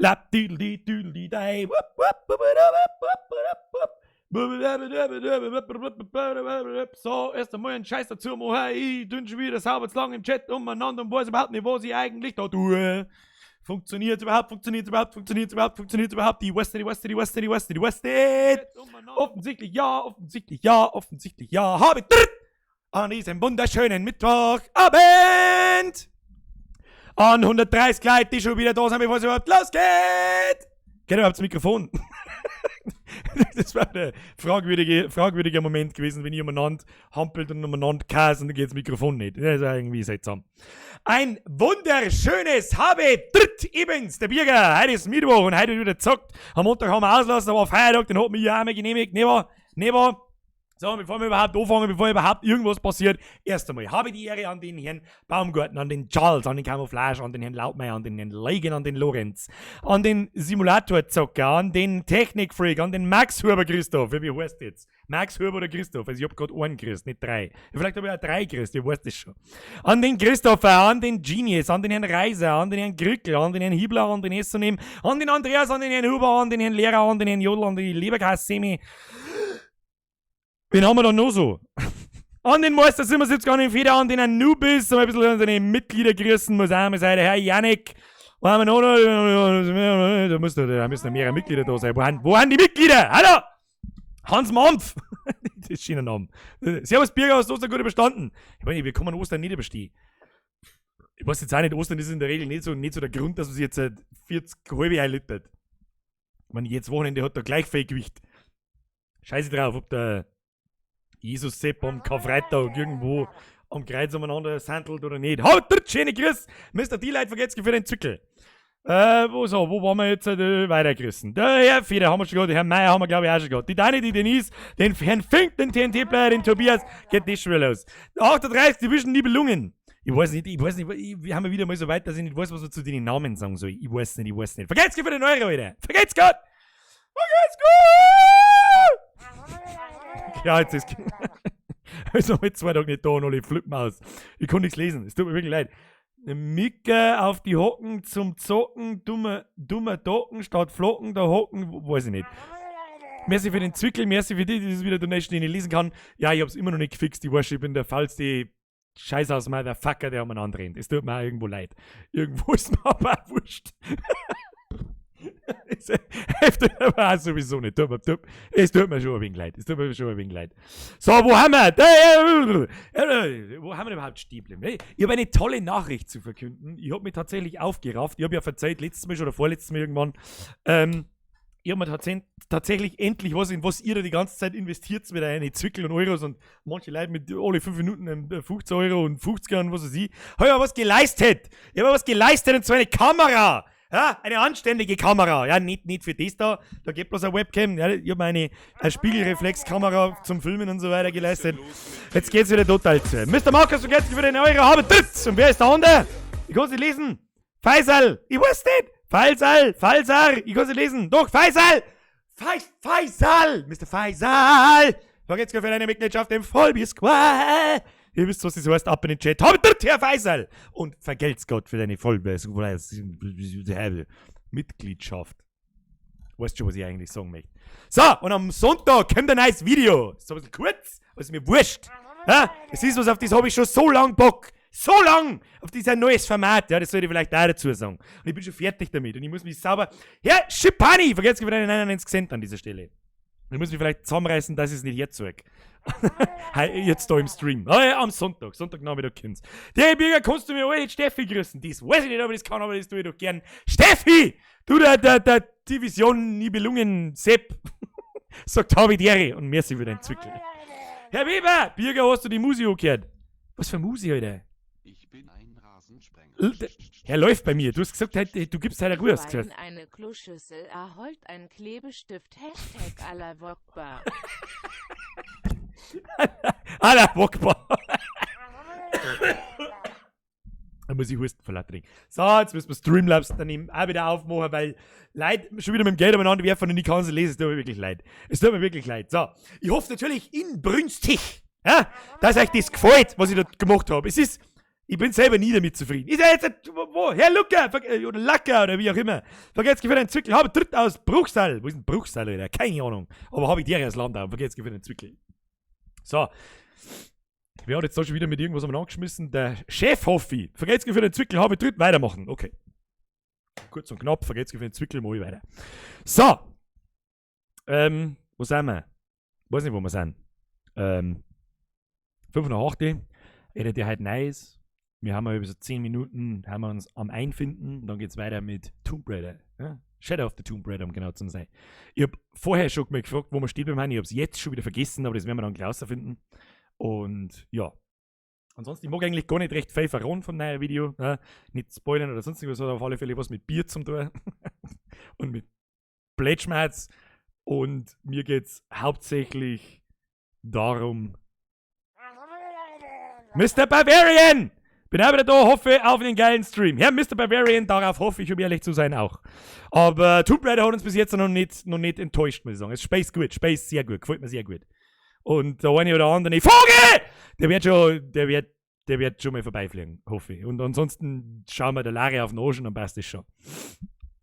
Lap düdel düdel dei. Wupp, wupp, wupp, wupp, wupp, wupp, wupp. So, erst einmal einen Scheiß dazu machen. Ich tun schon wieder sauber zu lang im Chat umeinander und weiß überhaupt nicht, was ich eigentlich da tue. Funktioniert überhaupt, funktioniert überhaupt, funktioniert überhaupt, funktioniert überhaupt. Die West, die West, die West, die West, die West. Offensichtlich ja, offensichtlich ja, offensichtlich ja. Habe dritt an diesem wunderschönen Mittwochabend. An 130 Leute, die schon wieder da sind, bevor es überhaupt losgeht. Geht überhaupt das Mikrofon? Das war ein fragwürdiger Moment gewesen, wenn ich umeinander hampelt und umeinander käse und dann geht das Mikrofon nicht. Das ist irgendwie seltsam. Ein wunderschönes Habe Dritt ebens, der Birger. Heute ist Mittwoch und heute wird wieder gezockt. Am Montag haben wir auslassen, aber Feiertag, den hat mir ja auch mal genehmigt. Ne wahr? Ne wahr? So, bevor wir überhaupt anfangen, bevor überhaupt irgendwas passiert, erst einmal habe ich die Ehre an den Herrn Baumgarten, an den Charles, an den Camouflage, an den Herrn Lautmeier, an den Herrn Leigen, an den Lorenz, an den Simulatorzocker, an den Technikfreak, an den Max Huber Christoph. Wie heißt jetzt? Max Huber oder Christoph? Also ich hab grad einen gekriegt, nicht drei. Vielleicht habe ich auch drei gekriegt, ich weiß das schon. An den Christopher, an den Genius, an den Herrn Reiser, an den Herrn Krückel, an den Herrn Hiebler, an den Essonim, an den Andreas, an den Herrn Huber, an den Herrn Lehrer, an den Herrn Jodl, an die Leberkass-Semi. Wen haben wir da noch so? An den Meister 77, an den Feder, an den Anubis, ein bisschen an den Mitglieder grüßen muss auch mal sein, der Herr Janik. Wo haben wir noch? Da müssen mehrere Mitglieder da sein. Wo haben die Mitglieder? Hallo! Hans Mampf! Das ist ein schöner Name. Servus Birger, hast du Ostern gut überstanden? Ich meine, wir kommen Ostern nicht überstehen. Ich weiß jetzt auch nicht, Ostern ist in der Regel nicht so der Grund, dass man sich jetzt 40 halbe einlittert. Ich meine, jetzt Wochenende hat da gleich viel Gewicht. Scheiße drauf, ob der Jesus Sepp am Karfreitag irgendwo am Kreuz umeinander sandelt oder nicht. Haut dort, schöne Grüß! Mr. D-Light, vergesst für den Zwickel. Wo waren wir jetzt weitergerissen? Der Herr Feder haben wir schon gehabt, der Herr Meier haben wir, glaube ich, auch schon gehabt. Die Dani, die Denise, den Herrn Fink, den TNT-Player, den Tobias, geht das schon wieder los. 38 Division Nibelungen. Ich weiß nicht, wir haben ja wieder mal so weit, dass ich nicht weiß, was man zu den Namen sagen soll. Ich weiß nicht, ich weiß nicht. Vergesst für den Euro, Alter! Vergesst Gott! Vergesst Gott! Ja, jetzt ist. Also heute 2 Tage nicht da und alle flippen aus. Ich kann nichts lesen. Es tut mir wirklich leid. Micke auf die Hocken zum Zocken, dummer, dummer Docken statt Flocken, da hocken, weiß ich nicht. Merci für den Zwickel, merci für die, die das wieder Donation, den ich lesen kann. Ja, ich hab's immer noch nicht gefixt. Ich weiß, ich bin der faulste Scheiß aus Motherfucker, der umeinander rennt. Es tut mir auch irgendwo leid. Irgendwo ist mir aber auch wurscht. Es hilft aber auch sowieso nicht. Es tut mir schon ein wenig leid. Es tut mir schon ein wenig leid. So, wo haben wir? Wo haben wir überhaupt stehen geblieben? Ich habe eine tolle Nachricht zu verkünden. Ich habe mich tatsächlich aufgerafft. Ich habe ja verzeiht, letztes Mal schon oder vorletztes Mal irgendwann. Ich habe mir tatsächlich endlich was, in was ihr da die ganze Zeit investiert, mit eine Zwickel und Euros und manche Leute mit alle 5 Minuten 15 Euro und 50 und was weiß ich. Habe ich mir was geleistet. Ich habe mir was geleistet, und zwar eine Kamera. Ja, eine anständige Kamera. Ja, nicht für das da. Da geht bloß eine Webcam. Ja, ich habe mir eine Spiegelreflexkamera zum Filmen und so weiter geleistet. Jetzt geht's wieder total zu. Mr. Markus, du geht's für den Euro haben. Und wer ist der andere? Ich kann es nicht lesen. Faisal. Ich weiß nicht. Faisal. Faisal. Ich kann es nicht lesen. Doch, Faisal. Faisal. Mr. Faisal. Vergesst für deine Mitgliedschaft im Vollbier Squad. Ihr wisst, was das heißt, ab in den Chat. Habt Herr Faisal! Und vergelt's Gott für deine Voll Mitgliedschaft. Weißt schon, was ich eigentlich sagen möchte. So, und am Sonntag kommt ein neues Video. Ist ein bisschen kurz, aber ist mir wurscht. Ja, das ist was, auf das habe ich schon so lang Bock. So lang! Auf dieser neues Format. Ja, das sollte ich vielleicht auch dazu sagen. Und ich bin schon fertig damit. Und ich muss mich sauber. Herr Schipani! Vergesst für deine 99 Cent an dieser Stelle. Ich muss mich vielleicht zusammenreißen, dass ich es nicht herzeig. Jetzt da im Stream. Ah, ja, am Sonntag. Sonntagnachmittag kommt's. Der Bürger, kannst du mir alle die Steffi grüßen? Das weiß ich nicht, ob ich das kann, aber das tue ich doch gern. Steffi! Du, der Division Nibelungen Sepp. Sagt habe die und merci für deinen Zwickel. Herr Weber! Bürger, hast du die Musik angehört? Was für Musik, Alter? Ich bin ein Rasensprenger. Er läuft bei mir. Du hast gesagt, heute, du gibst heute Ruhe, hast du gesagt. Eine Kloschüssel erholt ein Klebestift. #AllahWokbar. Allah Wokbar. Da muss ich husten vor lauter Ding. So, jetzt müssen wir Streamlabs dann eben auch wieder aufmachen, weil Leute schon wieder mit dem Geld umeinander werfen und ich kann es lesen. Es tut mir wirklich leid. Es tut mir wirklich leid. So, ich hoffe natürlich inbrünstig, ja, dass euch das gefällt, was ich da gemacht habe. Es ist Ich bin selber nie damit zufrieden. Ist ja jetzt, wo, Herr Lucker, oder Lacker oder wie auch immer. Vergelt's für den Zwickel. Habe dritt aus Bruchsal. Wo ist denn Bruchsal, Alter? Keine Ahnung. Aber habe ich dir als Land auch. Vergelt's für den Zwickel. So. Wer hat jetzt da schon wieder mit irgendwas am angeschmissen? Der Chef Hoffi. Vergelt's für den Zwickel, habe dritt weitermachen. Okay. Kurz und knapp, vergelt's für den Zwickel, mach ich weiter. So. Wo sind wir? Weiß nicht, wo wir sind. 5 nach 8. Jeder, der halt neu ist. Wir haben über so 10 Minuten, haben wir uns am Einfinden. Dann geht's weiter mit Tomb Raider. Ja? Shadow of the Tomb Raider, um genau zu sein. Ich hab vorher schon mal gefragt, wo wir stehen bleiben. Ich hab's jetzt schon wieder vergessen, aber das werden wir dann gleich rausfinden. Und ja. Ansonsten, ich mag eigentlich gar nicht recht viel verraten vom neuen Video. Ja? Nicht spoilern oder sonst irgendwas, hat auf alle Fälle was mit Bier zum tun. Und mit Plätschmerz. Und mir geht's hauptsächlich darum. Mr. Bavarian! Bin auch wieder da, hoffe auf einen geilen Stream. Ja, Mr. Bavarian, darauf hoffe ich, um ehrlich zu sein, auch. Aber Tomb Raider hat uns bis jetzt noch nicht enttäuscht, muss ich sagen. Es spielt gut, spielt sehr gut, gefällt mir sehr gut. Und der eine oder andere Vogel! Der wird schon mal vorbeifliegen, hoffe ich. Und ansonsten schauen wir der Lare auf den Arsch und dann passt das schon.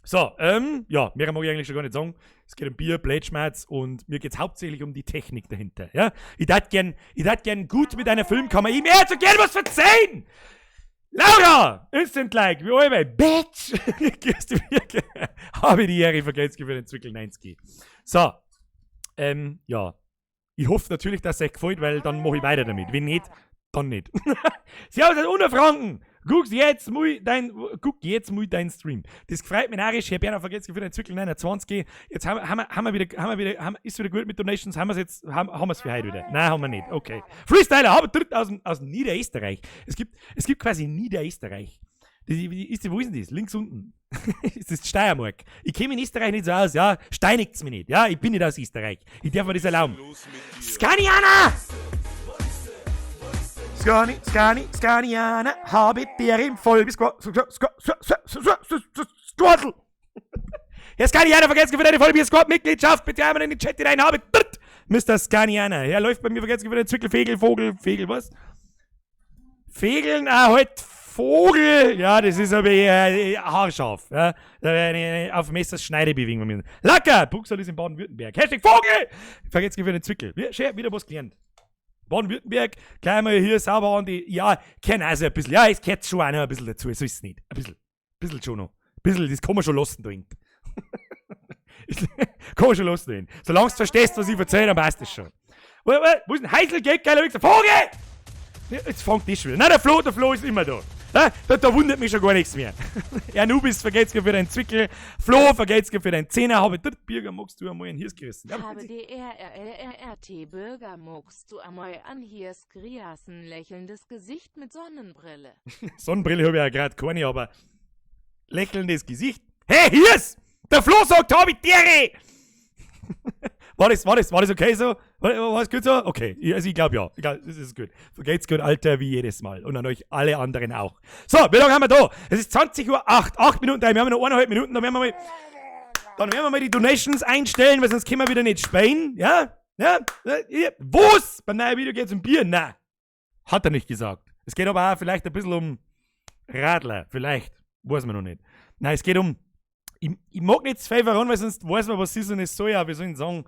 So, ja, mehr mag ich eigentlich schon gar nicht sagen. Es geht um Bier, Blätschmerz und mir geht es hauptsächlich um die Technik dahinter. Ja? Ich tät gern gut mit einer Filmkamera. Ich mir so gern was verzeihen! Laura! Instant Like, wie allweil. Bitch! Grüß dich, habe die Ehre, vergelt's für den Zwickel 90. So. Ja. Ich hoffe natürlich, dass es euch gefällt, weil dann mache ich weiter damit. Wenn nicht, dann nicht. Servus aus Unterfranken! Guck jetzt mal dein Stream. Das freut mich narrisch. Herr Bernhard, vergelt's für den Zwickel 29. Jetzt haben wir wieder, ist wieder gut mit Donations. Haben wir es jetzt, haben wir es für heute wieder? Nein, haben wir nicht. Okay. Freestyler, habe dritt aus Niederösterreich. Es gibt quasi Niederösterreich. Wo ist denn das? Links unten. Das ist Steiermark. Ich kenne mich in Österreich nicht so aus, ja. Steinigt's mich nicht, ja. Ich bin nicht aus Österreich. Ich darf mir das erlauben. Scaniana! Scani, Scani, Scaniana, habe der im Voll bis Squaddle. Herr Scaniana, vergesst für deine Vollbier Squad Mitgliedschaft, bitte einmal in den Chat hinein, habe Mr. Scaniana. Er läuft bei mir, vergesst für den Zwickel, Fegel, Vogel, Fegel, was? Fegeln, ah, halt Vogel. Ja, das ist aber haarscharf. Ja, auf Messers Schneide bewegen wir müssen. Lacker! Bruchsal ist in Baden-Württemberg. #Vogel! Vergesst für den Zwickel. Schön, wieder was gelernt. Baden-Württemberg, gleich mal hier sauber an die, ja, kenne also ein bisschen, ja, es gehört schon auch noch ein bisschen dazu, so ist es nicht. Ein bisschen, ein bisschen schon noch. Ein bisschen, das kann man schon lassen da hinten. Kann man schon lassen da hinten. Solange du verstehst, was ich erzähle, dann passt das schon. Wo ist denn Heisel, Geld, geiler Wichser? Vogel! Jetzt fängt das schon wieder. Nein, der Flo ist immer da. Da wundert mich schon gar nichts mehr. Ja, Nubis, vergelt's für deinen Zwickel. Flo, vergelt's für deinen Zehner. Habe dritt Bürger, magst du einmal einen Hirs gerissen? Ja, Habe D R R L R R T Bürger, magst du einmal an Hirs griassen, lächelndes Gesicht mit Sonnenbrille. Sonnenbrille habe ich ja gerade keine, aber lächelndes Gesicht. Hey, Hirs! Der Flo sagt, hab ich Tiere! War das okay so? War das gut so? Okay, also ich glaube ja. Ich glaub, das ist gut. Vergelt's gut, Alter, wie jedes Mal. Und an euch alle anderen auch. So, wie lange haben wir da? Es ist 20 Uhr 8, 8 Minuten, wir haben noch 1,5 Minuten, dann werden wir mal die Donations einstellen, weil sonst können wir wieder nicht spielen. Ja? Ja? Was? Beim neuen Video geht's um Bier? Nein. Hat er nicht gesagt. Es geht aber auch vielleicht ein bisschen um Radler. Vielleicht. Weiß man noch nicht. Nein, es geht um. Ich mag nicht zu viel verraten, weil sonst weiß man, was es ist und es soll ja, wie soll ich sagen,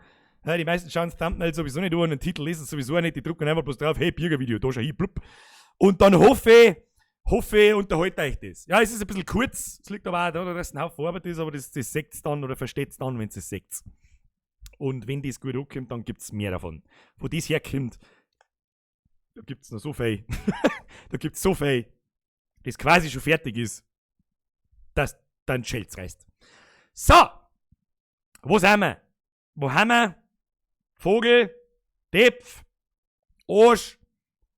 ja, die meisten schauen das Thumbnail sowieso nicht an und den Titel lesen sowieso nicht, die drucken einfach bloß drauf, hey, Bürgervideo, da schau hin, blub. Und dann hoffe ich, unterhält euch das. Ja, es ist ein bisschen kurz, es liegt aber auch da, dass es ein Haufen Arbeit ist, aber das seht's dann oder versteht's dann, wenn es seht. Und wenn das gut ankommt, dann gibt's mehr davon. Wo das herkommt, da gibt's noch so viel. Da gibt's so viel, das quasi schon fertig ist, dass dann Schelz reißt. So! Wo sind wir? Wo haben wir? Vogel, Depf, Arsch,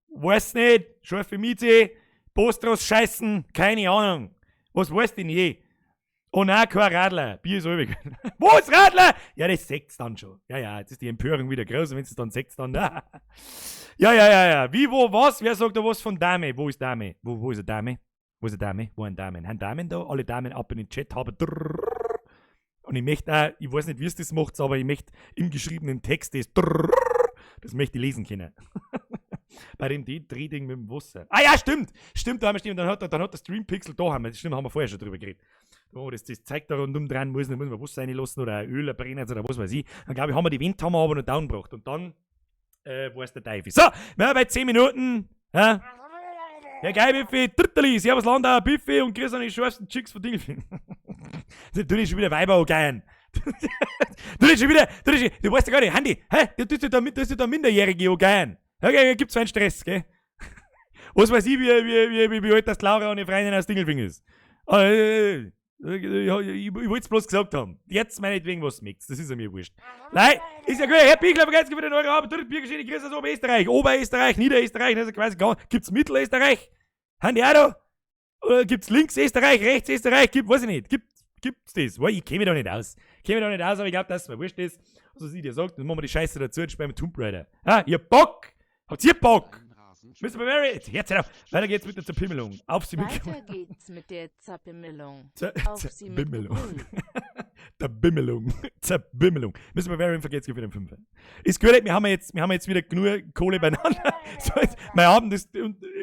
weiß nicht, scharfe Miete, Postros scheißen, keine Ahnung. Was weiß denn je? Oh nein, kein Radler. Bier ist allweil. Wo ist Radler? Ja, das seht's dann schon. Ja, jetzt ist die Empörung wieder groß und wenn es dann seht's dann. Ja. Wie, wo, was? Wer sagt da was von Dame? Wo ist Dame? Wo ist eine Dame? Wo ist eine Dame? Wo sind Damen? Haben Damen da? Alle Damen ab in den Chat haben. Und ich möchte auch, ich weiß nicht, wie es das macht, aber ich möchte im geschriebenen Text das, das möchte ich lesen können. Bei dem Drehding mit dem Wasser. Ah ja, stimmt! Stimmt, da haben wir stimmt. Dann hat der Stream-Pixel da haben wir, stimmt, haben wir vorher schon drüber geredet. Oh, das zeigt da rundum dran, muss man Wasser reinlassen oder Öl brennen oder was weiß ich. Dann glaube ich, haben wir die Wind haben wir aber noch down gebracht. Und dann war es der Teufel. So, wir sind bei 10 Minuten. Ja, ja geil, Biffi. Dritterli, Servus Landauer, Biffi und grüß an die schärfsten Chicks von Dingfing. Du nicht schon wieder Weiber angehen. Du nicht schon wieder, du, nicht, du weißt ja gar nicht, Handy, hä? Du tust ja da, du da Minderjährige angehen. Okay, gibt's einen Stress, gell? Was weiß ich, wie alt das Laura und die Freundin aus Dingolfing ist. Ich wollte es bloß gesagt haben. Jetzt meinetwegen was mixt. Das ist ja mir wurscht. Nein, ist ja gut. Herr Bichler, vergesst wieder eure Arbeit. Biergeschichte, Grüße aus Oberösterreich. Oberösterreich, Niederösterreich, also quasi gar, gibt's Mittelösterreich? Haben die auch da? Oder gibt's Linksösterreich, Rechtsösterreich? Gibt, weiß ich nicht. Gibt's das? Weil ich kenne mich da nicht aus. Ich kenne mich da nicht aus, aber ich glaube, dass es mir wurscht ist. Was ich dir sagt, dann machen wir die Scheiße dazu und spielen wir Tomb Raider. Ah, ihr Bock! Habt ihr Bock? Mr. Mary, jetzt hört's auf. Weiter geht's mit der Zerpimmelung. Auf sie mit. Weiter geht's mit der Zerpimmelung. Auf sie mit Zerbimmelung. Der Bimmelung. Zerbimmelung. Mr. Bavarian vergeht's für den Fünfer. Ist gut, wir haben jetzt wieder genug Kohle beieinander. So, jetzt, mein Abend ist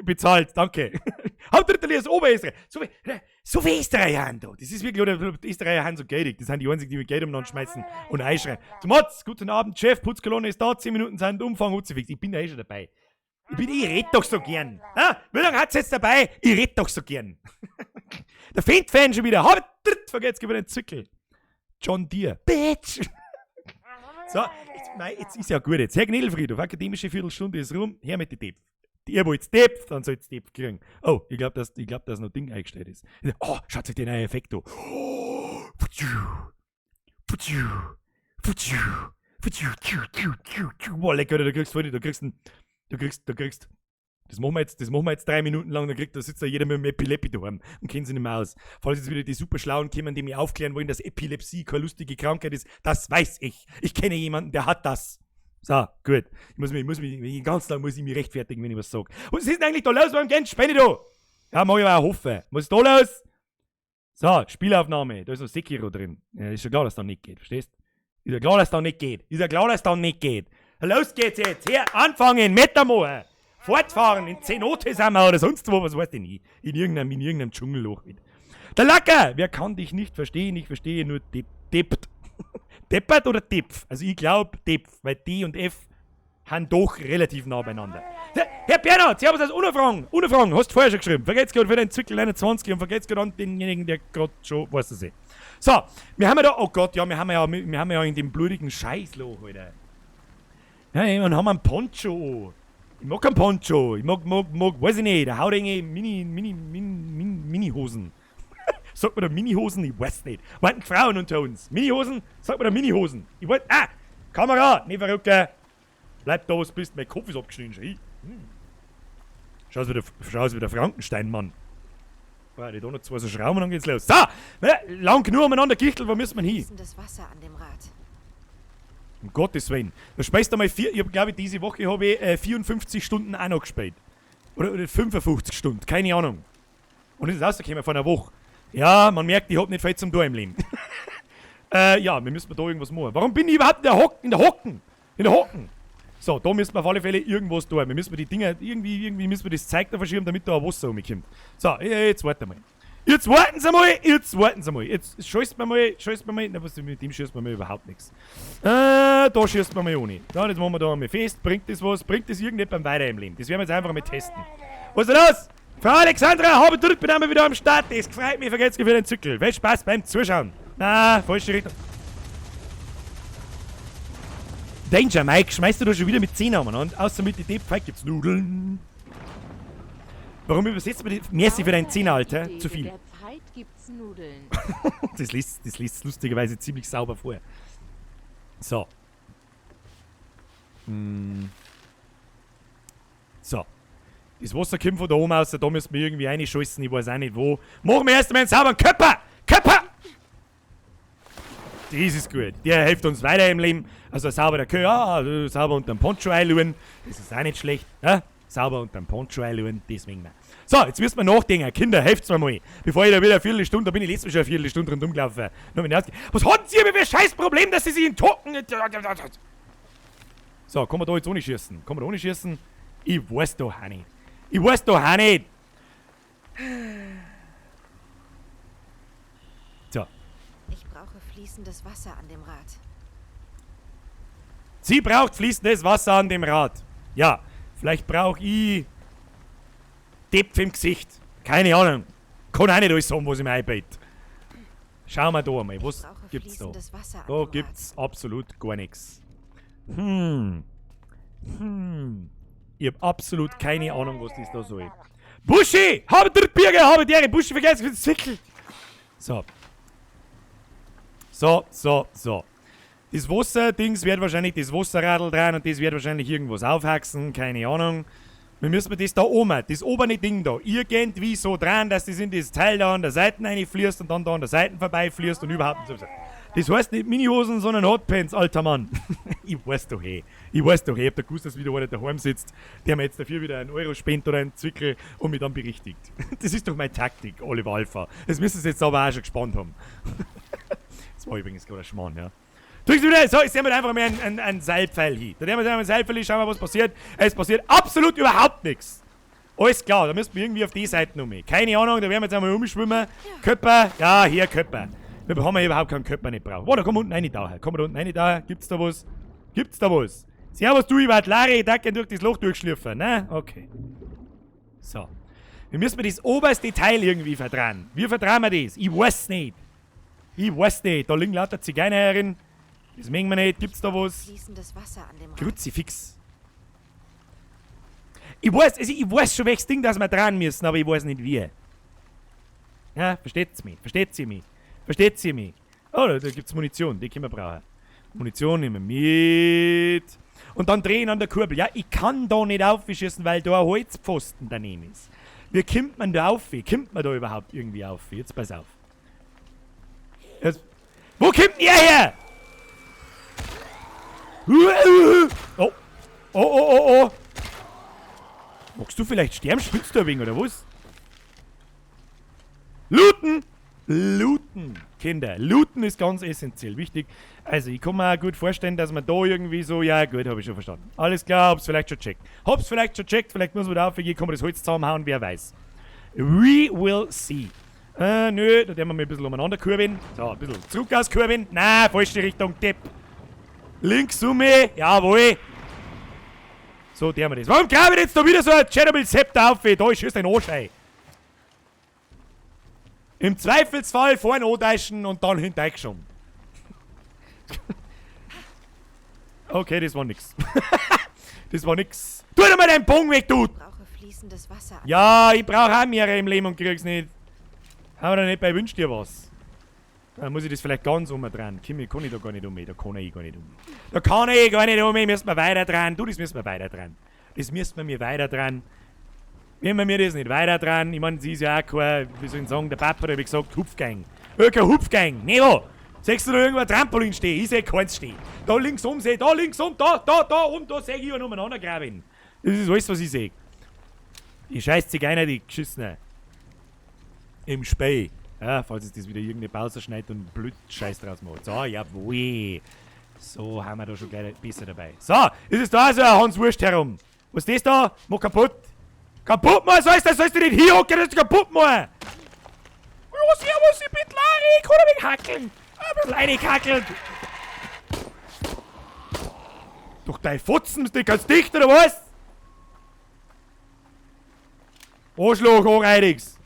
bezahlt, danke. Hauptdrittel ist Oberösterreich. So viel Österreicher haben da. Das ist wirklich, oder die Österreicher haben so geldig. Das sind die einzigen, die mit Geld umeinander schmeißen und einschreien. Zum Motz, guten Abend, Chef, Putzkolonne ist da, 10 Minuten sind Umfang, Hutzefix. Ich bin da eh schon dabei. Ich red doch so gern. Ah, wie lange hat's jetzt dabei? Ich red doch so gern. Der Fendt-Fan schon wieder. Hab dritt, vergesst über den Zwickel. John Deere. Bitch! So, jetzt, mei, jetzt ist ja gut jetzt. Herr Gnädelfriedhof, akademische Viertelstunde ist rum. Her mit die Depp. Ihr wollt Depp, dann sollt's Depp kriegen. Oh, ich glaub, dass noch Ding eingestellt ist. Oh, schaut sich den neuen Effekt an. Oh, boah, lecker, da kriegst du voll, da kriegst du, da kriegst, da kriegst, das machen wir jetzt, das machen wir jetzt 3 Minuten lang, dann kriegt, da sitzt da jeder mit dem Epilepsie daheim und kennt sich nicht mehr aus. Falls jetzt wieder die super Schlauen kommen, die mir aufklären wollen, dass Epilepsie keine lustige Krankheit ist, das weiß ich. Ich kenne jemanden, der hat das. So, gut. Ich muss mich, ganz lang muss ich mich rechtfertigen, wenn ich was sag. Was ist denn eigentlich da los beim Geld? Spende da! Ja, mach ich aber auch hoffen. Was ist da los? So, Spielaufnahme. Da ist noch Sekiro drin. Ja, ist schon klar, dass da nicht geht, verstehst? Ist ja klar, dass da nicht geht. Ist ja klar, dass da nicht geht. Los geht's jetzt. Her, anfangen, Metamo. Fortfahren, in Cenote sind wir oder sonst wo, was weiß ich nicht. In irgendeinem Dschungelloch. Der Lacker! Wer kann dich nicht verstehen? Ich verstehe nur Deppt. Deppert oder Depf? Also ich glaub Depf, weil D und F haben doch relativ nah beieinander. Herr Bernhard, Servus aus Unterfranken. Unterfranken, hast du vorher schon geschrieben. Vergesst gerade für den Zwickel 21 und vergesst gerade an denjenigen, der grad schon, weiß das eh. So, wir haben ja da, oh Gott, ja, wir haben ja in dem blutigen Scheißloch, Alter. Ja, und haben einen Poncho an. Ich mag keinen Poncho. Ich mag, weiß ich nicht, der haut irgendwie Mini, Mini, Mini, Mini, Mini-Hosen. Sagt man da Mini-Hosen? Ich weiß nicht. Warten Frauen unter uns. Mini-Hosen? Sagt man da Mini-Hosen? Ich wollte, ah! Kamera! Nicht verrücken! Bleib da, wo du bist. Mein Kopf ist abgeschnitten. Schau. Schau aus wie der Frankenstein, Mann. Boah, die da noch zwei so Schrauben, dann geht's los. So! Lang genug umeinander gichtelt, wo müssen wir hin? Das Wasser an dem Rad. Um Gottes Willen. Da spielst du mal vier, ich hab, glaube ich, diese Woche habe ich 54 Stunden auch noch gespielt. Oder 55 Stunden, keine Ahnung. Und es ist rausgekommen von einer Woche. Ja, man merkt, ich hab nicht viel zum tun im Leben. Ja, wir müssen da irgendwas machen. Warum bin ich überhaupt in der Hocken? In der Hocken? In der Hocken! So, da müssen wir auf alle Fälle irgendwas tun. Wir müssen die Dinger, irgendwie müssen wir das Zeug da verschieben, damit da ein Wasser rumkommt. So, jetzt warten wir mal. Jetzt warten Sie mal, jetzt warten Sie mal. Jetzt schießt man mal, schießt man mal, na, was, mit dem schießt man mal überhaupt nichts. Da schießt man mal ohne. Ja, das machen wir da einmal fest. Bringt das was? Bringt das irgendjemandem weiter im Leben? Das werden wir jetzt einfach mal testen. Was ist los? Frau Alexandra, habe drückt, bin einmal wieder am Start. Das freut mich, vergesst für den Zückel. Viel Spaß beim Zuschauen. Na, falsche Richtung. Danger Mike, schmeißt du da schon wieder mit 10 umeinander? Außer mit der Depp gibt's Nudeln. Warum übersetzt man die? Merci für deinen 10er, Alter. Zu viel. Der Zeit gibt's Nudeln. Das liest lustigerweise ziemlich sauber vor. So. So. Das Wasser kommt von da oben aus, da müssen wir irgendwie reinscheißen, ich weiß auch nicht wo. Machen wir erst einmal einen sauberen Körper! Körper! Das ist gut. Der hilft uns weiter im Leben. Also ein sauberer Körper, ja, sauber unter dem Poncho einluen. Das ist auch nicht schlecht. Ja? Sauber unter dem Poncho einluen, deswegen. So, jetzt müssen wir nachdenken. Kinder, helft's mir mal. Bevor ich da wieder eine Viertelstunde, da bin ich letztes Mal schon eine Viertelstunde rundum gelaufen. Was haben Sie aber für ein scheiß Problem, dass Sie sich in Tocken... So, kann man da jetzt ohne schießen? Kann man da ohne schießen? Ich weiß doch auch nicht. Ich weiß doch auch nicht. So. Ich brauche fließendes Wasser an dem Rad. Sie braucht fließendes Wasser an dem Rad. Ja, vielleicht brauche ich Depf im Gesicht. Keine Ahnung. Kann auch nicht alles sagen, was ich mir einbete. Schauen wir da einmal. Ich Was brauche gibt's da? fließendes Wasser an Da dem Rad. gibt's absolut gar nichts. Ich hab absolut keine Ahnung, was das da soll. Buschi! Habe der Birger, habe der Buschi vergessen, ich Zwickel! So. So, so, so. Das Wasserdings wird wahrscheinlich das Wasserradl dran und das wird wahrscheinlich irgendwas aufhaxen, keine Ahnung. Wir müssen das da oben, das obere Ding da, irgendwie so dran, dass das in das Teil da an der Seite reinfließt und dann da an der Seite vorbeifließt und überhaupt und so. Das heißt nicht Minihosen, sondern Hotpants, alter Mann. Ich weiß doch eh. Ich weiß doch eh. Ich hab da gewusst, dass wieder einer daheim sitzt, der mir jetzt dafür wieder einen Euro spendet oder einen Zwickel und mich dann berichtigt. Das ist doch meine Taktik, Oliver Alpha. Das müssen sie jetzt aber auch schon gespannt haben. Das war übrigens gerade ein Schmarrn, ja. Drückst du wieder, so, ich seh mir einfach mal einen Seilpfeil hin. Da nehmen wir einen Seilpfeil hin, schauen wir, was passiert. Es passiert absolut überhaupt nichts. Alles klar, da müssen wir irgendwie auf die Seite um. Keine Ahnung, da werden wir jetzt einmal umschwimmen. Köpper, ja, hier Köpper. Wir haben ja überhaupt keinen Köpper nicht brauchen. Oh, da kommen wir unten rein da. Kommen wir da unten rein da. Gibt's da was? Gibt's da was? Servus, du, ich war Larry, da kann durch das Loch durchschlürfen, ne? Okay. So. Wir müssen das oberste Teil irgendwie verdrehen. Wie verdrehen wir das? Ich weiß nicht. Ich weiß nicht. Da liegen lauter Zigeuner herin. Das mögen wir nicht. Gibt's da was? Fließendes Wasser an dem Rad. Kruzifix. Ich weiß, also ich weiß schon, welches Ding, das wir dran müssen, aber ich weiß nicht wie. Ja, versteht's mich? Versteht's ihr mich? Versteht's ihr mich? Oh, da gibt's Munition, die können wir brauchen. Munition nehmen wir mit. Und dann drehen an der Kurbel. Ja, ich kann da nicht aufschießen, weil da ein Holzpfosten daneben ist. Wie kommt man da auf? Wie kommt man da überhaupt irgendwie auf? Jetzt pass auf. Jetzt. Wo kommt denn ihr her? Oh. Oh, oh, oh, oh. Magst du vielleicht sterben? Spinnst du ein wenig, oder was? Looten! Looten, Kinder. Looten ist ganz essentiell wichtig. Also, ich kann mir auch gut vorstellen, dass man da irgendwie so, ja gut, hab ich schon verstanden. Alles klar, hab's vielleicht schon checkt. Hab's vielleicht schon checkt, vielleicht muss man da aufgehen, kann man das Holz zusammenhauen, wer weiß. We will see. Nö, da werden wir mal ein bisschen umeinander kurbeln. So, ein bisschen zurück auskurbeln. Na, falsche Richtung, Depp. Links um mich, jawohl. So, der haben wir das. Warum grabe ich jetzt da wieder so ein Chernobyl-Zepter auf? Da ist ein Anschei. Im Zweifelsfall vorne antäuschen und dann hintergeschoben. Okay, das war nix. Das war nix. Tu doch mal deinen Bogen weg, du! Ich brauche fließendes Wasser. Ja, ich brauche auch mehrere im Leben und krieg's nicht. Haben wir doch nicht bei Wünsch dir was. Dann muss ich das vielleicht ganz umdrehen. Kimi, kann ich da gar nicht um. Da kann ich gar nicht um. Da kann ich gar nicht um. Müssen wir weiter dran. Du, das müssen wir weiter dran. Das müssen wir mir weiter dran. Wenn wir mir das nicht weiter dran, ich meine, sie ist ja auch kein, wie soll ich sagen, der Papa hat gesagt, Hupfgang. Kein Hupfgang. Nero! Siehst du da irgendwo ein Trampolin stehen? Ich seh keins stehen. Da links um seh, da links um, da, da, da um, da seh ich ja umeinander graben. Das ist alles, was ich seh. Die scheiß Zigeuner, die Geschissene. Im Spey. Ja, falls es das wieder irgendeine Pause schneidet und blöd Scheiß draus macht. So, jawohl. So haben wir da schon gleich besser dabei. So, ist es da so ein Hans Wurst herum. Was ist das da? Mach kaputt. Kaputt machen, sollst du, sollst du nicht hier hocken, dass du kaputt machen. Ja, servus, ich bin Larry, ich kann ein wenig hackeln. Ein bisschen reingehackelt. Doch dein Fotzen, bist du ganz dicht, oder was? Arschloch, Anreidix.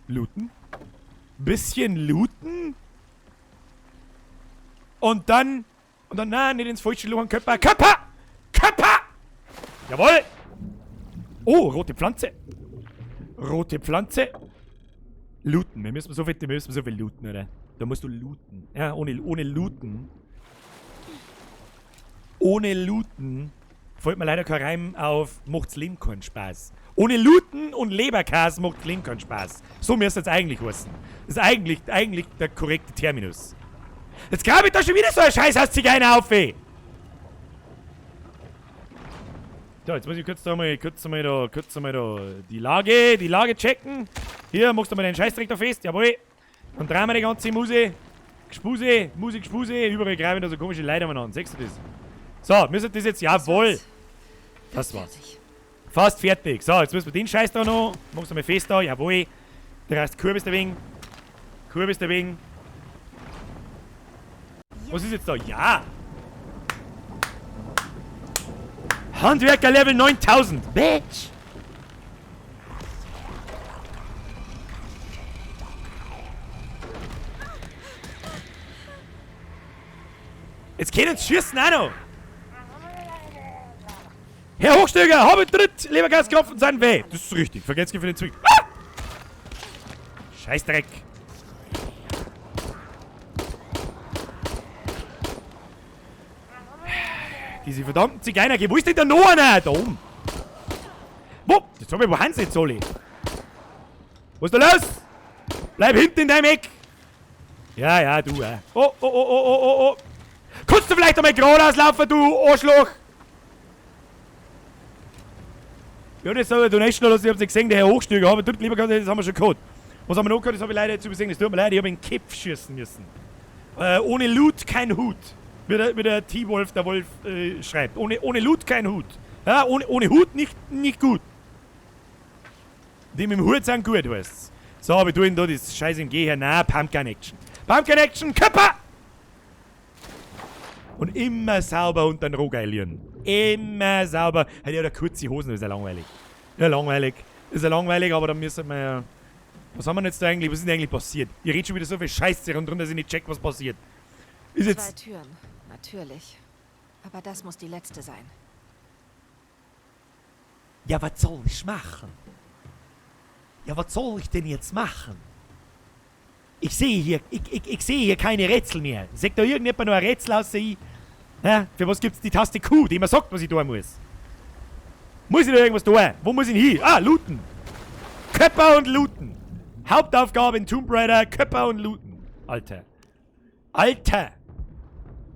Looten? Bisschen looten? Und dann, nein, nicht ins falsche Loch, Körper. Körper! Körper! Jawohl! Oh, rote Pflanze. Rote Pflanze. Looten. Wir müssen so viel, wir müssen so viel looten, oder? Da musst du looten. Ja, ohne looten. Ohne looten. Fällt mir leider kein Reim auf, macht's Leben keinen Spaß. Ohne Looten und Leberkäse macht Leben keinen Spaß. So müsste es eigentlich heißen. Das ist eigentlich der korrekte Terminus. Jetzt grabe ich da schon wieder so ein Scheiß aus Zigeuner auf, ey. So, jetzt muss ich kurz mal da die Lage checken. Hier, machst du mal den Scheißdreck da fest, jawohl. Dann drehen wir die ganze Muse. Gespuse, Musik, Gespuse, überall graben da so komische Leute umeinander. Siehst du das? So, müssen das jetzt... Jawohl! Das war's. Fertig. Fast fertig. So, jetzt müssen wir den Scheiß da noch. Mach's einmal fest da, jawohl. Der Rest Kürbis der wegen. Kürbis der wegen. Was ist jetzt da? Ja! Handwerker Level 9000! Bitch! Jetzt können sie schießen auch noch! Herr Hochstöger, habe dritt, Lebergaskopf und seinen weh. Das ist richtig. Vergesst für den Zwick. Ah! Scheißdreck. Diese verdammten Zigeuner. Wo ist denn der noch einer? Da oben. Wo? Jetzt hab ich, wo haben sie jetzt alle? Was ist da los? Bleib hinten in deinem Eck. Ja, ja, du. Oh, oh, oh, oh, oh, oh, oh. Kannst du vielleicht einmal geradeaus laufen, du Arschloch? Ja, das habe ich Donation lassen, ich hab's nicht gesehen, der Herr Hochstüger, aber dort lieber das haben wir schon gehabt. Was haben wir noch gehabt, das habe ich leider jetzt übersehen, das tut mir leid, ich habe einen Kipf schießen müssen. Ohne Loot kein Hut. Wie der T-Wolf, der Wolf schreibt. Ohne Loot kein Hut. Ja, ohne Hut nicht gut. Die mit dem Hut sind gut, weißt's. So, aber ich tue da das scheiß MG her. Na, Pumpgun Action. Pumpgun Action, Körper! Und immer sauber unter den Rohgeilieren. Immer sauber. Hey, der hat ja kurze Hosen, das ist ja langweilig. Ja, langweilig. Ist ja langweilig, aber dann müssen wir ja... Was haben wir denn jetzt da eigentlich? Was ist denn eigentlich passiert? Ihr redet schon wieder so viel Scheiße rundherum, dass ich nicht check, was passiert. Ist jetzt... 2 Türen, natürlich. Aber das muss die letzte sein. Ja, was soll ich machen? Ja, was soll ich denn jetzt machen? Ich sehe hier, ich sehe hier keine Rätsel mehr. Sagt da irgendjemand noch ein Rätsel außer ich? Ja, für was gibt's die Taste Q, die immer sagt, was ich tun muss? Muss ich da irgendwas tun? Wo muss ich denn hin? Ah, looten. Köpper und looten. Hauptaufgabe in Tomb Raider, Köpper und looten. Alter. Alter!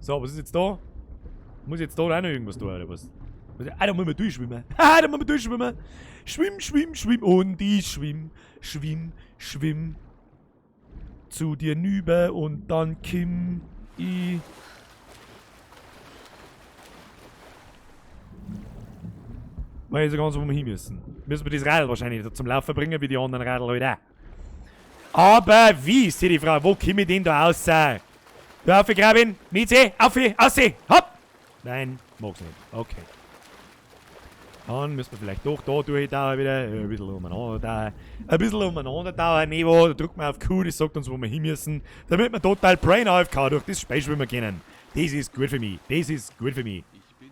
So, was ist jetzt da? Muss ich jetzt da auch noch irgendwas tun, oder was? Ah, da muss man durchschwimmen. Ah, da muss man durchschwimmen. Schwimm, schwimm, schwimm. Und ich schwimm, schwimm, schwimm. Zu dir nüber und dann Kim, ich. Weiß ich ganz, wo wir hin müssen. Müssen wir das Radl wahrscheinlich zum Laufen bringen, wie die anderen Radl halt auch. Aber wie, ist die Frage, wo komme ich denn da raus? Da aufgraben, Mieze, auf, ausseh, hopp! Nein, mag's nicht. Okay. Dann müssen wir vielleicht doch da durch, da wieder, ein bisschen umeinander da, ein bisschen umeinander da, Nevo, da drückt man auf Q, das sagt uns, wo wir hin müssen, damit wir total Brain AFK durch das Spiel schwimmen können. Das ist gut für mich, das ist gut für mich. Ich bin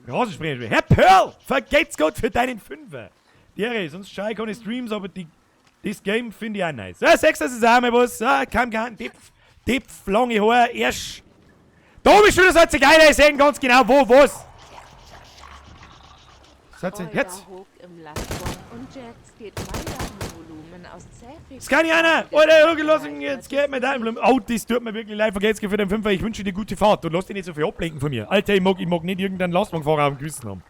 ein Rasensprenger. Herr Pearl, vergelt's Gott für deinen Fünfer. Dere, sonst schaue ich keine Streams, aber das Game finde ich auch nice. Ja, 6, das ist auch mal was. Ja, kein kein Dipf, lange Haare, Arsch. Da bist du wieder so ein Zigeuner, ich seh ganz genau, wo, was. Satz, jetzt. Skaniana! Alter, lass jetzt geht mir dein Blumen. Oh, das tut mir wirklich leid, vergelt's für den Fünfer. Ich wünsche dir gute Fahrt und lass dich nicht so viel ablenken von mir. Alter, ich mag nicht irgendeinen Lastwagenfahrer auf dem Gewissen haben.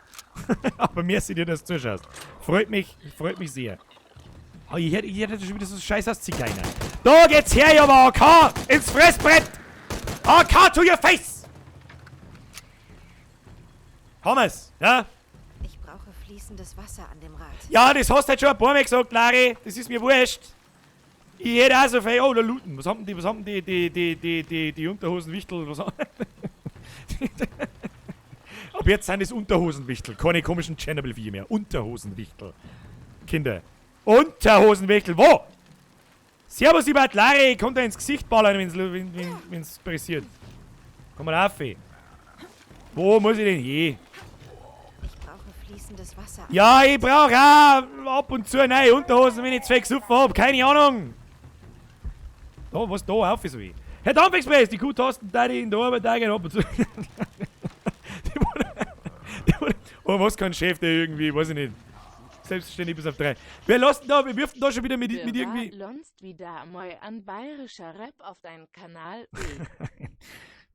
Aber merci dir, dass du zuschaust. Freut mich sehr. Oh, ich hätte schon wieder so scheiß aus Zigeuner. Da geht's her, ja, aber AK! Ins Fressbrett! AK to your face! Haben wir's, ja? Ich brauche fließendes Wasser an dem Rad. Ja, das hast du halt schon ein paar Mal gesagt, Larry. Das ist mir wurscht. Ich hätte auch so viel. Oh, da looten. Was haben denn die Unterhosenwichtel? Was haben Ab jetzt sind es Unterhosenwichtel. Keine komischen Tschernobyl-Viecher mehr. Unterhosenwichtel. Kinder. Unterhosenwichtel. Wo? Servus, lieber Larry. Ich kann dir ins Gesicht ballern, wenn's pressiert. Komm mal auf, ey. Wo muss ich denn hin? Fließendes Wasser. Ja, ich brauche auch ab und zu neue Unterhosen, wenn ich zwei gesoffen hab. Keine Ahnung. Da, was da auf ist, wie. Herr Dampfexpress, die Q-Tasten da in der Arbeit da ab und zu. Oh, was kann Chef, der irgendwie, weiß ich nicht. Selbstständig bis auf 3. Wir lassen da, wir wirfen da schon wieder mit irgendwie. Lonst wieder mal an bayerischer Rap auf deinen Kanal.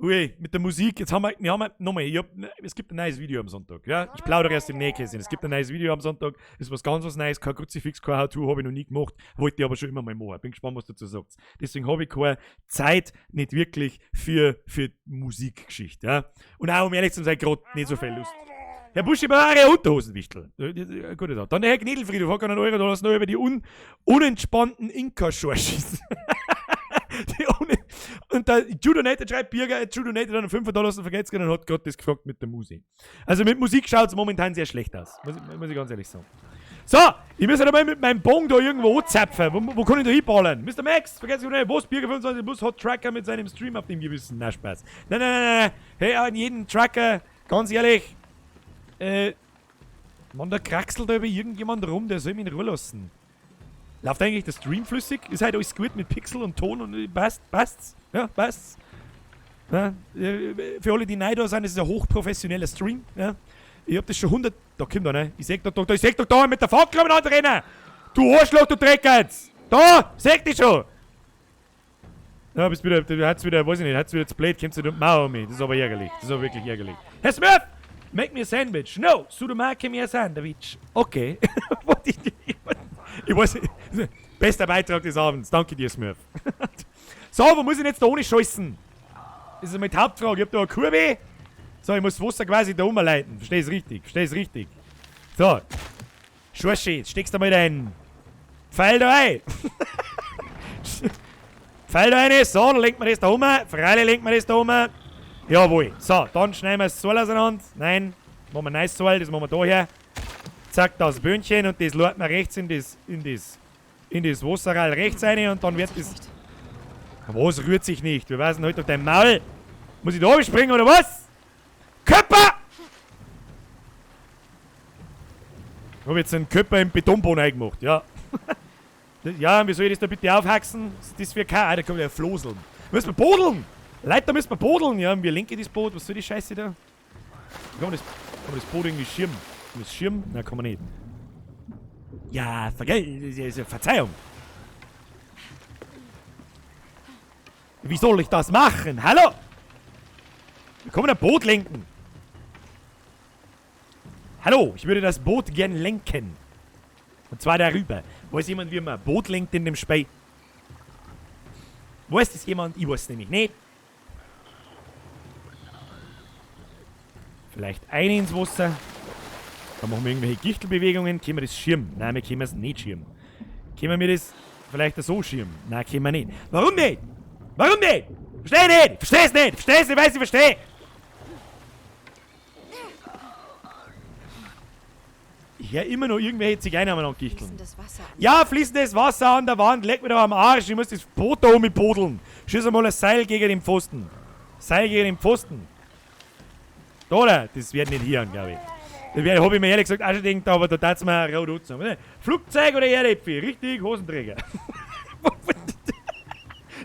Ui, mit der Musik, jetzt haben wir, wir haben, nochmal, ich hab, es gibt ein neues Video am Sonntag, ja? Ich plaudere erst im Nähkästchen. Es gibt ein neues Video am Sonntag, ist was ganz was Neues, kein Kruzifix, kein How-To, habe ich noch nie gemacht, wollte ich aber schon immer mal machen. Bin gespannt, was du dazu sagst. Deswegen habe ich keine Zeit, nicht wirklich für Musikgeschichte, ja? Und auch, um ehrlich zu sein, gerade nicht so viel Lust. Herr Buschi, Bavaria, Unterhosenwichtel. Gute Sache. Dann der Herr Gnedelfriedhof hat keinen Euro da lassen, noch über die unentspannten Inka-Schorschis. Und der Judonator schreibt, Birger, Judonator hat einen 5 Dollar vergessen und hat gerade das gefragt mit der Musik. Also mit Musik schaut's momentan sehr schlecht aus, muss ich ganz ehrlich sagen. So, ich muss halt einmal mit meinem Bong da irgendwo anzapfen. Wo kann ich da hinballern? Mr. Max, vergesst nicht, was Birger 25 Bus hat Trucker mit seinem Stream auf dem Gewissen. Na, Spaß. Nein, nein, nein, nein, nein. Hey, an jeden Trucker, ganz ehrlich. Mann, da kraxelt da über irgendjemand rum, der soll mich in Ruhe lassen. Läuft eigentlich der Stream flüssig? Ist halt alles gut mit Pixel und Ton und passt, passt's? Ja, passt's. Ja, für alle, die neu da sind, das ist ein hochprofessioneller Stream. Ja. Ich hab das schon 100... Da kommt er, ne? Ich seh doch, da, ich seh doch da mit der Fackel umeinander rennen! Du Arschloch, du Dreckgeiz! Da! Seh dich schon! Ja, bist wieder, du hat's wieder, weiß ich nicht, hat's wieder zu blöd, kommst du nicht Mauer um mich. Das ist aber ärgerlich. Das ist aber wirklich ärgerlich. Herr Smurf! Make me a sandwich. No, so du make me a sandwich. Okay. Ich weiß nicht. Bester Beitrag des Abends. Danke dir, Smurf. So, wo muss ich denn jetzt da ohne scheißen? Das ist meine Hauptfrage. Ich hab da eine Kurve. So, ich muss das Wasser quasi da umleiten. Versteh's richtig? Versteh's richtig? So. Schorschi, jetzt steckst du mal deinen Pfeil da rein. Pfeil da rein. So, dann lenkt man das da um. Freilich lenkt man das da um. Jawohl. So, dann schneiden wir das Seil auseinander. Nein, machen wir ein neues Seil, das machen wir da her. Zack, das Böhnchen und das lädt man rechts in das Wasserrad rechts rein und dann wird das... Was rührt sich nicht? Wir weisen heute auf dein Maul. Muss ich da oben springen oder was? Köpper! Ich hab jetzt einen Köpper im Betonboden eingemacht, ja. Ja, wie soll ich das da bitte aufhaxen? Was ist das für kein... Ah, da kommt ja Floseln. Müssen wir bodeln! Leute, da müssen wir bodeln! Ja, wir lenken das Boot. Was soll die Scheiße da? Kann man das Boot irgendwie schirmen? Kann man das schirmen? Nein, kann man nicht. Ja, Verzeihung. Wie soll ich das machen? Hallo? Wir kommen ein Boot lenken. Hallo, ich würde das Boot gern lenken. Und zwar darüber. Weiß jemand, wie man ein Boot lenkt in dem Spiel? Weiß das jemand? Ich weiß es nämlich nicht. Vielleicht ein ins Wasser. Da machen wir irgendwelche Gichtelbewegungen. Können wir das schirmen? Nein, wir können es nicht schirmen. Können wir das vielleicht so schirmen? Nein, können wir nicht. Warum nicht? Warum nicht? Versteh nicht! Versteh's nicht! Versteh's nicht, weiß ich versteh! Ich hör immer noch irgendwelche Zigeuner am Gichteln. Fließendes Wasser an. Ja, fließendes Wasser an der Wand. Leck mir doch am Arsch. Ich muss das Boot da oben buddeln. Schieß einmal ein Seil gegen den Pfosten. Seil gegen den Pfosten. Da, oder? Das wird nicht hier an, glaub ich. Das hab ich mir ehrlich gesagt auch schon gedacht, aber da tat's mir rot angezogen. Flugzeug oder Erdäpfel? Richtig, Hosenträger.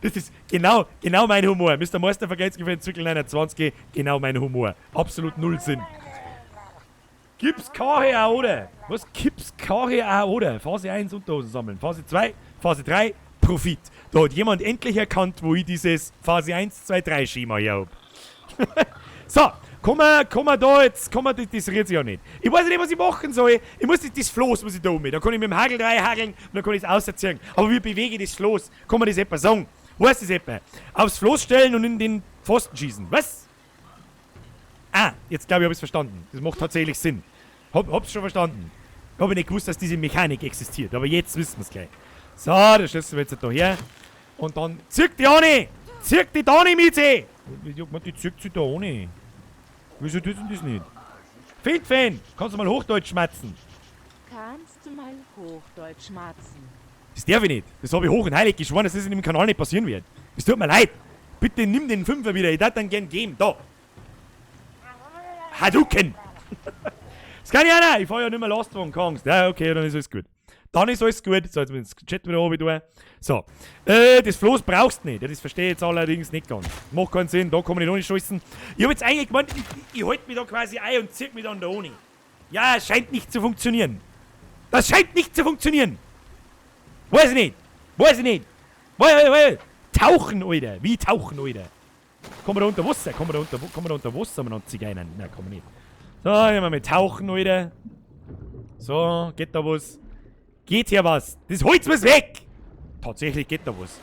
Das ist genau mein Humor. Mister Meister vergeht's für den Zirkel 29, genau mein Humor. Absolut null Sinn. Gibt's Kache auch, oder? Was gibt's Kache auch, oder? Phase 1 Unterhosen sammeln. Phase 2, Phase 3, Profit. Da hat jemand endlich erkannt, wo ich dieses Phase 1, 2, 3 Schema hier hab. So, komm mal, komm mal da jetzt, komm mal, das rührt sich ja nicht. Ich weiß nicht, was ich machen soll. Ich muss das Floß muss ich da um. Da kann ich mit dem Hagel reinhageln und dann kann ich es auserziehen. Aber wie bewege ich das Floß? Kann man das etwa sagen? Weiß das etwa? Aufs Floß stellen und in den Pfosten schießen. Was? Ah, jetzt glaube ich, hab ich's verstanden. Das macht tatsächlich Sinn. Hab's schon verstanden. Hab ich nicht gewusst, dass diese Mechanik existiert. Aber jetzt wissen wir's gleich. So, das schießen wir jetzt da her. Und dann zirkt die Ani! Zirkt die Dani, Mieze! Die zirkt sich da ohne. Wieso tut denn das nicht? Fan, Fan! Kannst du mal Hochdeutsch schmatzen? Kannst du mal Hochdeutsch schmatzen? Das darf ich nicht. Das hab ich hoch und heilig geschworen, dass das in dem Kanal nicht passieren wird. Es tut mir leid. Bitte nimm den Fünfer wieder. Ich darf dann gern geben. Da. Hadouken! Das kann ich auch nicht. Ich fahr ja nicht mehr Lastwagen, keine Angst. Ja, okay, dann ist alles gut. Dann ist alles gut. So, jetzt muss ich den Chat wieder runter tun. So. Das Floß brauchst du nicht. Ja, das verstehe ich jetzt allerdings nicht ganz. Macht keinen Sinn, da kann man nicht ohne scheißen. Ich hab jetzt eigentlich gemeint, ich halte mich da quasi ein und zieh mich dann da ohne. Ja, es scheint nicht zu funktionieren. Das scheint nicht zu funktionieren. Weiß ich nicht. Weiß ich nicht. Weiß, weiß, weiß. Tauchen, Alter. Wie tauchen, Alter? Kommen wir da unter Wasser? Kommen wir da unter, kommen wir da unter Wasser umeinander zigeinen? Nein, kommen wir nicht. So, immer mit Tauchen, Alter. So, geht da was? Geht hier was? Das Holz muss weg! Tatsächlich geht da was.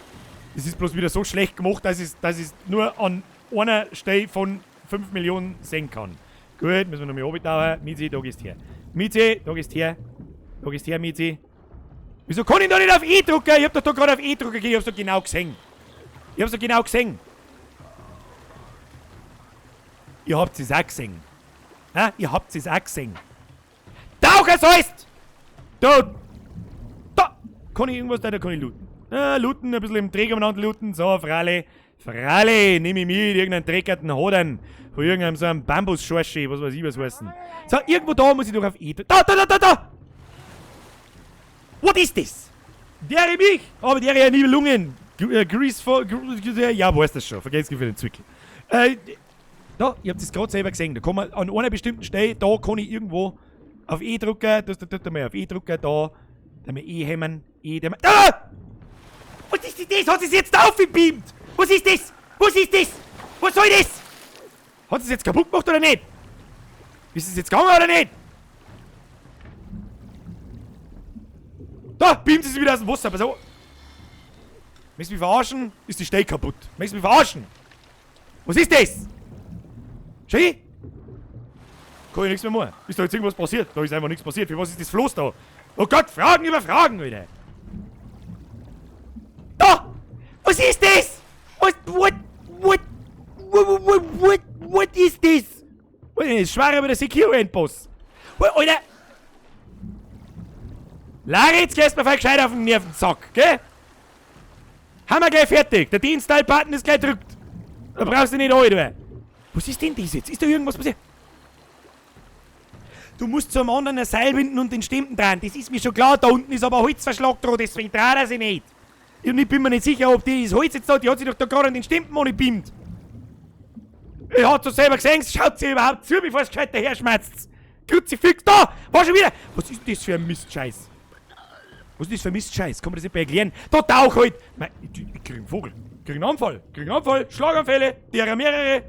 Das ist bloß wieder so schlecht gemacht, dass es nur an einer Stelle von 5 Millionen sehen kann. Gut, müssen wir nochmal runtertauchen. Mizi, da gehst her. Mizi, da gehst her. Da gehst her, Mizi. Wieso kann ich da nicht auf E drücken? Ich hab doch da gerade auf E drücken gegeben. Ich hab's doch genau gesehen. Ich hab's doch genau gesehen. Ihr habt es auch gesehen. Ha? Ihr habt es auch gesehen. Taucher sollst! Da! Da! Kann ich irgendwas da? Da kann ich looten. Ah, looten, ein bisschen im Dreck umeinander looten. So, Fralle. Fralle, nimm ich mit, irgendeinen dreckerten Hodern. Von irgendeinem so einem Bambusschorsch, was weiß ich, was heißen. So, irgendwo da muss ich doch auf E drücken. Da, da, da, da, da! What is this? Der mich! Aber der ja nie Lungen. Grease for. Ja, weiß das schon. Vergesst für den Zwickel. Da, ihr habt es gerade selber gesehen. Da kann man an einer bestimmten Stelle, da kann ich irgendwo auf E drücken. Das, da, da, da mal auf E drücken, da. Da mal E hämmern. E, da mal. Da! Was ist das? Hat es jetzt aufgebeamt? Was ist das? Was ist das? Was soll das? Hat es jetzt kaputt gemacht oder nicht? Ist es jetzt gegangen oder nicht? Da, beamt es wieder aus dem Wasser. Pass auf. Möchtest du mich verarschen? Ist die Stelle kaputt. Möchtest du mich verarschen? Was ist das? Schau? Kann ich nichts mehr machen. Ist da jetzt irgendwas passiert? Da ist einfach nichts passiert. Für was ist das Floß da? Oh Gott, Fragen über Fragen, Alter. Da! Was ist das? Was, what is this? Was ist das? Schwerer über der Secure-Endboss. Alter! Larry, jetzt gehst du mir voll gescheit auf den Nervensack, gell? Haben wir gleich fertig. Der Dienstteil-Button ist gleich drückt. Da brauchst du nicht alt. Was ist denn das jetzt? Ist da irgendwas passiert? Du musst zum anderen ein Seil binden und den Stimmen dran. Das ist mir schon klar. Da unten ist aber ein Holzverschlag dran, deswegen dreht er sich nicht. Und ich bin mir nicht sicher, ob die das Holz jetzt da, die hat sich doch da gerade an den Stimmen angebeamt. Ich hab's doch selber gesehen, schaut sie überhaupt zu, bevor es gescheit daher schmerzt. Kruzifix, da! War schon wieder! Was ist das für ein Mistscheiß? Was ist das für ein Mistscheiß? Kann man das nicht mehr erklären? Da tauch halt! Mei, ich krieg einen Vogel. Ich krieg einen Anfall. Ich krieg einen Anfall. Schlaganfälle. Derer mehrere.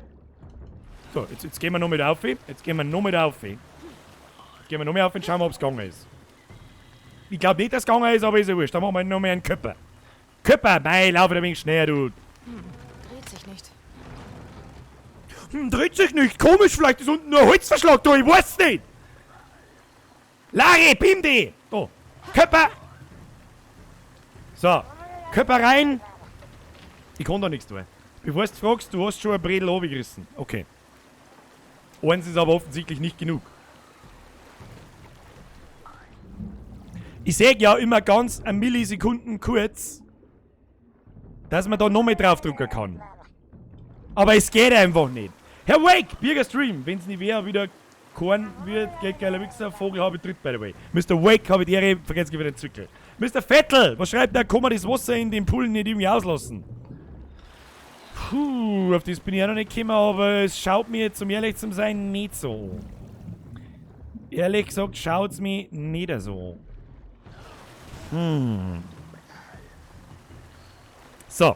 So, jetzt gehen wir noch mit auf. Jetzt gehen wir noch mit auf. Jetzt gehen wir noch mehr auf und schauen wir, ob's gegangen ist. Ich glaub nicht, dass es gegangen ist, aber ist ja wurscht. Da machen wir noch mehr einen Köpper. Köpper! Mei, lauf ein wenig schneller, du. Dreht sich nicht. Hm, dreht sich nicht. Komisch, vielleicht ist unten nur ein Holzverschlag da. Ich weiß nicht. Larry, beam die! Da. Köpper! So. Köpper rein. Ich kann da nichts tun. Bevor du fragst, du hast schon ein Bredel runtergerissen. Okay. Eins ist aber offensichtlich nicht genug. Ich sag ja immer ganz eine Millisekunden kurz, dass man da noch mehr draufdrücken kann. Aber es geht einfach nicht. Herr Wake, Birger Stream, wenn's nicht wäre, wieder Korn wird, geht geiler Wichser, Vogel habe ich dritt, by the way. Mr. Wake habe ich die Ehre, vergesst wieder den Zwickel. Mr. Vettel, was schreibt der? Kann man das Wasser in den Pool nicht irgendwie auslassen? Puh, auf das bin ich auch noch nicht gekommen, aber es schaut mir jetzt, um ehrlich zu sein, nicht so. Ehrlich gesagt schaut's mir nicht so. So.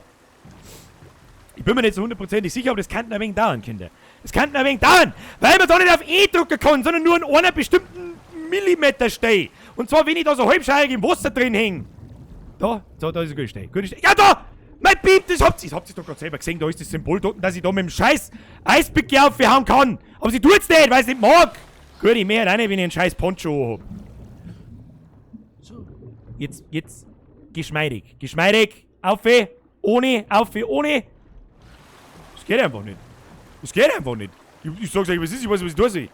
Ich bin mir nicht so hundertprozentig sicher, aber das kann ein wenig dauern, Kinder. Das kann ein wenig dauern, weil man da nicht auf E drücken kann, sondern nur an einer bestimmten Millimeter stehe. Und zwar, wenn ich da so halbscheiig im Wasser drin hänge. Da, so, da ist eine gute Stelle. Gute Stelle. Ja, da! Mein Piep, das habt ihr, das habt ihr doch gerade selber gesehen. Da ist das Symbol dort, dass ich da mit dem scheiß Eispickel aufhauen kann. Aber sie tut's nicht, weil sie nicht mag. Gut, ich mehr alleine, wenn ich einen scheiß Poncho hab. So. Jetzt, jetzt, geschmeidig. Geschmeidig, auf, ohne, auf, ohne. Das geht einfach nicht. Das geht einfach nicht. Ich sag's euch, was ist, ich weiß, was ich tun soll.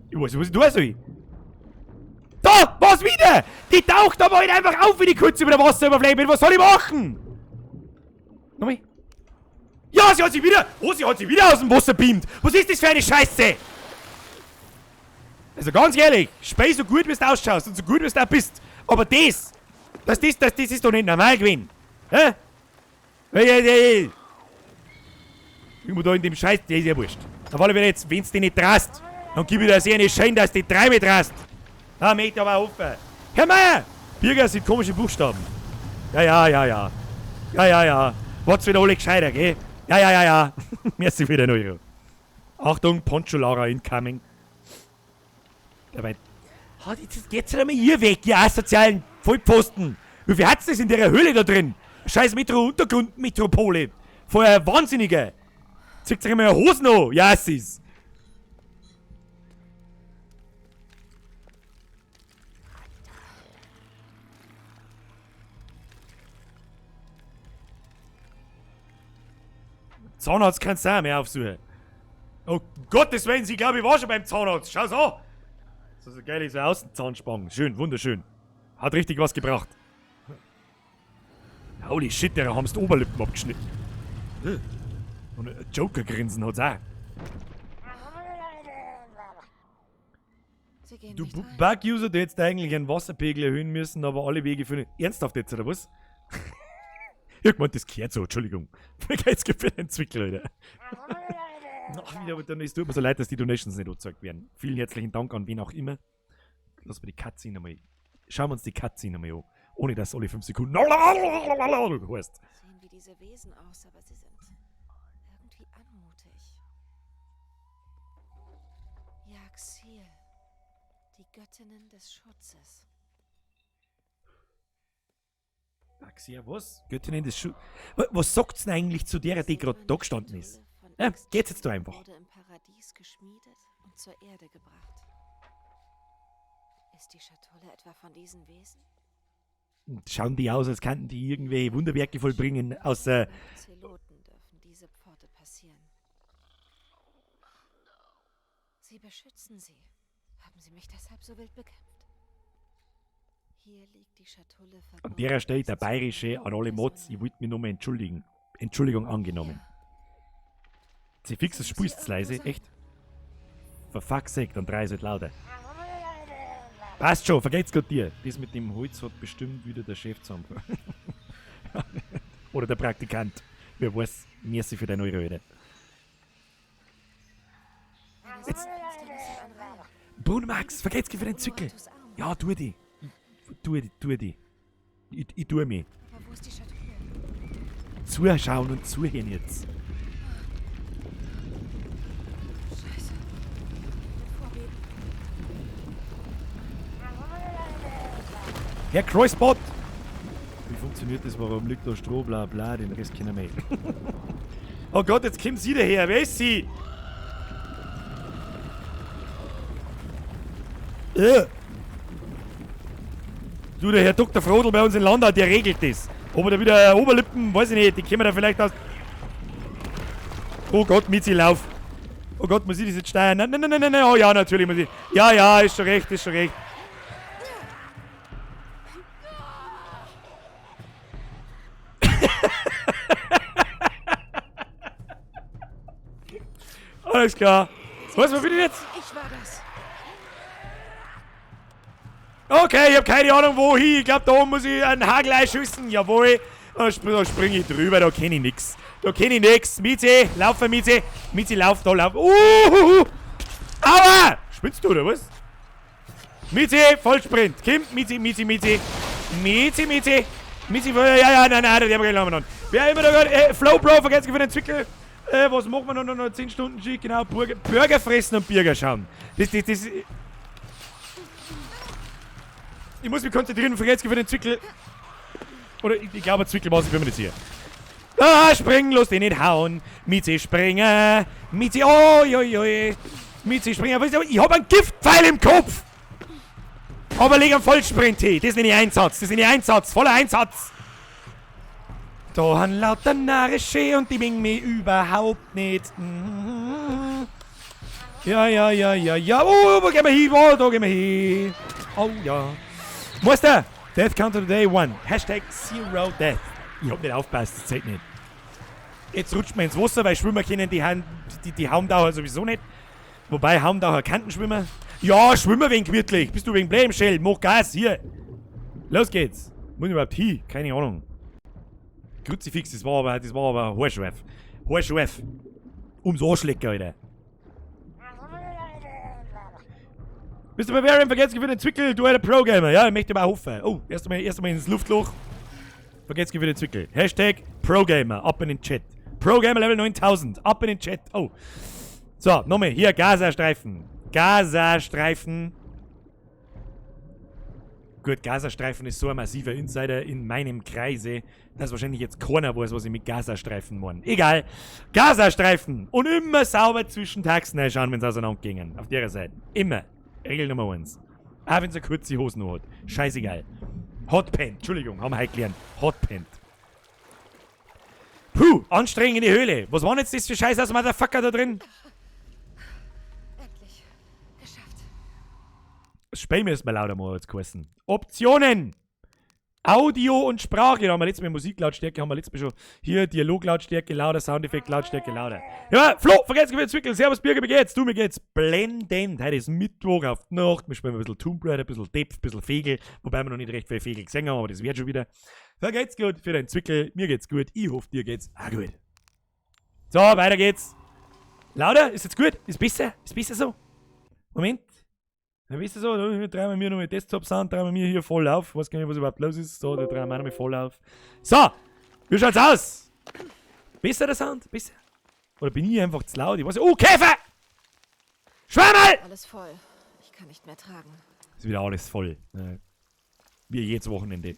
Ich weiß nicht, was ich tun soll. Da! Was wieder? Die taucht aber halt einfach auf, wenn ich kurz über der Wasseroberfläche bin. Was soll ich machen? Nochmal. Ja, sie hat sich wieder... Oh, sie hat sich wieder aus dem Wasser beamt. Was ist das für eine Scheiße? Also ganz ehrlich, spey so gut, wie du ausschaust und so gut, wie du auch bist. Aber das ist doch nicht normal gewesen. Hä? Hey, hey, hey. Irgendwo da in dem Scheiß, der ist ja wurscht. Auf alle Fälle jetzt, wenn's dich nicht traust, dann gib ich dir sehr eine Schein, dass du die drei mit traust. Da möchte ich aber hoffen. Herr Meier! Birger sind komische Buchstaben. Ja, ja, ja, ja. Ja, ja, ja. Wart's wieder alle gescheiter, gell? Ja, ja, ja, ja. Merci für den Euro. Achtung, Poncho Lara incoming. Dabei. Jetzt geht's halt einmal hier weg, ihr asozialen Vollpfosten. Wie viel hat's das in der Höhle da drin? Scheiß Metro-Untergrund-Metropole. Vorher Wahnsinniger. Zieht sich immer Hosen an. Ja, es ist. Zahnarzt kannst du auch mehr aufsuchen. Oh Gottes Willen, sie glaube ich war schon beim Zahnarzt. Schau's an. Das ist eine geile so Außenzahnspange. Schön, wunderschön. Hat richtig was gebracht. Holy shit, der haben's die Oberlippen abgeschnitten. Und ein Joker-Grinsen hat's auch. Sie gehen Du nicht rein. Bug-User, der jetzt eigentlich einen Wasserpegel erhöhen müssen, aber alle Wege führen. Ernsthaft jetzt, oder was? Ich hab gemeint, das gehört so, Entschuldigung. Jetzt gibt es einen Zwickel, Alter. Ach, wieder, aber dann, es tut mir so leid, dass die Donations nicht angezeigt werden. Vielen herzlichen Dank an wen auch immer. Lass mal die Cutscene nochmal. Schauen wir uns die Cutscene nochmal an. Ohne dass alle 5 Sekunden heißt. Sehen wie diese Wesen aus, aber sie sind irgendwie anmutig. Yaxil, die Göttinnen des Schutzes. Axia, was? Göttinnen des Schutzes. Was sagt's denn eigentlich zu der, die gerade da gestanden ist? Ja, geht's jetzt da einfach. Wurde im Paradies geschmiedet und zur Erde gebracht. Ist die Schatulle etwa von diesen Wesen? Und schauen die aus, als könnten die irgendwelche Wunderwerke vollbringen, außer. Nur Zeloten dürfen diese Pforte passieren. Sie beschützen sie. Haben sie mich deshalb so wild bekämpft? Hier liegt die Schatulle An der Stelle der bayerische an alle Mods, ich wollte mich nochmal entschuldigen. Entschuldigung angenommen. Sie fix, das spielst leise, echt? For fuck's sake, dann dreh ich halt lauter. Passt schon, vergeht's grad dir. Das mit dem Holz hat bestimmt wieder der Chef zusammengebracht. Oder der Praktikant. Wer weiß, merci für deine Euro, Alter. Jetzt. Bruno Max, vergeht's dir für den Zwickel. Ja, tu die. Tu die, tu die. Ich tu mich. Aber wo ist die Schatulle? Zuschauen und zuhören jetzt. Scheiße. Mit Vorbeben. Herr Kreuzbot! Wie funktioniert das? Warum liegt da Stroh? Bla bla, den Rest kennen wir. Oh Gott, jetzt kommt sie daher. Wer ist sie? Du, der Herr Dr. Frodl bei uns in Landau, der regelt das. Ob er da wieder Oberlippen, weiß ich nicht, die kommen da vielleicht aus. Oh Gott, Mizi, lauf. Oh Gott, muss ich das jetzt steuern? Nein, nein, nein, nein, nein, oh ja, natürlich muss ich. Ja, ja, ist schon recht, ist schon recht. Alles klar. Was, wo bin ich jetzt? Ich war das. Okay, ich hab keine Ahnung wohin. Ich glaub, da oben muss ich einen Hagel einschießen. Jawohl. Da spring ich drüber, da kenn ich nix. Da kenn ich nix. Mizi, lauf, Mizi. Mizi, lauf, da, lauf. Uhuhu. Aua! Spinnst du, oder was? Mizi, Vollsprint. Kim, Mizi, Mizi, Mizi. Mizi, Mizi. Mizi, ja, ja, nein, nein, der haben wir noch. Wer immer da gerade, Flow Bro, vergesst für den Zwickel. Was machen wir noch? Noch 10 Stunden Ski, genau. Burger fressen und Burger schauen. Das. Ich muss mich konzentrieren, vergesst für den Zwickel. Oder ich glaube, Zwickel war es, ich bin mir nicht sicher. Ah, springen, lass dich nicht hauen. Mizi, springen. Mizi, oi, oi, oi. Mizi, springen. Ich hab einen Giftpfeil im Kopf. Aber leg einen Vollsprint hin. Das nenne ich Einsatz. Das nenne ich Einsatz. Voller Einsatz. Da han lauter Narische und die bringen mich überhaupt nicht. Ja, ja, ja, ja, ja. Oh, wo gehen wir hin? Oh, da gehen wir hin. Oh, ja. Meister, Death Counter Today 1. Hashtag Zero Death. Ich hab nicht aufgepasst, das zählt nicht. Jetzt rutscht man ins Wasser, weil Schwimmer kennen die Haumdauer sowieso nicht. Wobei Haumdauer kannten Schwimmer. Ja, Schwimmer wegen gemütlich. Bist du wegen Blame, Shell? Mach Gas, hier. Los geht's. Muss ich überhaupt hin? Keine Ahnung. Kruzifix, das war aber haarscharf. Haarscharf. Ums Arschlecken, Alter. Mr. Barbarian, vergesst für den Zwickel, du alter Pro-Gamer. Ja, ich möchte aber auch hoffen. Oh, erst einmal ins Luftloch. Vergesst für den Zwickel. Hashtag ProGamer, ab in den Chat. ProGamer Level 9000, ab in den Chat. Oh. So, nochmal, hier, Gazastreifen. Gazastreifen. Gut, Gazastreifen ist so ein massiver Insider in meinem Kreise, dass wahrscheinlich jetzt keiner weiß, was ich mit Gazastreifen meine. Egal. Gazastreifen. Und immer sauber zwischen Taxen reinschauen, wenn sie auseinandergingen. Auf der Seite. Immer. Regel Nummer 1. Auch wenn sie kurze Hosen noch hat. Scheißegal. Hotpant. Entschuldigung, haben wir heute gelernt. Hotpant. Puh, anstrengende Höhle. Was war denn jetzt das für Scheiß aus Motherfucker da drin? Endlich. Geschafft. Das Spiel müssen wir lauter mal jetzt geheißen. Optionen! Audio und Sprache. Da haben wir letztes Mal Musiklautstärke, haben wir letztes Mal schon. Hier Dialoglautstärke lauter, Soundeffekt Lautstärke lauter. Ja, Flo, vergesst nicht Zwickel. Servus, Birger, wie geht's? Du, mir geht's blendend. Heute ist Mittwoch auf die Nacht. Wir spielen ein bisschen Tomb Raider, ein bisschen Depth, ein bisschen Fegel. Wobei wir noch nicht recht viel Fegel gesehen haben, aber das wird schon wieder. Vergeht's gut für den Zwickel. Mir geht's gut. Ich hoffe, dir geht's auch gut. So, weiter geht's. Lauter? Ist jetzt gut? Ist besser? Ist besser so? Moment. Ja, weißt du so, da drehen wir mir noch mit Desktop-Sound, drehen wir mir hier voll auf. Weiß gar nicht, was überhaupt los ist. So, da drehen wir noch mal voll auf. So, wie schaut's aus? Besser der Sound? Besser? Oder bin ich einfach zu laut? Ich weiß nicht. Oh, Käfer! Schwammerl! Alles voll. Ich kann nicht mehr tragen. Ist wieder alles voll. Wie jedes Wochenende.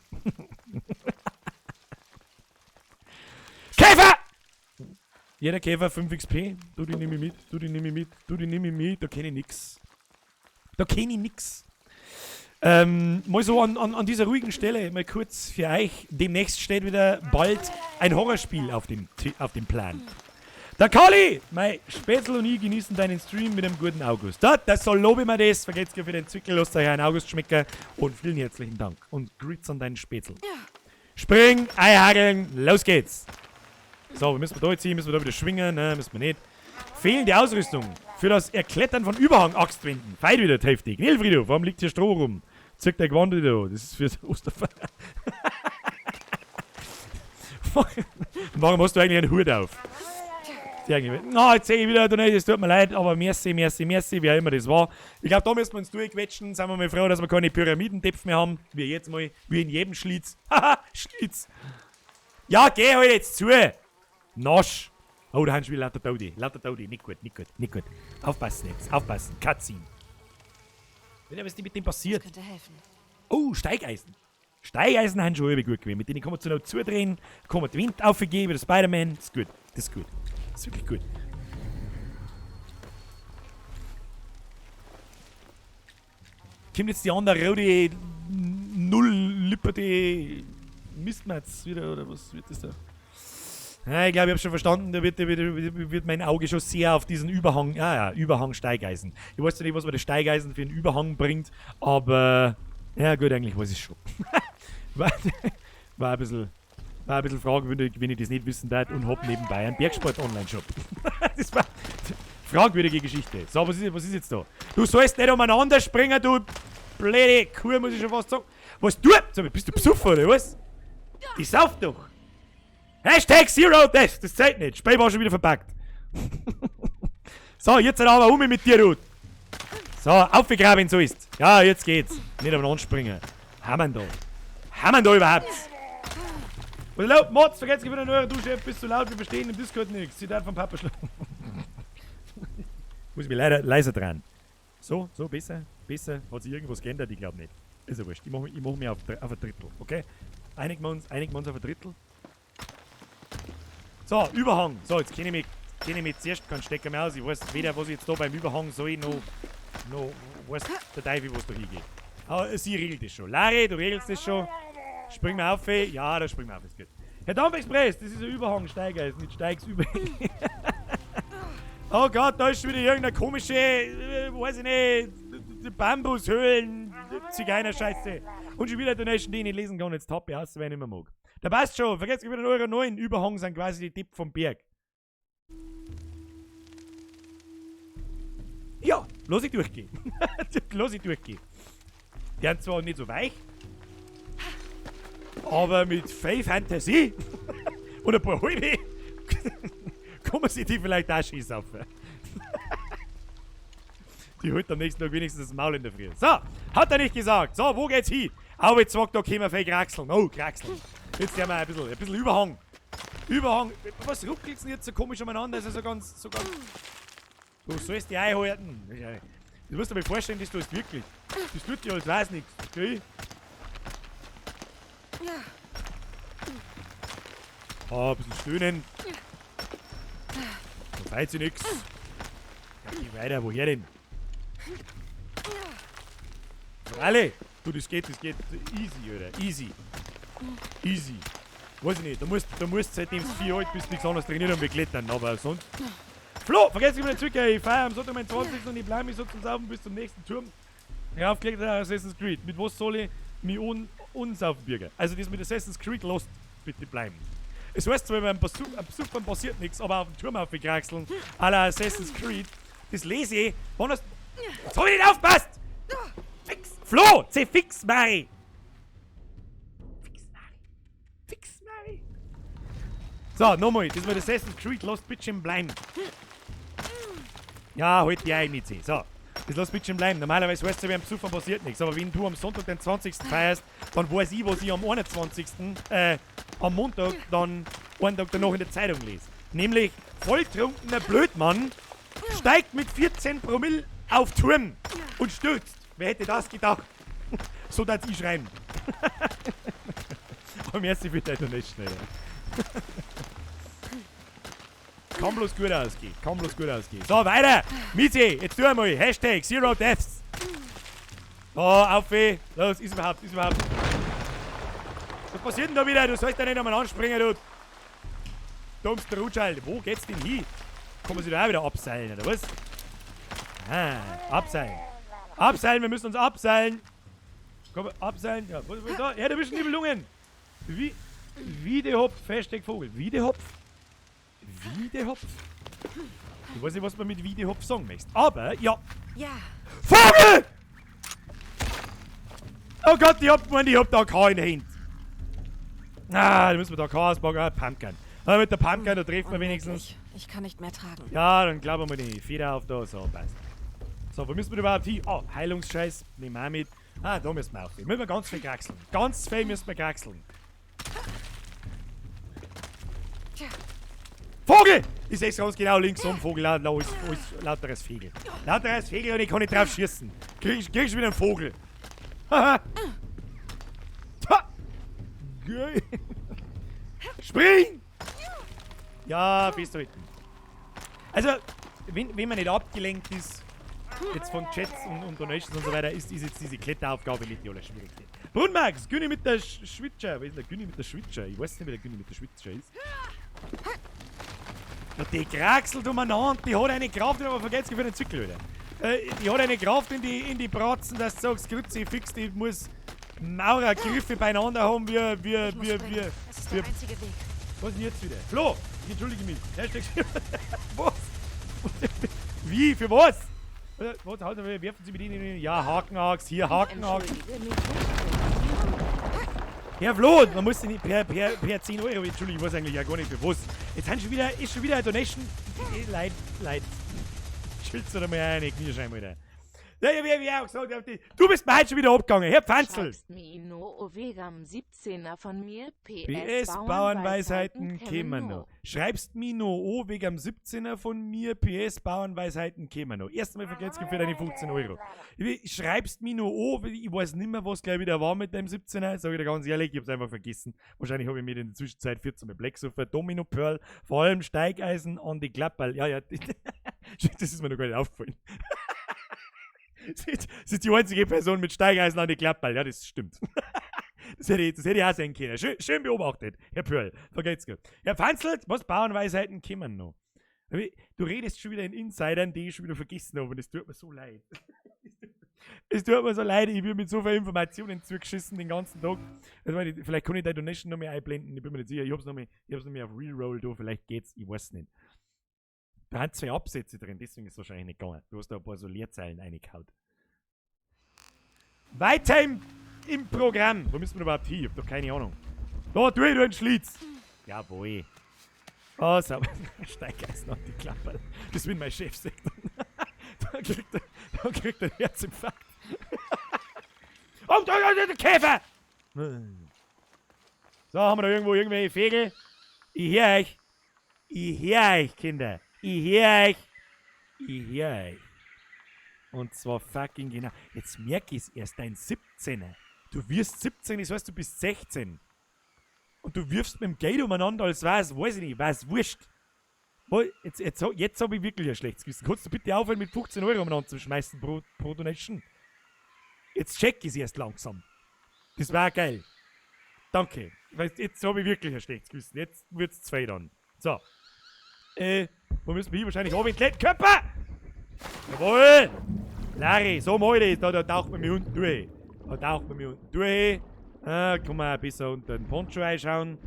Käfer! Jeder Käfer 5 XP. Du, die nehme ich mit. Du, die nehme ich mit. Du, die nehme ich mit. Da kenne ich nix. Da kenne ich nix. Mal so an dieser ruhigen Stelle, mal kurz für euch. Demnächst steht wieder bald ein Horrorspiel auf dem Plan. Der Kali, mein Spätzl und ich genießen deinen Stream mit einem guten August. Da, das soll lobe ich mir das. Vergesst für den Zwickel, lasst euch einen August schmecken. Und vielen herzlichen Dank. Und Grüße an deinen Spätzl. Spring, Eihageln, los geht's. So, wir müssen da jetzt hin, müssen wir da wieder schwingen, ne, müssen wir nicht. Fehlende Ausrüstung für das Erklettern von Überhang-Axtwänden. Feit wieder heftig. Nilfrido, warum liegt hier Stroh rum? Zirkt der Gewand wieder. Das ist fürs Osterfeuer. Warum hast du eigentlich einen Hut auf? Na, jetzt sehe ich wieder, es tut mir leid, aber merci, merci, merci, wie auch immer das war. Ich glaube, da müssen wir uns durchquetschen. Sind wir mal froh, dass wir keine Pyramidendepf mehr haben. Wie jetzt mal, wie in jedem Schlitz. Haha, Schlitz. Ja, geh halt jetzt zu. Nasch. Oh, da haben schon wieder lauter Todi. Lauter Todi. Nicht gut, nicht gut, nicht gut. Aufpassen jetzt, aufpassen. Cutscene. Wenn ja, was ist mit dem passiert? Das könnte helfen. Oh, Steigeisen. Steigeisen haben schon gut gewesen. Mit denen kann man zu noch zudrehen, kann man den Wind aufgeben, wie der Spider-Man. Das ist gut, das ist gut. Das ist wirklich gut. Kommt jetzt die andere rote Null-lipperte Mistmatz wieder, oder was wird das da? Ja, ich glaube, ich habe schon verstanden, da wird mein Auge schon sehr auf diesen Überhang, ja, ja, Überhang Steigeisen. Ich weiß ja nicht, was man das Steigeisen für einen Überhang bringt, aber, ja gut, eigentlich weiß ich schon. War ein bisschen fragwürdig, wenn ich das nicht wissen darf und hab nebenbei einen Bergsport-Online-Shop. Das war fragwürdige Geschichte. So, was ist jetzt da? Du sollst nicht umeinander springen, du blöde Kuh, muss ich schon fast sagen. Was du? Sag mal, bist du besoffen oder was? Die sauft doch. Hashtag Zero Death, das zählt nicht. Spiel war schon wieder verpackt. So, jetzt aber um mit dir, Ruth. So, aufgegraben, so ist. Ja, jetzt geht's. Nicht umeinander springen. Haben wir da. Haben wir da überhaupt? Und laut, Mods, vergesst wieder nur, du Chef, bist zu laut, wir verstehen im Discord nichts. Zitat vom Papa schlagen. Muss ich mich leider leiser dran. So, so, besser, besser. Hat sich irgendwas geändert? Ich glaub nicht. Ist ja wurscht. Ich mach mich auf ein Drittel, okay? Einigen wir uns auf ein Drittel. So, Überhang. So, jetzt kenne ich mich zuerst keinen Stecker mehr aus. Ich weiß weder, was ich jetzt da beim Überhang soll, noch weiß der Teufel, was da hingeht. Aber sie regelt das schon. Larry, du regelst das schon. Spring mal auf, ey. Ja, da springen wir auf, ist gut. Herr Dampfexpress, das ist ein Überhangsteiger, ist nicht Steigs über. Oh Gott, da ist schon wieder irgendeine komische, weiß ich nicht, Bambushöhlen, Zigeuner-Scheiße. Und schon wieder Donation, die ich nicht lesen kann, jetzt tappe ich aus, wenn ich nicht mehr mag. Da passt schon, vergesst wieder eure neuen Überhang sind quasi die Tipp vom Berg. Ja, lass ich durchgehen. Lass ich durchgehen. Die sind zwar nicht so weich, aber mit viel Fantasie und ein paar halbe kann man sich die vielleicht auch schießen auf. Die holt am nächsten Tag wenigstens das Maul in der Früh. So, hat er nicht gesagt. So, wo geht's hin? Aber jetzt sagt, da kommen wir viel Kraxeln. Oh, Kraxeln. Jetzt haben wir ein bisschen Überhang. Überhang. Was ruckelt's denn jetzt so komisch umeinander? Das ist so ganz, so ganz. Du sollst dich einhalten. Du musst dir mal vorstellen, das tust wirklich. Das tut dir als weiß nichts, okay? Ah, ein bisschen stöhnen. Da fällt sich nix. Ja, geh weiter, woher denn? Alle! Du, das geht easy, oder? Easy. Easy. Weiß ich nicht, da musst seitdem du 4 alt bist nichts anderes trainieren und wir klettern, aber sonst. Flo, vergiss nicht mehr zurück, ich feiere am Sonntag meinen 20. und ich bleibe mich so zum Saufen bis zum nächsten Turm. Raufgelegt Assassin's Creed. Mit was soll ich mich unsaufen, Bürger? Also das mit Assassin's Creed lasst bitte bleiben. Es heißt zwar, beim Besuch passiert nichts, aber auf dem Turm aufgekraxeln, à la Assassin's Creed, das lese ich, wann hast. Jetzt hab ich nicht aufgepasst! Fix! Flo! Zeh fix, Mari! Fix, Mari! Fix, Mari! So, nochmal, das mit Assassin's Creed lasst bitte schön bleiben. Ja, halt die ein mit sie. So, das lasst bitte schön bleiben. Normalerweise weißt du, beim Besuch passiert nichts. Aber wenn du am Sonntag den 20. feierst, dann weiß ich, was ich am 21. Am Montag dann einen Tag danach in der Zeitung lese. Nämlich, volltrunkener Blödmann steigt mit 14 Promille auf Turm und stürzt. Wer hätte das gedacht? So darf ich schreiben. Aber merci für deine Donation, Alter. Kann bloß gut ausgehen. Kann bloß gut ausgehen. So, weiter! Mizi, jetzt tu einmal. Hashtag Zero Deaths. Oh, auf, los, ist überhaupt, ist überhaupt. Was passiert denn da wieder? Du sollst da nicht einmal anspringen, du dummster Rutschall. Wo geht's denn hin? Kann man sich da auch wieder abseilen, oder was? Ah, abseilen. Abseilen, wir müssen uns abseilen. Komm, abseilen. Ja, was ist da? Ja, da bist du Nibelungen. Wie Wiedehopf, Hashtag Vogel. Wiedehopf? Wiedehopf? Ich weiß nicht, was man mit Wiedehopf sagen möchte. Aber, ja. Ja. Vogel! Oh Gott, ich hab da K in der Hand. Ah, da müssen wir da K auspacken. Ah, Pumpkin. Aber mit der Pumpkin, da trifft man wenigstens. Ich kann nicht mehr tragen. Ja, dann glauben wir die Feder auf da. So, passt. So, wo müssen wir überhaupt hin? Oh, Heilungsscheiß. Nehmen wir auch mit. Ah, da müssen wir auf. Müssen wir ganz viel kraxeln. Ganz viel müssen wir kraxeln. Vogel! Ich seh's ganz genau links um, Vogel, alles, lauteres Vogel. Lauteres Vogel und ich kann nicht drauf schießen. Kriegst wieder einen Vogel. Haha! Geil! Spring! Ja, bist du hinten. Also, wenn man nicht abgelenkt ist, jetzt von Chats und Donations und so weiter, ist jetzt diese Kletteraufgabe nicht die allerschwierigste. Brunmax, Günni mit der Schwitzer. Wer ist der Günni mit der Schwitzer? Ich weiß nicht, wer der Günni mit der Schwitzer ist. Ja, die kraxelt umeinander, die hat eine Kraft, aber vergesst für den Zickel wieder. Die hat eine Kraft in die Bratzen, dass du sagst, Grütze, fix, die muss Maurergriffe beieinander haben, wir. Das ist der einzige Weg. Was ist denn jetzt wieder? Flo, ich entschuldige mich. Hashtag was? Wie? Für was? Was? Halt, werfen Sie mit Ihnen. Ja, Hakenhaks, hier Hakenhaks. Herr Flo, man muss nicht per 10 Euro, Entschuldigung, ich weiß eigentlich ja gar nicht bewusst. Jetzt haben schon wieder, ist schon wieder eine Donation. Leid, Leid. Schützt oder mal eine Kniescheibe, Alter. Ja, wie auch gesagt, du bist mir heute schon wieder abgegangen, Herr Pfanzl. Schreibst mir no 17er von mir, PS, PS Bauernweisheiten kämen noch. Schreibst mir no wegen am 17er von mir, PS Bauernweisheiten kämen noch. Erstmal vergesst für deine 15 Euro. Schreibst mir no, ich weiß nicht mehr, was gleich wieder war mit deinem 17er, sag ich dir ganz ehrlich, ich hab's einfach vergessen. Wahrscheinlich habe ich mir in der Zwischenzeit 14 mit Black Sofa, Domino Pearl, vor allem Steigeisen an die Klapperl. Ja, ja, das ist mir noch gar nicht aufgefallen. Sie ist die einzige Person mit Steigeisen an die Klapperl. Ja, das stimmt. Das hätte ich auch sehen können. Schön, schön beobachtet, Herr Pörl. Vergeht's gut. Herr Pfanzelt, was Bauernweisheiten kommen noch? Du redest schon wieder in Insidern, die ich schon wieder vergessen habe und es tut mir so leid. Es tut mir so leid, ich bin mit so vielen Informationen zugeschissen den ganzen Tag. Also, vielleicht kann ich deine Donation noch mehr einblenden, ich bin mir nicht sicher. Ich hab's noch mehr auf Reroll da, vielleicht geht's, ich weiß nicht. Da sind 2 Absätze drin, deswegen ist es wahrscheinlich nicht gegangen. Du hast da ein paar so Leerzeilen reingehauen. Weiter im Programm. Wo müssen wir überhaupt hin? Ich hab doch keine Ahnung. Da, tu ich, du einen Schlitz. Jawohl. Oh, sauber. Steigeisen an die Klappe. Das will mein Chef sagen. Da kriegt er einen Herzinfarkt. Oh, da, der Käfer! So, haben wir da irgendwo irgendwelche Vögel? Ich hör euch. Ich hör euch, Kinder. Ich hör euch. Ich hör euch. Und zwar fucking genau. Jetzt merk ich's erst, dein 17er. Du wirst 17, das heißt, du bist 16. Und du wirfst mit dem Geld umeinander, als wär's, weiß ich nicht, wär's wurscht. Jetzt hab ich wirklich ein schlechtes Gewissen. Kannst du bitte aufhören, mit 15 Euro umeinander zu schmeißen pro Donation? Jetzt check ich's erst langsam. Das war geil. Danke. Weißt, jetzt hab ich wirklich ein schlechtes Gewissen. Jetzt wird's 2 dann. So. Wo müssen wir hier wahrscheinlich runter? In den Körper! Jawohl! Larry, so mach ich das. Da taucht man mich unten durch. Da taucht man mich unten durch. Kann man ein bisschen unter den Poncho einschauen.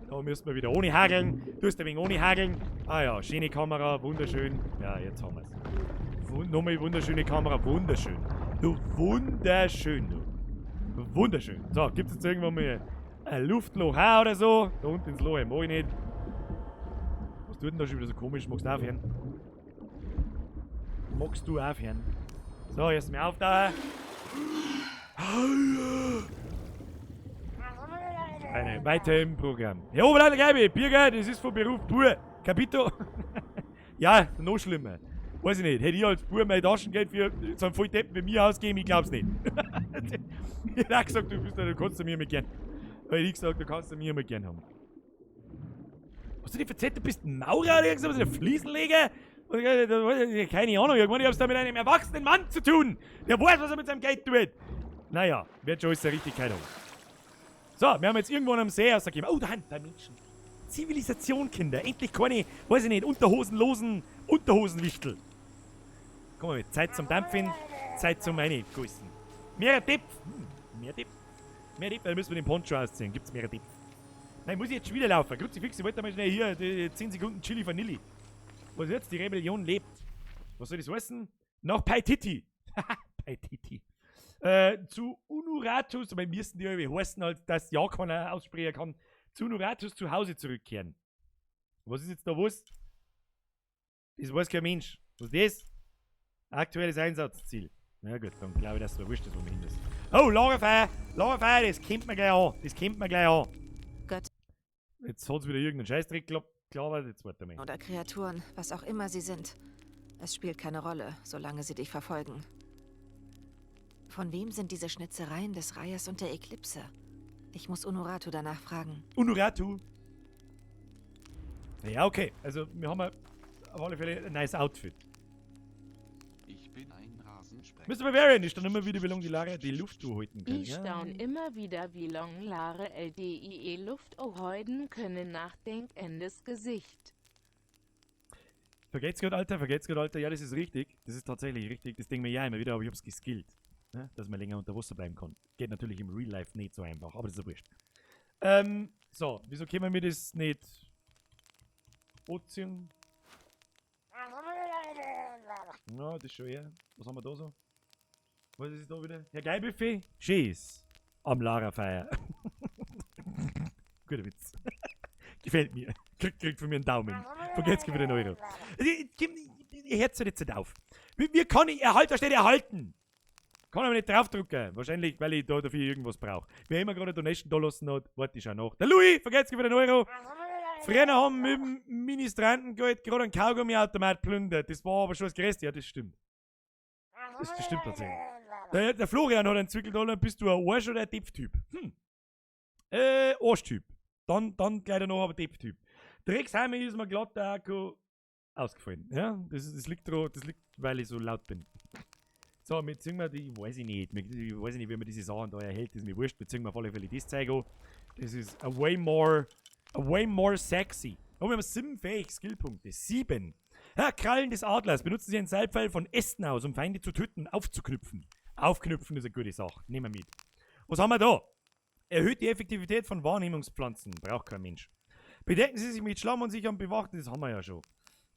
Da müssen wir wieder ohne hageln. Du hast ein wenig ohne hageln. Ah ja, schöne Kamera, wunderschön. Ja, jetzt haben wir's. Nochmal wunderschöne Kamera, wunderschön. Du, wunderschön, du. Wunderschön. So, gibt's jetzt irgendwann mal ein Luftloch auch oder so? Da unten ins Loch, mach ich nicht. Was tut denn da schon wieder so komisch? Magst du aufhören? Magst du aufhören? So, erst mal auf da. Eine weiter im Programm. Ja, Oberleiter Geibe, Birger, das ist von Beruf pur. Capito? Ja, noch schlimmer. Weiß ich nicht. Hätte ich als Bub mein Taschengeld für so einen Volldeppen wie mir ausgegeben, ich glaub's nicht. Ich hätte auch gesagt, du kannst du mir mal gern. Weil ich gesagt, du kannst du mir mal gern haben. Hast du dir erzählt, du bist ein Maurer oder irgendwas, ein Fliesenleger? Keine Ahnung, irgendwann, ich hab's da mit einem erwachsenen Mann zu tun, der weiß, was er mit seinem Geld tut. Naja, wird schon alles der Richtigkeit haben. So, wir haben jetzt irgendwo am See rausgegeben. Oh, da haben da Menschen. Zivilisation, Kinder. Endlich keine, weiß ich nicht, unterhosenlosen Unterhosenwichtel. Komm mal mit. Zeit zum Dampfen, Zeit zum Reingießen. Mehr Tipp. Mehr Tipp. Mehr Tipp, dann müssen wir den Poncho ausziehen. Gibt's mehr Tipp? Nein, muss ich jetzt schon wieder laufen. Kruzifix, ich wollte mal schnell hier die 10 Sekunden Chili Vanilli. Was jetzt? Die Rebellion lebt. Was soll das heißen? Nach Paititi. Paititi. Zu Unuratus, aber müssen die irgendwie heißen, als dass ja keiner aussprechen kann, zu Unuratus zu Hause zurückkehren. Was ist jetzt da was? Das weiß kein Mensch. Was ist das? Aktuelles Einsatzziel. Na gut, dann glaube ich, dass es wurscht ist, wo wir hin müssen. Oh, Lagerfeuer! Lagerfeuer, das kennt man gleich an. Das kennt man gleich an. Gott. Jetzt hat's wieder irgendeinen Scheißdreck geklappt, jetzt warte mal. Oder Kreaturen, was auch immer sie sind. Es spielt keine Rolle, solange sie dich verfolgen. Von wem sind diese Schnitzereien des Reihers und der Eklipse? Ich muss Unuratu danach fragen. Unuratu? Ja, okay. Also, wir haben ja auf alle Fälle ein nice Outfit. Ich bin ein Rasensprenger. Mr. Bavarian, ich stand immer wieder, wie lange die Lara die Luft durchhalten kann. Ich Ja. staun immer wieder, wie lang Lara LDIE Luft hoiden können, nachdenkendes Gesicht. Vergeht's gut, Alter, vergeht's gut, Alter. Ja, das ist richtig. Das ist tatsächlich richtig. Das denken wir ja immer wieder, aber ich hab's geskillt. Ne? Dass man länger unter Wasser bleiben kann. Geht natürlich im Real Life nicht so einfach, aber das ist ja wurscht. So, wieso können wir das nicht anziehen? Ja, das ist schon eher. Was haben wir da so? Was ist da wieder? Herr Geilbuffet? Schieß am Lara-Feier. Guter Witz. Gefällt mir. Kriegt von mir einen Daumen. Vergesst wieder einen Euro. Ihr hört jetzt nicht auf. Wie kann ich erhalten? Da steht erhalten. Kann aber nicht draufdrücken. Wahrscheinlich, weil ich da dafür irgendwas brauche. Wer immer gerade Donation da lassen hat, warte ich schon nach. Der Louis, vergesst wieder einen Euro. Früher haben mit dem Ministrantengeld gerade einen Kaugummiautomat plündert. Das war aber schon das Größte. Ja, das stimmt. Das stimmt tatsächlich. Der Florian hat einen Zwickeldollar. Bist du ein Arsch oder ein Depp-Typ? Arschtyp. Dann gleich danach aber Depp-Typ. Drecksheime ist mir glatt der Akku ausgefallen. Ja, das liegt dran, das liegt, weil ich so laut bin. So, wir ziehen wir die, weiß ich nicht, ich weiß nicht, wie man diese Sachen da erhält, ist mir wurscht. Wir ziehen wir auf alle Fälle das Zeug an. Das ist a way more sexy. Oh, wir haben 7 fähig Skillpunkte. 7. Ja, Krallen des Adlers. Benutzen Sie einen Seilpfeil von Ästen aus, um Feinde zu töten und aufzuknüpfen. Aufknüpfen ist eine gute Sache. Nehmen wir mit. Was haben wir da? Erhöht die Effektivität von Wahrnehmungspflanzen. Braucht kein Mensch. Bedecken Sie sich mit Schlamm und sich am Bewachten. Das haben wir ja schon.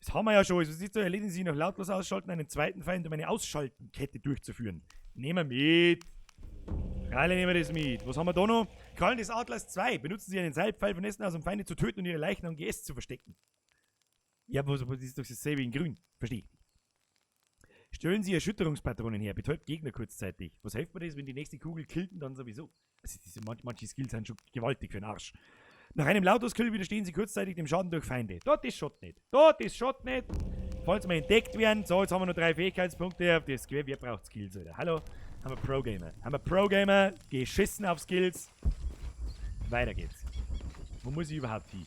Das haben wir ja schon. Also, siehst du, erledigen Sie noch lautlos ausschalten, einen zweiten Feind, um eine Ausschaltenkette durchzuführen. Nehmen wir mit. Freilich nehmen wir das mit. Was haben wir da noch? Krallen des Adlers 2. Benutzen Sie einen Seilpfeil von Ästen aus, um Feinde zu töten und ihre Leichen am Geäst zu verstecken. Ja, aber das ist doch dasselbe in grün. Verstehe ich. Stellen Sie Erschütterungspatronen her. Betäubt Gegner kurzzeitig. Was hilft mir das, wenn die nächste Kugel killt und dann sowieso? Also diese, manche Skills sind schon gewaltig für den Arsch. Nach einem Lautus-Kill widerstehen sie kurzzeitig dem Schaden durch Feinde. Dort ist Schott nicht. Dort ist Schott nicht. Falls wir entdeckt werden. So, jetzt haben wir noch 3 Fähigkeitspunkte. Auf das Wer braucht Skills, Alter? Hallo? Haben wir Pro-Gamer. Haben wir Pro-Gamer. Geschissen auf Skills. Weiter geht's. Wo muss ich überhaupt hin?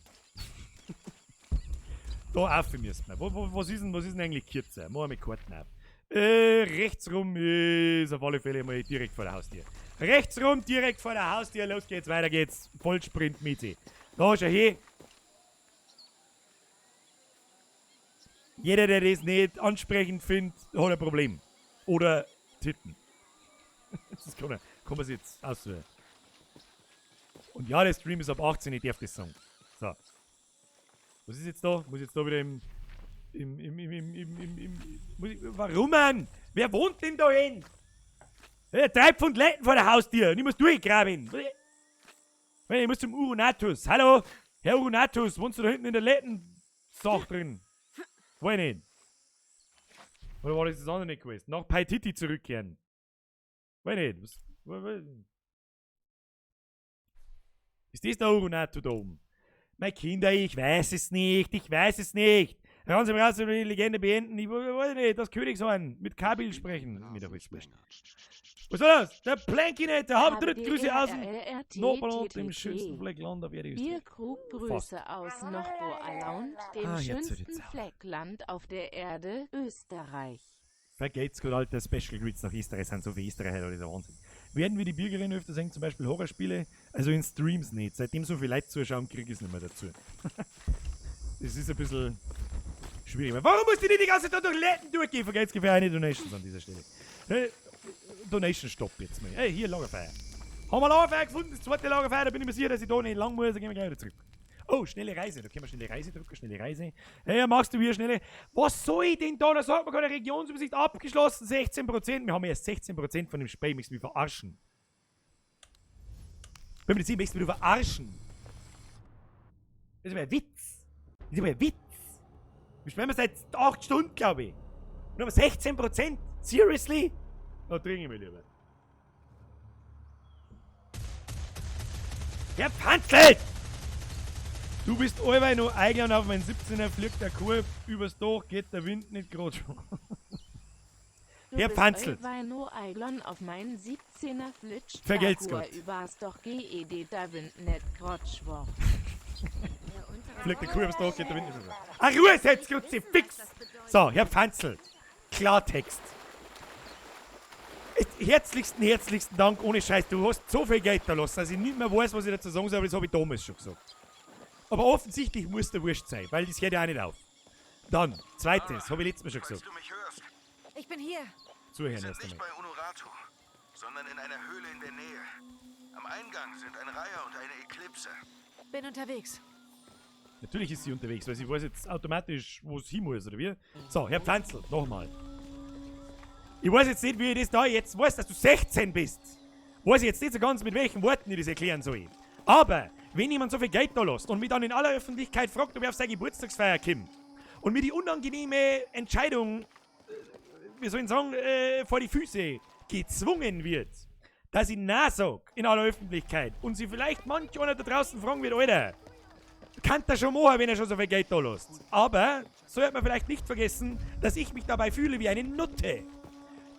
Da auf müssen wir. Was ist denn eigentlich kürzer? Machen wir mit Karten auf. Rechts rum ist auf alle Fälle mal direkt vor der Haustür. Rechts rum, direkt vor der Haustür. Los geht's, weiter geht's. Vollsprint mit sie. Da, schau her. Jeder, der das nicht ansprechend findet, hat ein Problem. Oder Titten. Das kann man sich jetzt aussuchen. Und ja, der Stream ist ab 18, ich darf das sagen. So. Was ist jetzt da? Muss ich jetzt da wieder warum, Mann? Wer wohnt denn da hin? 3 Pfund Leiten vor der Haustür und ich muss durchgraben. Ich muss zum Uronatus. Hallo? Herr Uronatus, wohnst du da hinten in der Leiten-Sache drin? Weiß nicht. Oder war das das andere nicht gewesen? Nach Paititi zurückkehren. Weiß nicht. Was ist das der Uronatu da oben? Mein Kinder, ich weiß es nicht. Ich weiß es nicht. Hören Sie mir raus, die Legende beenden. Ich weiß nicht, das Königshorn mit Kabil sprechen. Mir doch jetzt wurscht. Was soll das? Der Plankinator, hab dritt Grüße aus dem Nachbarland, dem schönsten Fleck Land auf Erde. Bierkrug-Grüße aus Nochboalaund, dem schönsten Fleckland auf der Erde, Österreich. Vergelt's gut, alter Special Greets nach Österreich, sind so viele Österreicher, das ist ein Wahnsinn. Werden wir die Bürgerinnen öfter sehen, zum Beispiel Horrorspiele? Also in Streams nicht. Seitdem so viele Leute zuschauen, krieg ich es nicht mehr dazu. Das ist ein bisschen schwierig. Warum muss ich nicht die ganze Zeit durch Läden durchgehen? Vergelt's für eine Donations an dieser Stelle. Donation Stopp jetzt mal. Hey, hier Lagerfeuer. Haben wir Lagerfeuer gefunden? Das zweite Lagerfeuer, da bin ich mir sicher, dass ich da nicht lang muss, dann gehen wir gleich wieder zurück. Oh, schnelle Reise. Da können wir schnelle Reise drücken, schnelle Reise. Hey, machst du hier schnelle. Was soll ich denn da? Da sagt man keine Regionsübersicht abgeschlossen. 16%. Wir haben erst 16% von dem Spiel. Möchtest du mich verarschen? Wenn wir das sehen, möchtest du mich verarschen? Das ist aber ein Witz. Das ist aber ein Witz. Wir spielen seit 8 Stunden, glaube ich. Und haben 16%? Seriously? Da trinke ich mir lieber. Herr Panzelt! Du bist allweil noch eigen auf meinen 17er, fliegt der Korb übers Dach, geht der Wind nicht grad schon. Herr Panzelt. Du bist auf meinen 17er flitscht Vergelt's Gott. Übers Dach geht der Wind nicht grad schwach. Fliegt der Kuh übers Dach, geht der Wind nicht grad. Ah, Ruhe setz, Kruzifix! So, Herr Panzelt. Klartext. Herzlichsten, herzlichsten Dank, ohne Scheiß. Du hast so viel Geld da lassen, dass ich nicht mehr weiß, was ich dazu sagen soll, aber das habe ich damals schon gesagt. Aber offensichtlich muss der wurscht sein, weil das hört ja auch nicht auf. Dann, zweites, habe ich letztes Mal schon gesagt. Falls du mich hörst. Ich bin hier. Zuhören Wir sind erst nicht einmal. bei Unuratu, sondern in einer Höhle in der Nähe. Am Eingang sind ein Reiher und eine Eklipse. Bin unterwegs. Natürlich ist sie unterwegs, weil sie weiß jetzt automatisch, wo es hin muss, oder wie? So, Herr Pflanzl, nochmal. Ich weiß jetzt nicht, wie ich das da jetzt weiß, dass du 16 bist. Weiß ich jetzt nicht so ganz, mit welchen Worten ich das erklären soll. Aber, wenn jemand so viel Geld da lässt und mich dann in aller Öffentlichkeit fragt, ob ich auf seine Geburtstagsfeier komme und mir die unangenehme Entscheidung, wir sollen sagen, vor die Füße gezwungen wird, dass ich Nein sag in aller Öffentlichkeit und sie vielleicht manch einer da draußen fragen wird, Alter, kann der schon machen, wenn er schon so viel Geld da lässt. Aber sollte man vielleicht nicht vergessen, dass ich mich dabei fühle wie eine Nutte,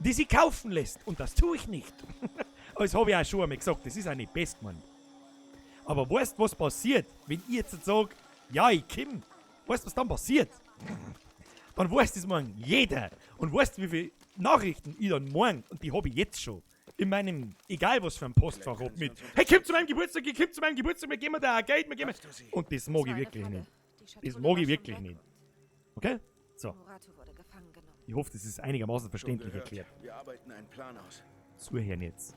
die sie kaufen lässt. Und das tue ich nicht. Aber das habe ich auch schon einmal gesagt, das ist auch nicht best, Mann. Aber weißt du, was passiert, wenn ich jetzt sage, ja, ich komm? Weißt du, was dann passiert? Dann weiß das morgen jeder. Und weißt du, wie viele Nachrichten ich dann morgen, und die habe ich jetzt schon, in meinem, egal was für ein Postfach hab, mit, hey, komm zu meinem Geburtstag, ich komm zu meinem Geburtstag, wir geben da auch Geld, wir geben. Und das mag ich wirklich nicht. Das mag ich wirklich nicht. Okay? So. Ich hoffe, das ist einigermaßen verständlich erklärt. Wir arbeiten einen Plan aus. Zuhören jetzt.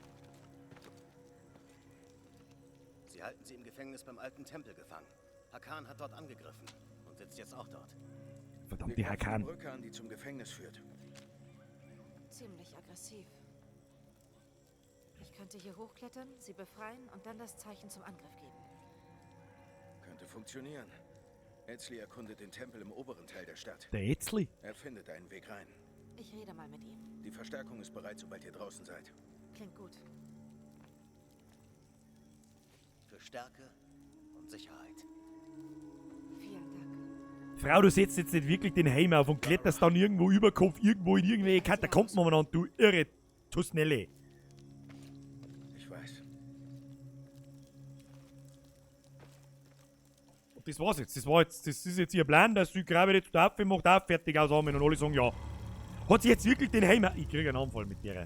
Sie halten sie im Gefängnis beim alten Tempel gefangen. Hakan hat dort angegriffen und sitzt jetzt auch dort. Verdammt, die Hakan. Die Brücke an, die zum Gefängnis führt. Ziemlich aggressiv. Ich könnte hier hochklettern, sie befreien und dann das Zeichen zum Angriff geben. Könnte funktionieren. Etzli erkundet den Tempel im oberen Teil der Stadt. Der Etzli? Er findet einen Weg rein. Ich rede mal mit ihm. Die Verstärkung ist bereit, sobald ihr draußen seid. Klingt gut. Für Stärke Und Sicherheit. Vielen Dank. Frau, du setzt jetzt nicht wirklich den Helm auf und kletterst dann irgendwo über Kopf, irgendwo in irgendwelche Katakomben umeinander, du irre Tusnelle. Ich weiß. Und das war's jetzt. Das war jetzt, das ist jetzt ihr Plan, dass sie Grabe jetzt da auf, macht auf, fertig aus und alle sagen ja. Hat sie jetzt wirklich den Helm? Ich krieg einen Anfall mit der.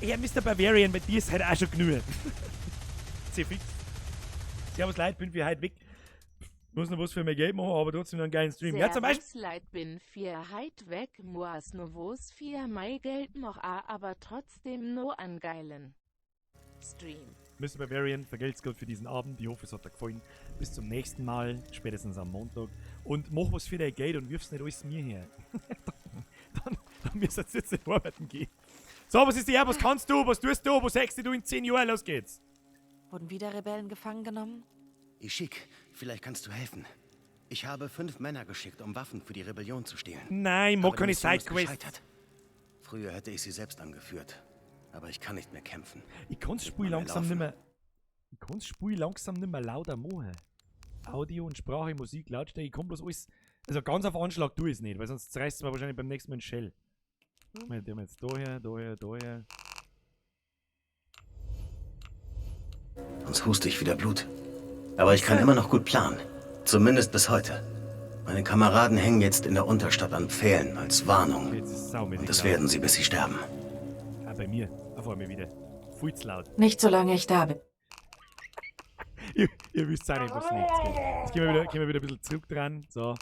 Herr Mr. Bavarian, bei dir ist halt auch schon genug. Sehr fix. Servus Leute, bin für heute weg. Muss noch was für mein Geld machen, aber trotzdem noch einen geilen Stream. Ja, zum Beispiel. Servus Leid bin 4 heit weg, moas novos 4 Mai Geld noch a, aber trotzdem no an geilen Stream. Mr. Bavarian, vergelt's Gott für diesen Abend. Ich hoffe, es hat dir gefallen. Bis zum nächsten Mal, spätestens am Montag. Und mach was für dein Geld und wirf's nicht alles mir her. Dann müsst ihr jetzt nicht arbeiten gehen. So, was ist die her? Was kannst du? Was tust du? Was sagst du in 10 Jahren? Los geht's. Wurden wieder Rebellen gefangen genommen? Ishik, vielleicht kannst du helfen. Ich habe 5 Männer geschickt, um Waffen für die Rebellion zu stehlen. Nein, mach Aber die keine Mission ist Sidequests. gescheitert. Früher hätte ich sie selbst angeführt, aber ich kann nicht mehr kämpfen. Ich kann's Nicht Spiel mal mehr langsam laufen. nimmer. Ich kann's Spiel langsam nimmer lauter machen. Audio und Sprache, Musik, Lautstärke, ich kann bloß alles. Also ganz auf Anschlag tue ich's nicht, weil sonst reißt es mir wahrscheinlich beim nächsten Mal einen Shell. Moment, den haben wir jetzt daher, daher, daher. Sonst huste ich wieder Blut. Aber ich kann immer noch gut planen. Zumindest bis heute. Meine Kameraden hängen jetzt in der Unterstadt an Pfählen als Warnung. Jetzt ist es saumäßig Und das laut. werden sie, bis sie sterben. Ah, bei mir. Auf einmal wieder. Viel zu laut. Nicht solange ich da bin. Ihr wisst auch nicht, was liegt. Gell? Jetzt gehen wir wieder ein bisschen zurück dran. So.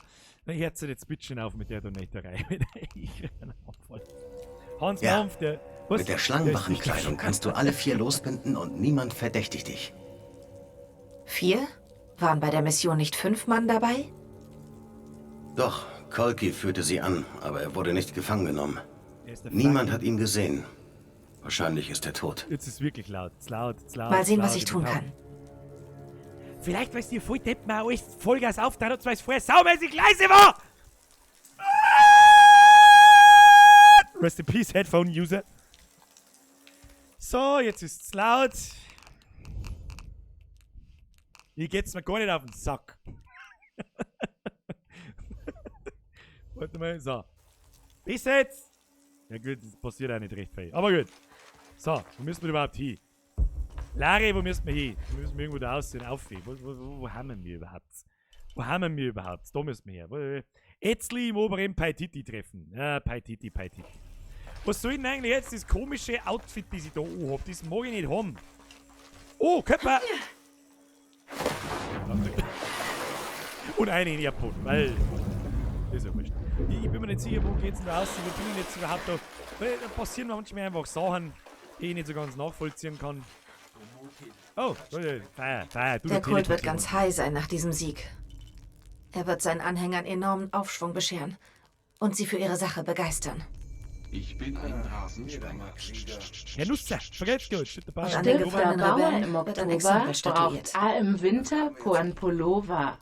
Na, hört sich jetzt bitte schön auf mit der Donaterei. Ich krieg einen Anfall. Hans Ja. Mampf, der. Was? Mit der Schlangenwachenkleidung kannst du alle 4 losbinden und niemand verdächtigt dich. 4? Waren bei der Mission nicht 5 Mann dabei? Doch, Kolki führte sie an, aber er wurde nicht gefangen genommen. Er ist der Niemand fucking hat ihn gesehen. Wahrscheinlich ist er tot. Jetzt ist es wirklich laut. Ist laut, ist laut, Mal sehen, ist was laut, ich tun bin taub. kann. Vielleicht, weil es dir voll depp mal alles Vollgas auftritt und weil es vorher saumäßig leise war! Rest in peace, Headphone-User. So, jetzt ist's laut. Hier geht's mir gar nicht auf den Sack. Warte mal, so. Bis jetzt! Ja gut, das passiert auch nicht recht viel. Aber gut. So, wo müssen wir überhaupt hin? Larry, wo müssen wir hin? Wir müssen irgendwo da aussehen, aufgehen. Wo haben wir überhaupt? Wo haben wir überhaupt? Da müssen wir her. Etzli im oberen Paititi treffen. Ja, Paititi, Paititi. Was soll denn eigentlich jetzt das komische Outfit, das ich da anhab? Das mag ich nicht haben. Oh, Körper! Und eine in Airport, weil. Das ist ja wurscht. Ich bin mir nicht sicher, wo geht's denn da raus? Wo bin ich jetzt überhaupt da? Weil da passieren manchmal einfach Sachen, die ich nicht so ganz nachvollziehen kann. Oh, Feier, Feier. Du Der Kult wird teleportieren. ganz high sein nach diesem Sieg. Er wird seinen Anhängern enormen Aufschwung bescheren und sie für ihre Sache begeistern. Ich bin ein Rasensprenger. Herr Nusser, vergelt's gut. Steht dabei. Und an den Stirbt der gefallenen Bauer Rebellen im wird ein Oktober, Exempel statuiert. braucht A im Winter Kornpullover.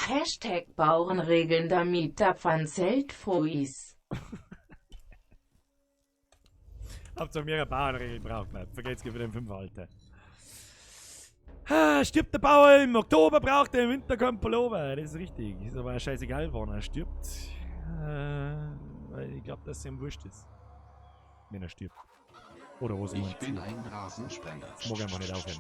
Hashtag Bauernregeln damit davon Zelt Fruis. Hauptsache mehrere Bauernregeln braucht man. Vergelt's gut für den 5er, Alter. Ah, stirbt der Bauer im Oktober, braucht er im Winter keinen Pullover. Das ist richtig. Ist aber scheißegal, wann er stirbt. Weil ich glaub, dass es ihm wurscht ist. Wenn er stirbt. Oder was Ich meint bin ihr? ein Rasensprenger. Das mag einfach nicht aufhören.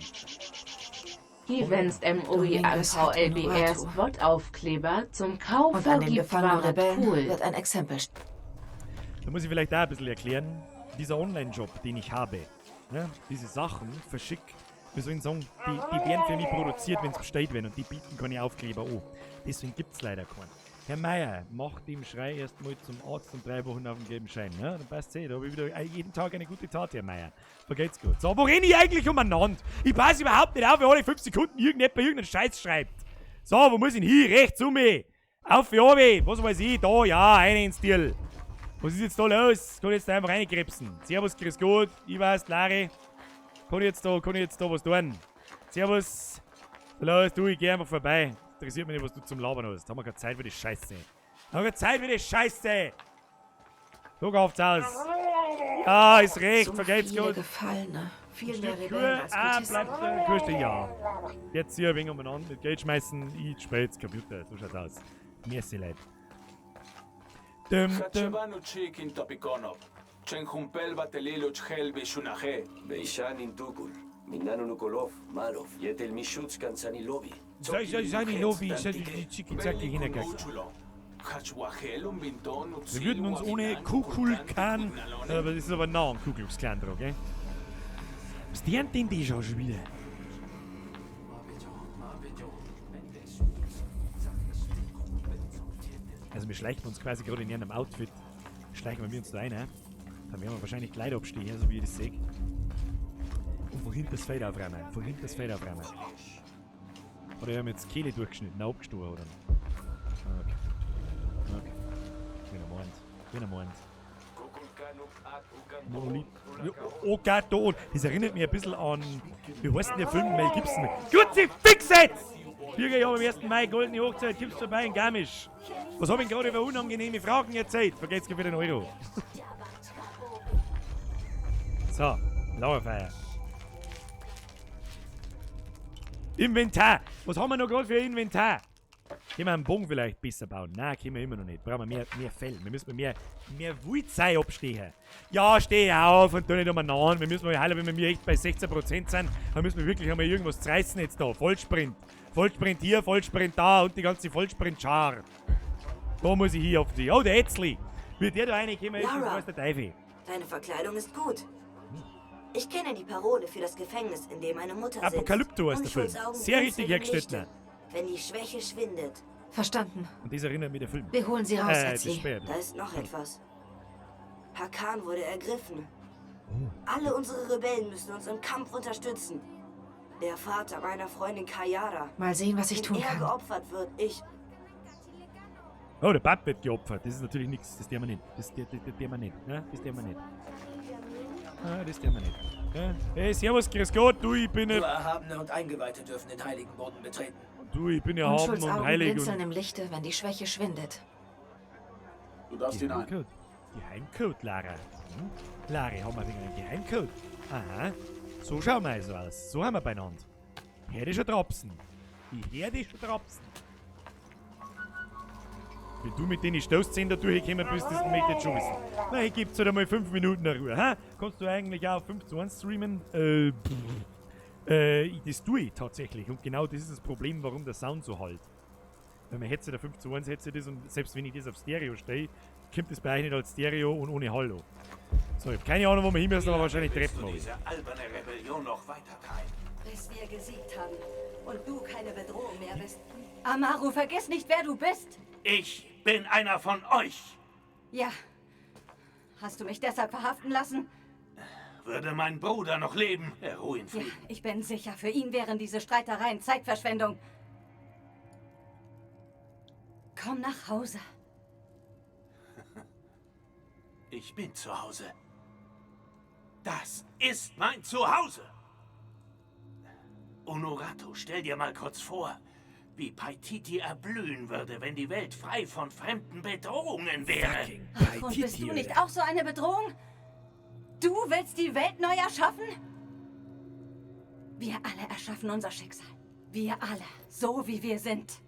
Hier wenn's M O I A Dominguez V hat L B R Honorato. Spot Aufkleber zum Und Kaufen an den gibt gefangenen war Rebellen cool. wird ein Exempel Da muss ich vielleicht auch ein bisschen erklären. Dieser Online-Job, den ich habe, ne, diese Sachen verschick, wir sollen sagen, die werden für mich produziert, wenn's bestellt werden und die bieten keine Aufkleber an. Deswegen gibt's leider keinen. Herr Meier, macht dem Schrei erstmal zum Arzt und 3 Wochen auf den gelben Schein. Ne? Dann passt's eh, da hab ich wieder jeden Tag eine gute Tat, Herr Meier. Vergeht's gut. So, wo renne ich eigentlich umeinander? Ich passe überhaupt nicht auf, wenn alle 5 Sekunden irgendjemand irgendeinen Scheiß schreibt. So, wo muss ich denn hin? Rechts um mich. Auf, oben. Was weiß ich? Da, ja, eine ins Dirl. Was ist jetzt da los? Kann ich jetzt da einfach reinkrebsen? Servus, grüß Gott. Ich weiß, Larry. Kann ich jetzt da was tun? Servus. Los, du, ich geh einfach vorbei. Interessiert mich nicht, was du zum Labern hast. Haben wir keine Zeit für die Scheiße. Haben wir keine Zeit für die Scheiße. So kauft's aus. Ja, ist recht, So vergelt's viele gut. Gefallene. Viel mehr Stirbt Rebellen Kuh, als ah, Kultisten. bleibt der Kuh stehen, ja. Jetzt hier ein wenig umeinander mit Geld schmeißen, ich spiel jetzt Computer, so schaut's aus. Merci, Leute. Dum, dum. Hachebanu chikin topikonop. Chenjumpel bateliluch helbi shunaje. Beishan Dugul, Minanu Nukolov, Malov, Yetel Mishutz Kansanilobi. Sei, sei, sei, sei, Chiki, Zacki, Hinterkacke. Uchulo. Hachwajelum binton Wir würden uns ohne Kukulkan, aber das ist aber nah am Ku Klux Klan dran, gell? Was die denn die schon wieder? Also wir schleichen uns quasi gerade in ihrem Outfit. Schleichen wir uns da rein, hä? Dann werden wir wahrscheinlich Kleid abstehen, so wie ich das sehe. Und von hinten das Feld aufräumen. Von hinten das Feld aufräumen. Oder wir haben jetzt Kehle durchgeschnitten, abgestochen, oder? Okay. Okay. Wenn er meint. Wenn er meint. Monolith. Ja, oh Gott, da. Das erinnert mich ein bisschen an. Wie heißt denn der Film? Mel Gibson. Kruzifix jetzt! Bürger, ich habe am 1. Mai goldene Hochzeit, gibst vorbei in Garmisch. Was hab ich gerade über unangenehme Fragen erzählt? Vergesst wieder den Euro. So, Lauerfeier. Inventar! Was haben wir noch gerade für Inventar? Können wir einen Bogen vielleicht besser bauen? Nein, können wir immer noch nicht. Brauchen wir mehr Fell. Wir müssen mehr Wildzei abstehen. Ja, steh auf und tu nicht umeinander. Wir müssen mal heilen, wenn wir echt bei 16% sind, dann müssen wir wirklich einmal irgendwas zerreißen jetzt da. Vollsprint. Vollsprint hier, Vollsprint da und die ganze Vollsprint-Schar. Da muss ich hier auf die. Oh, der Etzli. Wie der da reingekommen ist, das Lara. weiß der Teufel. Deine Verkleidung ist gut. Ich kenne die Parole für das Gefängnis, in dem meine Mutter sitzt. Apokalypto heißt der Film. Unschuldsaugen Sehr richtig blinzeln im hergestellt. Lichte, wenn die Schwäche schwindet. Verstanden. Und das erinnert mich der Film. Wir holen sie raus, Das Etzli. später. Da ist noch etwas. Hakan wurde ergriffen. Alle unsere Rebellen müssen uns im Kampf unterstützen. Der Vater meiner Freundin Kayara. Mal sehen, was ich Wenn tun er kann. geopfert wird, ich... Oh, der Bab wird geopfert. Das ist natürlich nichts. Das der wir nicht. Das der wir nicht. Ne? Das der wir nicht. Ah, das der wir nicht. Ja. Hey, servus, grüß Gott. Du, ich bin Nur ja, Erhabene und Eingeweihte dürfen den heiligen Boden betreten. du, ich bin ja haben und Unschuldsaugen heilig blinzeln und... im Lichte, wenn die Schwäche schwindet. Du darfst hinein. Geheimcode. Geheimcode, Lara. Hm? Lara, haben wir wegen einem Geheimcode. Aha. So schauen wir also aus. So haben wir beieinander. Hör dich schon trapsen. Ich hör dich schon trapsen. Wenn du mit den Stoßzähnen da durchgekommen bist, das möchte ich jetzt schon wissen. Na, ich geb's halt einmal 5 Minuten Ruhe. Ha? Kannst du eigentlich auch 5:1 streamen? Das tue ich tatsächlich. Und genau das ist das Problem, warum der Sound so halt. Weil man hätte da 5:1, hätte das und selbst wenn ich das auf Stereo stelle, kommt das bei euch nicht als Stereo und ohne Hallo. So, ich hab keine Ahnung, wo wir hin müssen, aber wahrscheinlich Willst Treppen du runter. diese alberne Rebellion noch weiter treiben? Bis wir gesiegt haben und du keine Bedrohung mehr bist. Amaru, vergiss nicht, wer du bist. Ich bin einer von euch. Ja. Hast du mich deshalb verhaften lassen? Würde mein Bruder noch leben, er ruhe in Ja, Frieden. ich bin sicher, für ihn wären diese Streitereien Zeitverschwendung. Komm nach Hause. Ich bin zu Hause. Das ist mein Zuhause. Honorato, stell dir mal kurz vor, wie Paititi erblühen würde, wenn die Welt frei von fremden Bedrohungen wäre. Ach, und bist du nicht auch so eine Bedrohung? Du willst die Welt neu erschaffen? Wir alle erschaffen unser Schicksal. Wir alle, so wie wir sind.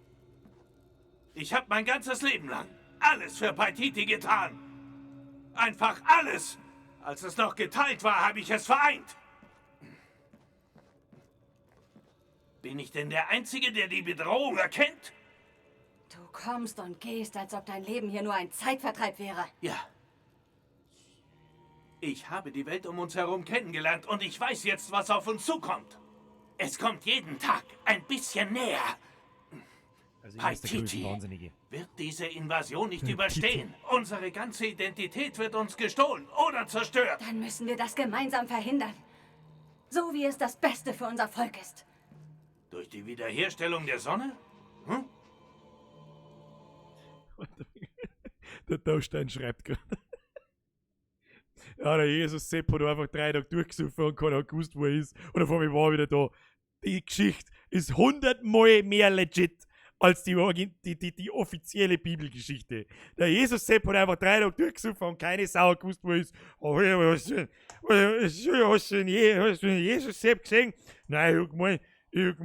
Ich habe mein ganzes Leben lang alles für Paititi getan. Einfach alles. Als es noch geteilt war, habe ich es vereint. Bin ich denn der Einzige, der die Bedrohung erkennt? Du kommst und gehst, als ob dein Leben hier nur ein Zeitvertreib wäre. Ja. Ich habe die Welt um uns herum kennengelernt und ich weiß jetzt, was auf uns zukommt. Es kommt jeden Tag ein bisschen näher. Also ich weiß, der größte Paititi Wahnsinnige. wird diese Invasion nicht überstehen. Unsere ganze Identität wird uns gestohlen oder zerstört. Dann müssen wir das gemeinsam verhindern. So wie es das Beste für unser Volk ist. Durch die Wiederherstellung der Sonne? Hm? Der Taustein schreibt gerade. Ja, der Jesus Sepp hat einfach 3 Tage durchgesoffen und keiner hat gewusst, wo er ist. Und auf einmal war er wieder da. Die Geschichte ist 100-mal mehr legit als die, die, die, die offizielle Bibelgeschichte. Der Jesus Sepp hat einfach 3 Tage durchgesoffen und keine Sau gewusst, wo er ist. Oh, hast du den Jesus Sepp gesehen? Nein, ich hab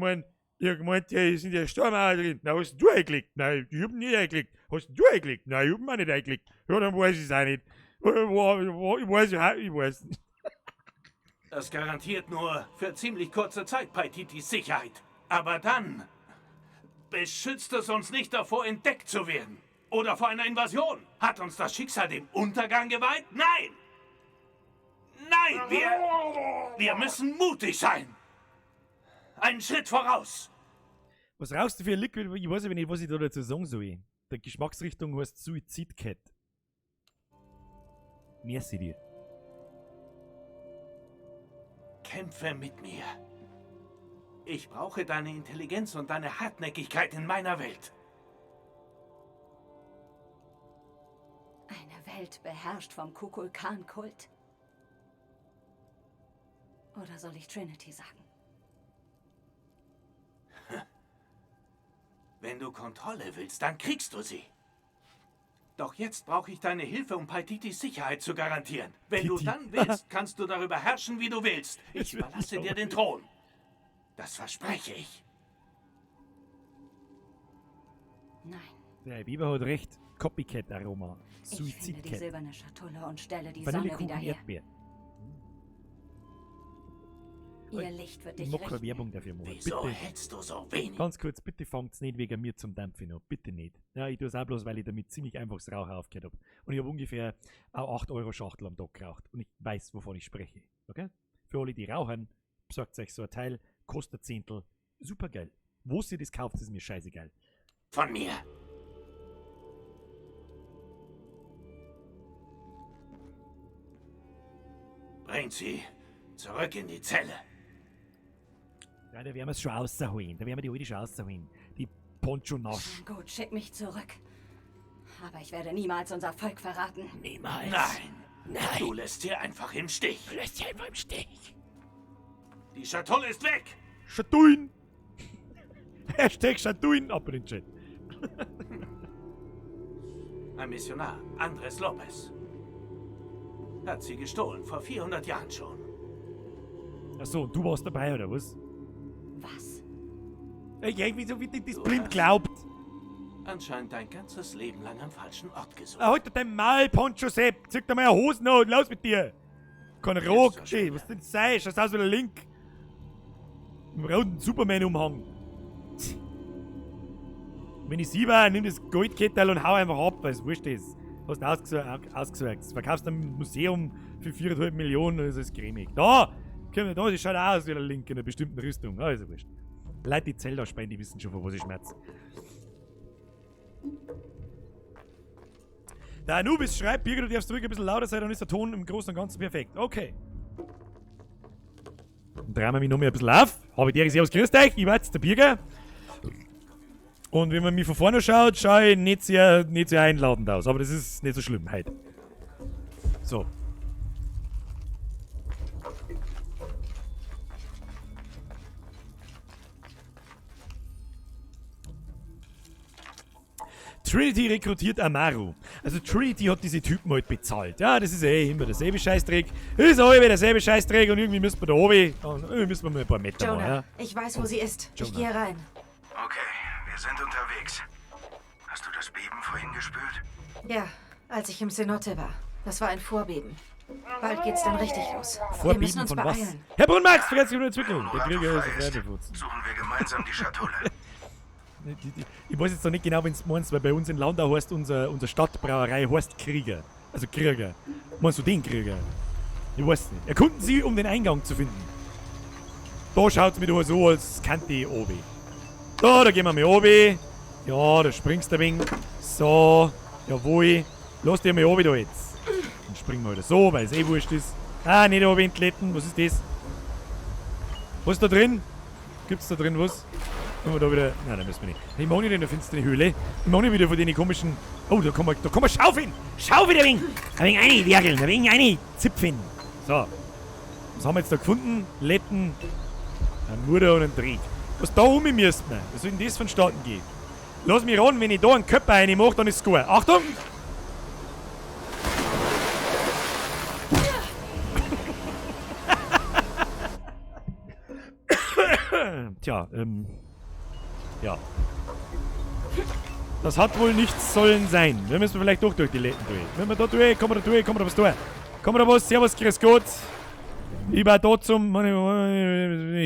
gemeint, der ist in der Sturmauer drin. Na, hast du eingelegt? Nein, ich hab ihn nicht eingelegt. Hast du eingelegt? Nein, ich hab ihn auch nicht eingelegt. Ja, dann weiß ich es auch nicht. Ich weiß nicht. Das garantiert nur für ziemlich kurze Zeit Paititis Sicherheit. Aber dann beschützt es uns nicht davor, entdeckt zu werden. Oder vor einer Invasion. Hat uns das Schicksal dem Untergang geweiht? Nein! Nein, wir müssen mutig sein. Einen Schritt voraus. Was rauchst du für ein Liquid? Ich weiß aber nicht, was ich da dazu sagen soll. Der Geschmacksrichtung heißt Suizid Cat. Merci dir. Kämpfe mit mir. Ich brauche deine Intelligenz und deine Hartnäckigkeit in meiner Welt. Eine Welt beherrscht vom Kukulkan-Kult. Oder soll ich Trinity sagen? Wenn du Kontrolle willst, dann kriegst du sie. Doch jetzt brauche ich deine Hilfe, um Paititis Sicherheit zu garantieren. Wenn du dann willst, kannst du darüber herrschen, wie du willst. Ich überlasse dir den Thron. Das verspreche ich. Nein. Der Weber hat recht. Copycat-Aroma. Ich finde die Suizid-Cat. silberne Schatulle und stelle die Sonne Vanillekuchen wieder her. Erdbeer. Ihr Licht wird Ich dich mag keine richten. Werbung dafür machen. Wieso Bitte. hältst du so wenig? Ganz kurz, bitte fangt's nicht wegen mir zum Dampfen an. Bitte nicht. Ja, ich tu's auch bloß, weil ich damit ziemlich einfach das Rauchen aufgehört hab. Und ich hab ungefähr eine 8-Euro-Schachtel am Tag geraucht. Und ich weiß, wovon ich spreche. Okay? Für alle, die rauchen, besorgt euch so ein Teil, kostet ein Zehntel. Supergeil. Wo ihr das kauft, ist mir scheißegal. Von mir. Bringt sie zurück in die Zelle. Ja, da werden wir es schon rausholen. Da werden wir die alte schon rausholen. Die Poncho Nasch. Gut, schick mich zurück. Aber ich werde niemals unser Volk verraten. Niemals. Nein. Nein. Du lässt sie einfach im Stich. Du lässt sie einfach im Stich. Die Schatulle ist weg. Schatullen. Hashtag Schatullen. Ab in den Chat. Ein Missionar, Andres Lopez. Hat sie gestohlen, vor 400 Jahren schon. Achso, und du warst dabei, oder was? Was? Ich irgendwie so wie die das blind glaubt. Anscheinend dein ganzes Leben lang am falschen Ort gesucht. Ah, halt doch dein Maul, Poncho Sepp. Zieh dir mal eine Hosen an und los mit dir. Kein Rock, ey, was denn sei? Schaust aus wie der Link. Im roten Superman-Umhang. Tch. Wenn ich sie war, nimm das Goldkettel und hau einfach ab, weil es wurscht ist. Hast du ausgesorgt. Das verkaufst du im Museum für 4,5 Millionen und das ist cremig. Da! Komm, da, das schaut auch aus wie der Link in einer bestimmten Rüstung. Ah, ist ja wurscht. Leute, die Zelda spielen, die wissen schon, von was ich schmerze. Der Anubis schreibt, Birgit, du darfst ruhig ein bisschen lauter sein, dann ist der Ton im Großen und Ganzen perfekt. Okay. Dann drehen wir mich noch mal ein bisschen auf. Habe ich dir Servus, grüßt euch. Ich war jetzt der Birger. Und wenn man mich von vorne schaut, schaue ich nicht sehr einladend aus. Aber das ist nicht so schlimm heute. So. Trinity rekrutiert Amaru. Also Trinity hat diese Typen halt bezahlt. Ja, das ist eh immer derselbe Scheißdreck. Ist auch immer derselbe Scheißdreck und irgendwie müssen wir da oben. Und irgendwie müssen wir mal ein paar Meter Jonah, machen. Ja? ich weiß, wo sie ist. Ich Jonah. gehe rein. Okay, wir sind unterwegs. Hast du das Beben vorhin gespürt? Ja, als ich im Cenote war. Das war ein Vorbeben. Bald geht's dann richtig los. Wir Vorbeben müssen uns von was? beeilen. Herr Brunmax, vergesst die Entwicklung. Der Wenn Krieger Unuratu ist frei ist, Freibefutzen. suchen wir gemeinsam die Schatulle. Ich weiß jetzt noch nicht genau, wenn du meinst, weil bei uns in Landau heißt unser Stadtbrauerei heißt Krieger. Also Krieger. Meinst du den Krieger? Ich weiß nicht. Erkunden Sie, um den Eingang zu finden. Da schaut's mir doch so, als kannte ich oben. Da gehen wir mal oben. Ja, da springst du ein wenig. So, jawohl. Lass dich mal oben da jetzt. Dann springen wir wieder so, weil es eh wurscht ist. Ah, nicht oben entletten. Was ist das? Was ist da drin? Gibt's da drin was? Können wir da wieder. Nein, da müssen wir nicht. Ich mag nicht in der finsteren Höhle. Ich mag nicht wieder von den komischen. Oh, da kann man schaufeln! Schaufeln ein wenig! Ein wenig reinwerkeln, ein wenig reinzipfen. So. Was haben wir jetzt da gefunden? Letten, ein Murder und ein Dreck. Was da um müssen wir? Was soll denn das vonstatten gehen? Lass mich ran, wenn ich da einen Körper reinmache, dann ist es gut. Achtung! Tja, ja. Das hat wohl nichts sollen sein. Wir müssen vielleicht doch durch die Läden durch. Wenn wir da durch, kommen wir da durch, kommen wir da was durch. Kommen wir da was, servus, grüß Gott. Ich war da zum...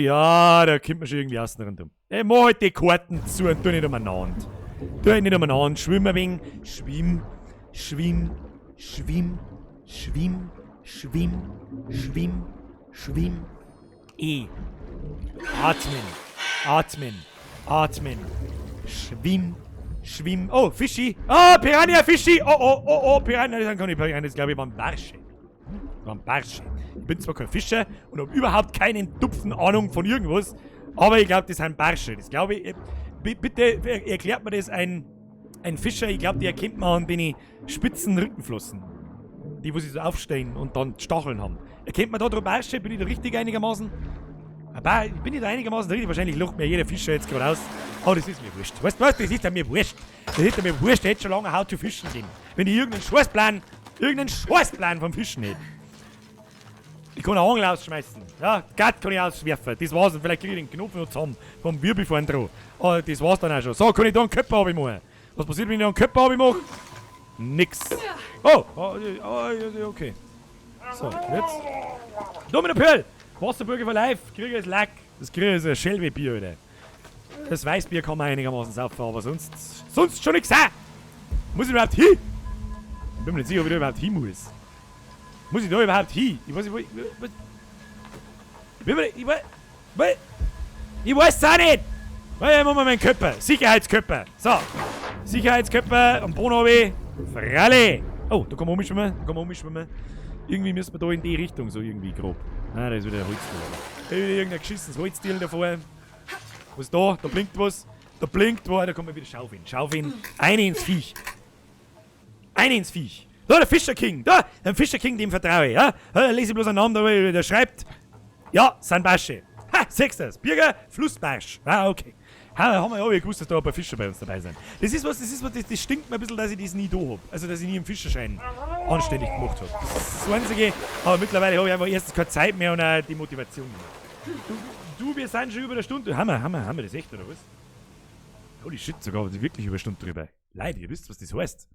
Ja, da kommt man schon irgendwie außen rundum. Ich mach halt die Karten zu und tu nicht umeinander. Tu halt nicht umeinander. Schwimm ein wenig. Schwimm, schwimm, schwimm, schwimm, schwimm, schwimm, schwimm. E. Atmen, atmen, atmen. Schwimm, schwimm. Oh, Fischi. Ah, Piranha, Fischi. Oh, oh, oh, oh, Piranha. Das sind keine Piranha, das glaube ich waren Barsche. Waren Barsche. Ich bin zwar kein Fischer und hab überhaupt keinen Tupfen Ahnung von irgendwas, aber ich glaub, das sind Barsche. Das glaub ich. Bitte erklärt mir das ein Fischer. Ich glaub, die erkennt man an den spitzen Rückenflossen. Die, wo sie so aufstehen und dann Stacheln haben. Erkennt man da drauf Barsche? Bin ich da richtig einigermaßen? Aber bin ich da einigermaßen richtig? Wahrscheinlich lacht mir jeder Fischer jetzt gerade aus. Oh, das ist mir wurscht. Weißt du was? Das ist ja mir wurscht. Das ist ja mir wurscht. Ich hätte schon lange How to Fischen gehen. Wenn ich irgendeinen Scheißplan vom Fischen hätte. Ich kann eine Angel ausschmeißen. Ja, Gott kann ich auswerfen. Das war's. Und vielleicht kriege ich den Knopf noch zusammen. Vom Wirbel vorn dran. Oh, das war's dann auch schon. So, kann ich da einen Körper runtermachen? Was passiert, wenn ich da einen Körper runtermache? Nix. Oh, oh, oh, okay. So, jetzt. Domino Pearl! Wasserburger for Life, kriege ich das Lack. Das kriege ich ein Schelwe-Bier, Alter. Das Weißbier kann man einigermaßen saufen, aber sonst schon nichts. Muss ich überhaupt hin? Ich bin mir nicht sicher, ob ich da überhaupt hin muss. Muss ich da überhaupt hin? Ich weiß nicht, wo ich. Ich weiß es auch nicht! Ich mach mal meinen Körper. Sicherheitskörper. So. Sicherheitskörper am Boden runter. Fralle! Oh, da kann man umschwimmen. Da kann man umschwimmen. Irgendwie müssen wir da in die Richtung, so irgendwie grob. Ah, da ist wieder ein Holzdeal. Da ist wieder irgendein geschissenes Holzdeal davor. Was ist da? Da blinkt was. Da blinkt was. Da kommt man wieder Schaufeln. Schaufeln. Eine ins Viech. Eine ins Viech. Da, der Fischer King. Da, der Fischer King, dem vertraue ich. Ja? Da lese ich bloß einen Namen, da, der schreibt. Ja, sind Barsche. Ha, siehst du das? Birger, Flussbarsch. Ah, okay. Ha, haben wir ja gewusst, dass da ein paar Fischer bei uns dabei sind. Das ist was, das stinkt mir ein bisschen, dass ich das nie da hab. Also, dass ich nie einen Fischerschein anständig gemacht hab. Das ist das Einzige. Aber mittlerweile habe ich einfach erstens keine Zeit mehr und auch die Motivation nicht mehr. Du, wir sind schon über eine Stunde. Haben wir das echt, oder was? Holy shit, sogar wirklich über eine Stunde drüber. Leute, ihr wisst, was das heißt.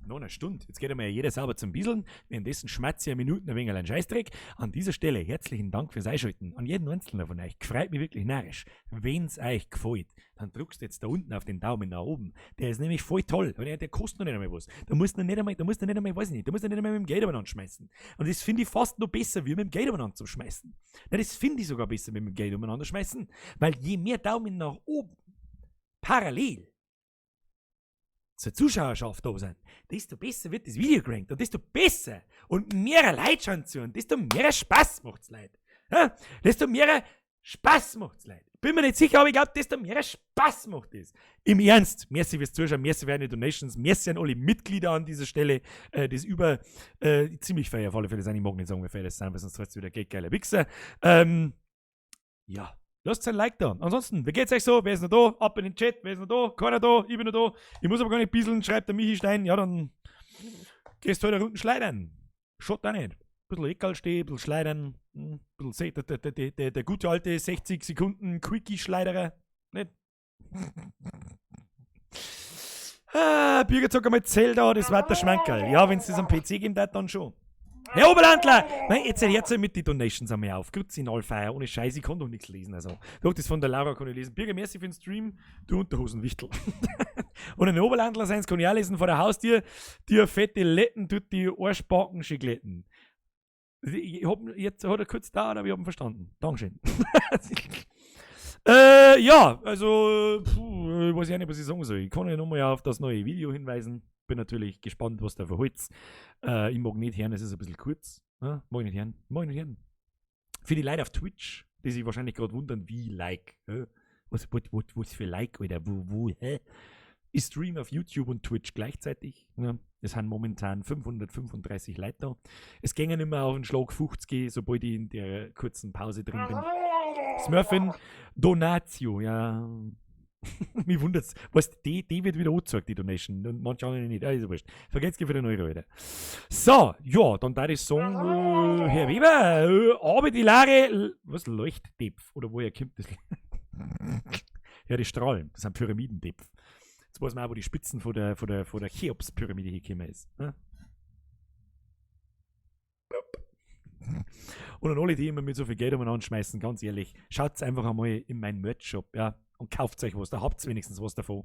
Noch eine Stunde. Jetzt geht einmal jeder sauber zum Bieseln. Währenddessen schmatze ich Minuten ein wenig einen Scheißdreck. An dieser Stelle herzlichen Dank fürs Einschalten. An jeden Einzelnen von euch. Freut mich wirklich narrisch. Wenn's euch gefällt, dann drückst du jetzt da unten auf den Daumen nach oben. Der ist nämlich voll toll. Der kostet noch nicht einmal was. Da musst du nicht einmal, weiß ich nicht, da musst du nicht einmal mit dem Geld umeinander schmeißen. Und das finde ich fast noch besser, wie mit dem Geld umeinander zu schmeißen. Na, das finde ich sogar besser, mit dem Geld umeinander schmeißen. Weil je mehr Daumen nach oben parallel zur Zuschauerschaft da sind, desto besser wird das Video gerankt und desto besser und mehr Leute schauen zu und desto mehr Spaß macht's Leute. Ja? Desto mehr Spaß macht's Leute. Bin mir nicht sicher, aber ich glaube, desto mehr Spaß macht es. Im Ernst, merci fürs Zuschauen, merci für eine Donations, merci an alle Mitglieder an dieser Stelle, das über ziemlich feier auf alle Fälle sein. Ich mag nicht sagen, wie fair das sein, weil sonst wird's wieder geldgeiler Wichser. Ja. Lasst ein Like da. Ansonsten, wie geht's euch so? Wer ist noch da? Ab in den Chat. Wer ist noch da? Keiner da? Ich bin noch da. Ich muss aber gar nicht bieseln, schreibt der Michi Stein. Ja, dann gehst du halt unten schleudern. Schaut auch nicht. Ein bisschen Eckerl stehen, ein bisschen schleudern. Ein bisschen der gute alte 60 Sekunden Quickie-Schleiderer. Nicht? Ah, Bürgerzocker mit Zelda, das war der Schmankerl. Ja, wenn's das am PC geben darf, dann schon. Herr Oberlandler! Nein, jetzt hört mit die Donations einmal auf. Grüezi in Allfeier, ohne Scheiß, ich kann doch nichts lesen. Also, doch, das von der Laura kann ich lesen. Birger, merci für den Stream, du Unterhosenwichtel. Und ein Oberlandler seins kann ich auch lesen, vor der Haustür, dir fette Letten tut die Arschbacken schigletten. Ich hab, jetzt hat er kurz da, aber ich hab ihn verstanden. Dankeschön. Ja, also, puh, ich weiß ja nicht, was ich sagen soll. Ich kann ja nochmal auf das neue Video hinweisen. Bin natürlich gespannt, was da für Holz. Ich mag nicht hören, es ist ein bisschen kurz. Ja, mag ich nicht hören. Mag ich nicht hören. Für die Leute auf Twitch, die sich wahrscheinlich gerade wundern, wie like. Was für Like, oder wo, hä? Ich streame auf YouTube und Twitch gleichzeitig. Ja, es sind momentan 535 Leute da. Es gingen immer auf den Schlag 50, sobald ich in der kurzen Pause drin bin. Smurfin Donatio, ja. Mich wundert's. Weißt, die wird wieder angezeigt, die Donation. Und manche andere nicht. Ah, ist ja wurscht. Vergesst für den Euro wieder. So, ja, dann darf ich sagen, Herr Weber, aber die Lare, was, Leuchtdepf? Oder woher kommt das? Ja, die Strahlen, das sind Pyramidendepf. Jetzt weiß man auch, wo die Spitzen von der Cheops-Pyramide hingekommen ist. Ne? Und an alle, die immer mit so viel Geld umeinander schmeißen, ganz ehrlich, schaut's einfach einmal in meinen Merch-Shop, ja, und kauft euch was, da habt ihr wenigstens was davon.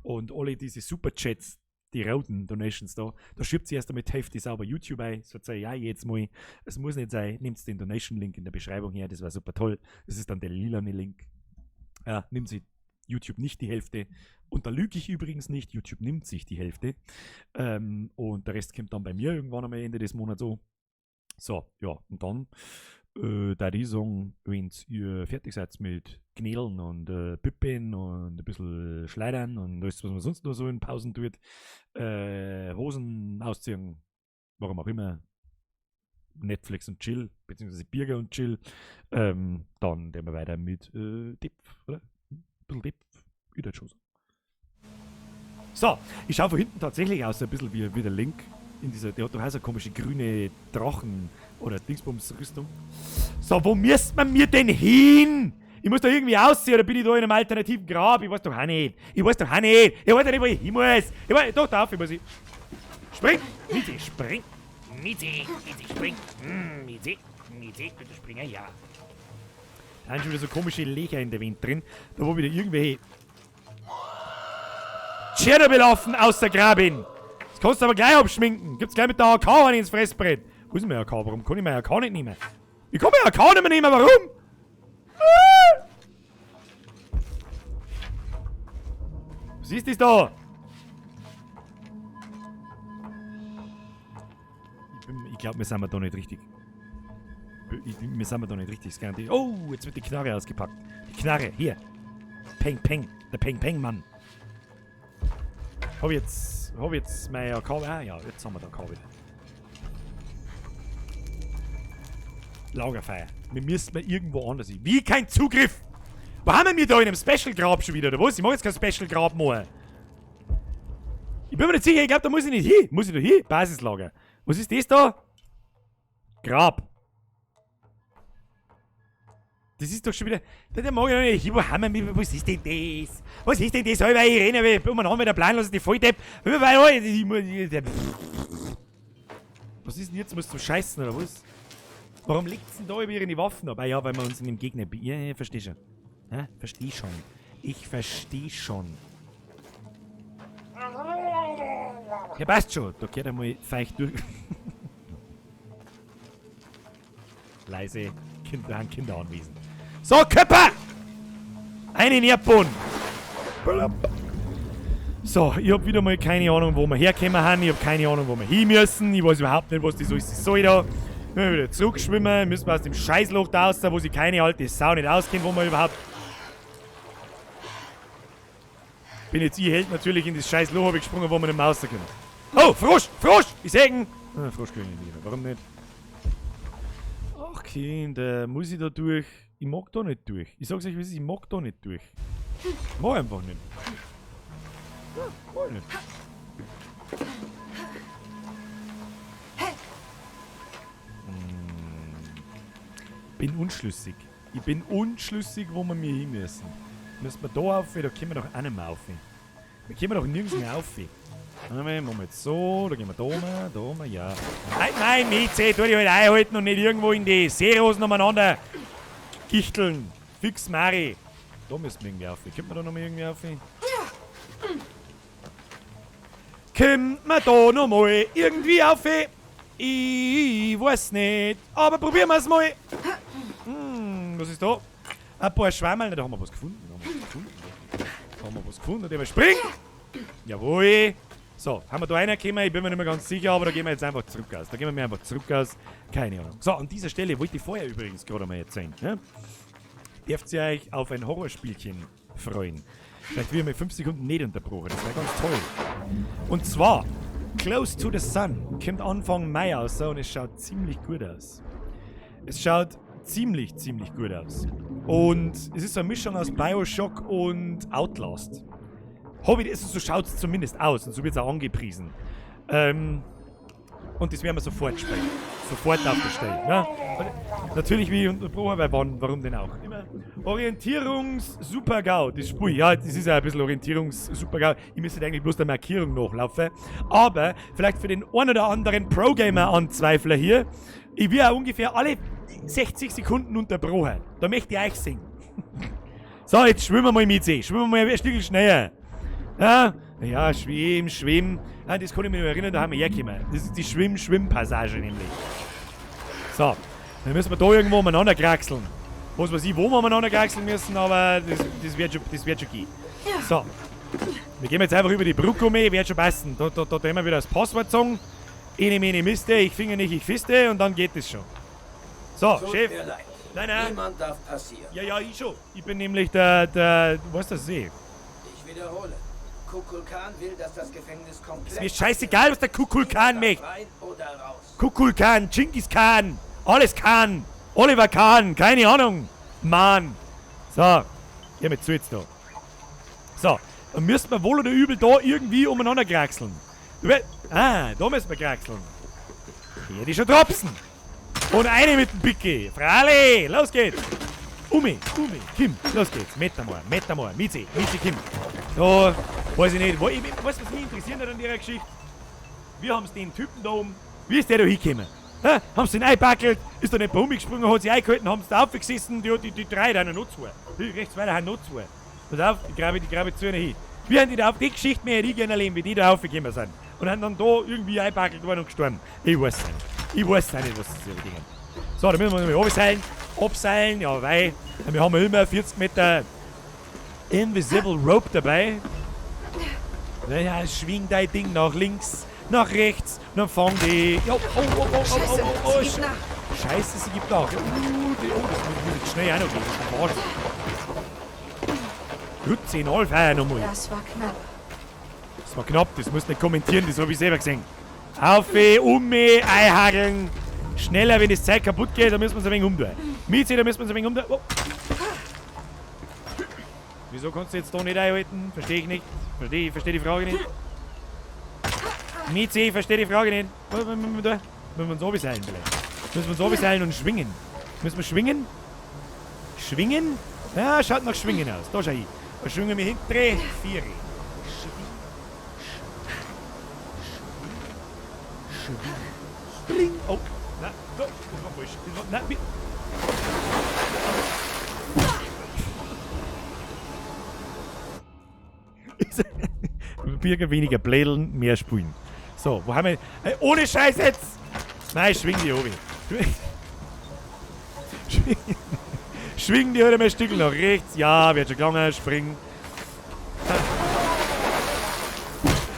Und alle diese Superchats, die roten Donations da, da schiebt sie erst einmal die Hälfte sauber YouTube ein, so zeig ich auch jetzt mal, es muss nicht sein, nehmt den Donation-Link in der Beschreibung her, das war super toll, das ist dann der lilane Link. Ja, nimmt sie YouTube nicht die Hälfte. Und da lüge ich übrigens nicht, YouTube nimmt sich die Hälfte. Und der Rest kommt dann bei mir irgendwann am Ende des Monats so. So, ja, und dann da die sagen, wenn ihr fertig seid mit Knädeln und Pippen und ein bisschen Schleidern und alles, was man sonst noch so in Pausen tut, Hosen ausziehen, warum auch immer, Netflix und Chill, beziehungsweise Birger und Chill, dann gehen wir weiter mit Depf, oder? Ein bisschen Depf, ich würd schon sagen. So, ich schau von hinten tatsächlich aus, so ein bisschen wie der Link. In dieser, der hat doch auch so eine komische grüne Drachen- oder Dingsbums-Rüstung. So, wo müsst man mir denn hin? Ich muss da irgendwie aussehen, oder bin ich da in einem alternativen Grab? Ich weiß doch auch nicht. Ich weiß doch auch nicht. Ich weiß doch nicht, wo ich hin muss. Ich weiß, doch, da auf, ich muss ich. Spring! Miete, spring! Miete, Miete, spring! Miete, Miete, bitte springen, ja. Da sind schon wieder so komische Löcher in der Wand drin. Da wo wieder irgendwelche Tschernobyl-Affen aus der Grabin. Das kannst du aber gleich abschminken. Gibt's gleich mit der AK einen ins Fressbrett. Wo ist denn mein AK? Warum kann ich mein AK nicht nehmen? Ich kann mein AK nicht mehr nehmen, warum? Ah! Was ist das da? Ich glaub, wir sind da nicht richtig. Wir sind da nicht richtig. Das garantiert. Oh, jetzt wird die Knarre ausgepackt. Die Knarre, hier. Peng, peng. Der Peng, peng, Mann. Hab ich jetzt mein AK? Ah ja, jetzt haben wir da AK wieder. Lagerfeuer. Wir müssen mal irgendwo anders hin. Wie kein Zugriff? Wo haben wir da in einem Special-Grab schon wieder, oder was? Ich mach jetzt kein Special-Grab mehr. Ich bin mir nicht sicher, ich glaub, da muss ich nicht hin. Muss ich da hin? Basislager. Was ist das da? Grab. Das ist doch schon wieder. Da mag ich noch nicht hin. Wo haben wir, was ist denn das? Was ist denn das? Ich renne, weil ich umeinander wieder planlos die Volldepp. Was ist denn jetzt? Muss zum Scheißen oder was? Warum liegt's denn da über ihre Waffen ab? Ah ja, weil wir uns in dem Gegner be-, ja, ja, versteh schon. Ja, versteh schon. Ich versteh schon. Ja, passt schon. Da geht einmal feucht durch. Leise. Kinder, haben Kinder anwesend. So, Köpper! Einen Erdboden! So, ich hab wieder mal keine Ahnung, wo wir hergekommen sind. Ich hab keine Ahnung, wo wir hin müssen. Ich weiß überhaupt nicht, was das alles soll da. Wenn wir wieder zurückschwimmen, müssen wir aus dem Scheißloch da raus, wo sich keine alte Sau nicht auskennt, wo wir überhaupt. Bin jetzt ich Held natürlich in das Scheißloch hab ich gesprungen, wo wir nicht mehr raus können. Oh, Frosch! Frosch! Ich seh ihn! Ah, Frosch krieg ich nicht mehr. Warum nicht? Ach Kinder, muss ich da durch? Ich mag da nicht durch. Ich sag's euch, wie es ist, ich mag da nicht durch. Ich mag einfach nicht. Ja, mag ich nicht. Bin unschlüssig. Ich bin unschlüssig, wo wir mir hin müssen. Müssen wir da auf? Da können wir doch auch nicht mehr auf. Da können wir doch nirgends mehr auf. Warte mal, machen wir jetzt so, da gehen wir da rum, da rum, ja. Nein, nein, Mieze, tu dich halt einhalten und nicht irgendwo in die Seerosen umeinander gichteln. Fix Mari. Da müssen wir irgendwie auf. Kommt man da nochmal irgendwie auf? Kommt man da nochmal irgendwie auf? Ich weiß nicht. Aber probieren wir's mal. Was ist da? Ein paar Schwammerl. Da haben wir was gefunden. Da haben wir was gefunden. Da haben wir was gefunden. Da springen! Jawohl! So, haben wir da reingekommen? Ich bin mir nicht mehr ganz sicher, aber da gehen wir jetzt einfach zurück aus. Da gehen wir einfach zurück aus. Keine Ahnung. So, an dieser Stelle wollte ich vorher übrigens gerade mal erzählen. Ne? Dürft ihr euch auf ein Horrorspielchen freuen. Vielleicht werden wir 5 Sekunden nicht unterbrochen. Das wäre ganz toll. Und zwar, Close to the Sun kommt Anfang Mai raus und es schaut ziemlich gut aus. Es schaut ziemlich, ziemlich gut aus. Und es ist so eine Mischung aus Bioshock und Outlast. Hobby, so schaut es zumindest aus und so wird es auch angepriesen. Und das werden wir sofort spielen. Sofort aufgestellt. Ne? Und natürlich wie unterbrochen, weil wann, warum denn auch? Immer. Orientierungs-Super-GAU. Das Spiel, ja, das ist ja ein bisschen Orientierungs-Super-GAU. Ich müsste eigentlich bloß der Markierung nachlaufen. Aber vielleicht für den einen oder anderen Pro-Gamer-Anzweifler hier, ich will auch ungefähr alle 60 Sekunden unterbrochen. Da möchte ich euch sehen. So, jetzt schwimmen wir mal mit See. Schwimmen wir mal ein Stück schneller. Ja, ja, schwimm, schwimm. Ja, das kann ich mich noch erinnern, da haben wir hergekommen. Das ist die Schwimm-Schwimm-Passage nämlich. So, dann müssen wir da irgendwo umeinander kraxeln. Was weiß ich, wo wir umeinander kraxeln müssen, aber das wird schon, das wird schon gehen. So, wir gehen jetzt einfach über die Brücke um, wird schon passen. Da tun wir wieder das Passwort sagen. Ene, mene, miste, ich finge nicht, ich fiste und dann geht es schon. So, Tut Chef. mir leid. Nein, nein. Niemand darf passieren. Ja, ja, ich schon. Ich bin nämlich der, du weißt das eh. Ich wiederhole. Kukulkan will, dass das Gefängnis komplett... Ist mir scheißegal, was der Kukulkan möchte. Rein oder raus. Kukulkan, Genghis Khan, alles Khan, Oliver Kahn, keine Ahnung. Mann. So, geh mir zu jetzt da. So, dann müssen wir wohl oder übel da irgendwie umeinander kraxeln. Da müssen wir kraxeln. Hier die schon dropsen. Und eine mit dem Picke. Frale, los geht's. Umi, Umi, Kim, los geht's. Metamor, Metamor, Mizi, Mizi, Kim. Da, weiß ich nicht. Weißt du, was mich interessiert hat an der Geschichte? Wir haben's den Typen da oben. Wie ist der da hingekommen? Hä? Haben sie den eingepackelt? Ist da nicht bei umgesprungen, hat sich eingehalten, haben sie da aufgesessen, die drei, da noch zwei. Die rechts weiter haben noch zwei. Pass auf, die grabe zu einer hin. Wie haben die da auf die Geschichte mehr ich gerne erleben, wie die da aufgekommen sind. Und haben dann da irgendwie eingepackelt worden und gestorben. Ich weiß es nicht. Ich weiß es nicht, was das für Dinge. So, da müssen wir nämlich abseilen. Abseilen, ja, weil wir haben ja immer 40 Meter Invisible Rope dabei. Naja, schwing dein Ding nach links, nach rechts und dann fang die. Oh, oh, oh, oh, oh, oh, oh, oh, Scheiße, sie gibt nach. Scheiße, sie gibt nach. Oh, das muss jetzt schnell auch noch gehen. Das war Gut, 10,5 nochmal. Das war knapp. Das war knapp, das musst du nicht kommentieren, das habe ich selber gesehen. Auf, um, einhageln. Schneller, wenn das Zeug kaputt geht, dann müssen wir es ein wenig umtun. Miezi, da müssen wir es ein wenig umtun. Oh. Wieso kannst du jetzt da nicht einhalten? Verstehe ich nicht. Verstehe die Frage nicht. Miezi, ich verstehe die Frage nicht. Was müssen wir da? Müssen wir uns runterseilen vielleicht? Müssen wir uns runterseilen und schwingen? Müssen wir schwingen? Schwingen? Ja, schaut nach Schwingen aus. Da schau ich. Da schwingen wir hinten. 3, 4. Schwing. Spring. Oh. Nein, das war falsch. Das war, nein, Birger weniger blädeln, mehr spulen. So, wo haben wir. Ohne Scheiß jetzt! Nein, schwing die oben. Schwing die heute mal ein Stück nach rechts. Ja, wird schon gelangen. Spring.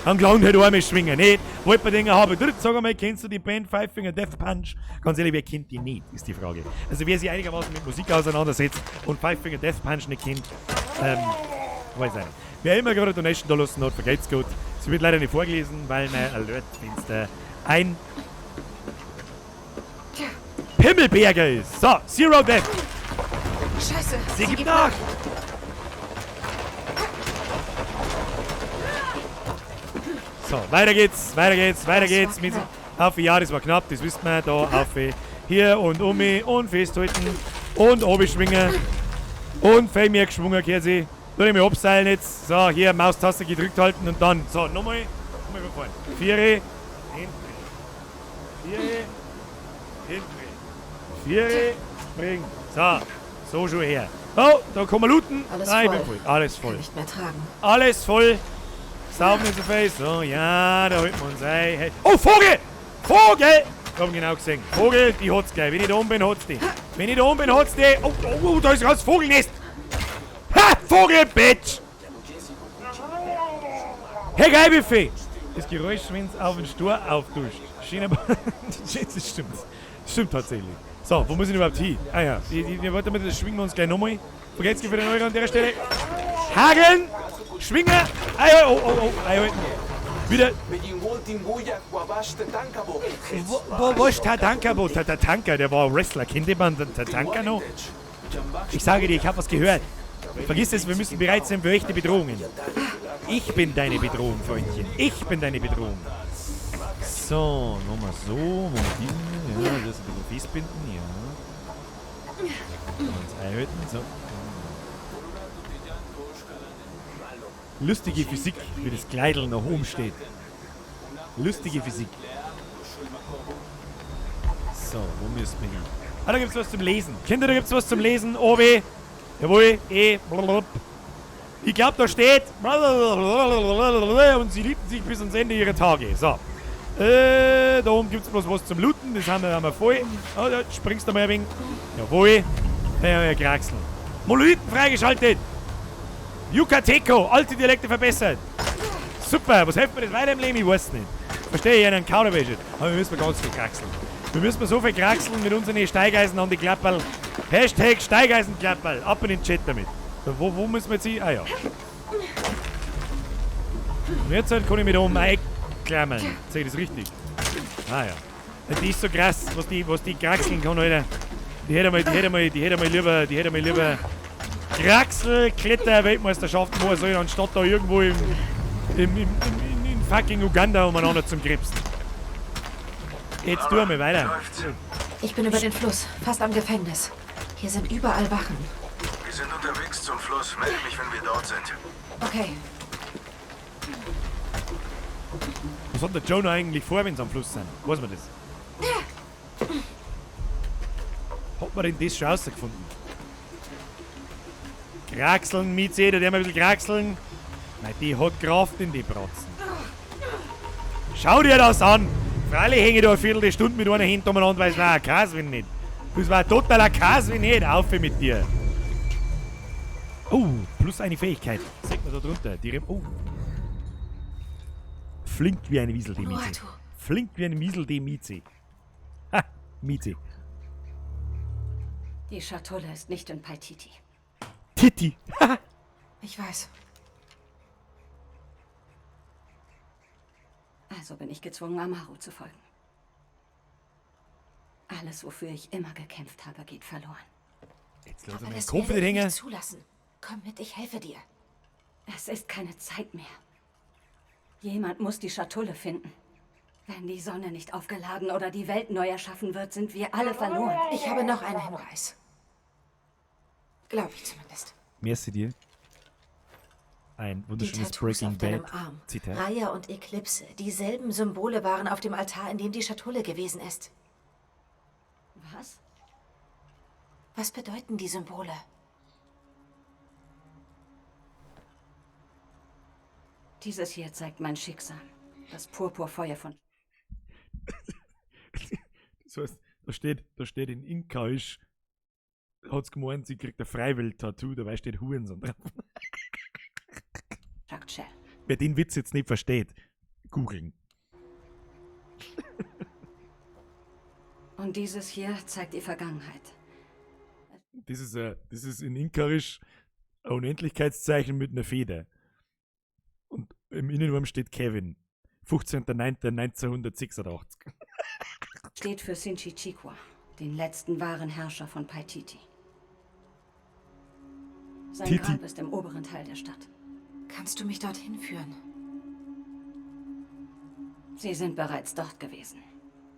Dann gelangt halt einmal schwingen, nicht? Wollt man Dinge haben. Dritt, sag einmal, kennst du die Band Five Finger Death Punch? Ganz ehrlich, wer kennt die nicht, ist die Frage. Also wer sich einigermaßen mit Musik auseinandersetzt und Five Finger Death Punch nicht kennt, weiß ich nicht. Wer immer gerade Donation da lassen hat, vergelt's gut. Sie wird leider nicht vorgelesen, weil mein Alert-Fenster ein Pimmelberger ist. So, Zero Death. Scheiße. Sie gibt nach. So, weiter geht's, weiter geht's, weiter geht's. Mit auf, ja, das war knapp, das wisst man. Da, auf, hier und um und festhalten und oben schwingen und fein mir geschwungen, kehrt sie. Nur ich mich abseilen jetzt. So, hier, Maustaste gedrückt halten und dann. So, nochmal. Nochmal von vorne. 4, hinten. 4, hinten. 4, springen. So, so schon her. Oh, da kommen wir looten. Alles Nein, voll. ich bin voll. Alles voll. Kann nicht mehr tragen. Alles voll. Saufen in the face. So, ja, da holt man uns ein. Hey. Oh, Vogel! Vogel! Ich hab ihn genau gesehen. Vogel, die hat's gleich. Wenn ich da oben bin, hat's die. Wenn ich da oben bin, hat's die. Oh, oh, oh, da ist das Vogelnest. Ha! Vogel, Bitch! Hey, Geilbuffet! Das Geräusch, wenn's auf den Stur aufduscht. Schön, aber. Das stimmt. Das stimmt tatsächlich. So, wo muss ich denn überhaupt hin? Ah ja, warte mal, das schwingen wir uns gleich nochmal. Vergesst für den Euro an der Stelle. Hageln! Schwingen! Oh, oh, oh, einhalten. Wieder. Wo ist Tatankabo? Tatanka, der war Wrestler. Kennt man den Tatanka noch? Ich sage dir, ich habe was gehört. Vergiss es, wir müssen bereit sein für echte Bedrohungen. Ich bin deine Bedrohung, Freundchen. Ich bin deine Bedrohung. So, nochmal so. Machen wir diesen. Ja, das ein bisschen festbinden. Ja. Uns einhalten. So. Lustige Physik, wie das Kleidel noch oben steht. Lustige Physik. So, wo müssen wir hin? Ah, da gibt's was zum Lesen. Kinder, da gibt's was zum Lesen. OW. Jawohl. E. Blablabla. Ich glaube, da steht. Und sie liebten sich bis ans Ende ihrer Tage. So. Da oben gibt's bloß was zum Looten. Das haben wir voll. Oh, da springst du mal ein wenig. Jawohl. Ja, Kraxeln. Monolithen freigeschaltet. Yucateco, alte Dialekte verbessert. Super, was hilft mir das weiter im Leben? Ich weiß nicht. Verstehe ich einen Kauderwelsch. Aber wir müssen ganz viel kraxeln. Wir müssen so viel kraxeln mit unseren Steigeisen an die Klapperl. Hashtag Steigeisenklapperl. Ab in den Chat damit. So, wo müssen wir jetzt hin? Ah ja. Und jetzt halt kann ich mich da oben einklammern. Sehe ich das richtig? Ah ja. Die ist so krass, was die kraxeln kann, Alter. Die hätte mal lieber Kraxel, Kletter, Weltmeisterschaft machen sollen, anstatt da irgendwo in fucking Uganda umeinander zum Krebsen. Jetzt tun wir weiter. Ich bin über den Fluss, fast am Gefängnis. Hier sind überall Wachen. Wir sind unterwegs zum Fluss. Melde mich, wenn wir dort sind. Okay. Was hat der Jonah eigentlich vor, wenn sie am Fluss sind? Weiß man das? Hat man denn das schon rausgefunden? Kraxeln, Mieze, da der mal ein bisschen kraxeln. Nein, die hat Kraft in die Bratzen. Schau dir das an! Freilich hänge ich da eine Viertelstunde mit einer Hand umeinander, weil es war ein Kaswin nicht. Das war ein totaler Kaswin nicht. Auf mit dir! Oh, plus eine Fähigkeit. Sieht man da drunter. Die oh. Flink wie eine Wiesel, die Mieze. Flink wie eine Wiesel, die Mieze. Ha, Mieze. Die Schatulle ist nicht in Paititi. Titi. Ich weiß. Also bin ich gezwungen, Amaru zu folgen. Alles, wofür ich immer gekämpft habe, geht verloren. Jetzt lass Aber meinen das Kopf werde nicht ich hängen. nicht zulassen. Komm mit, ich helfe dir. Es ist keine Zeit mehr. Jemand muss die Schatulle finden. Wenn die Sonne nicht aufgeladen oder die Welt neu erschaffen wird, sind wir alle verloren. Ich habe noch einen Hinweis. Glaube ich zumindest. Merci dir. Ein Die wunderschönes Tattoos Breaking auf deinem Bad Arm. Zitat. Raya und Eklipse. Dieselben Symbole waren auf dem Altar, in dem die Schatulle gewesen ist. Was? Was bedeuten die Symbole? Dieses hier zeigt mein Schicksal. Das Purpurfeuer von... Das heißt, da steht in Inkaisch, hat's gemeint, sie kriegt ein Freiwild-Tattoo, dabei steht Hurensohn drauf. Chakchel. Wer den Witz jetzt nicht versteht, googeln. Und dieses hier zeigt die Vergangenheit. Das ist in Inkarisch ein Unendlichkeitszeichen mit einer Feder. Und im Innenraum steht Kevin. 15.09.1986. Steht für Sinchi Chiqua, den letzten wahren Herrscher von Paititi. Sein Titi. Grab ist im oberen Teil der Stadt. Kannst du mich dorthin führen? Sie sind bereits dort gewesen.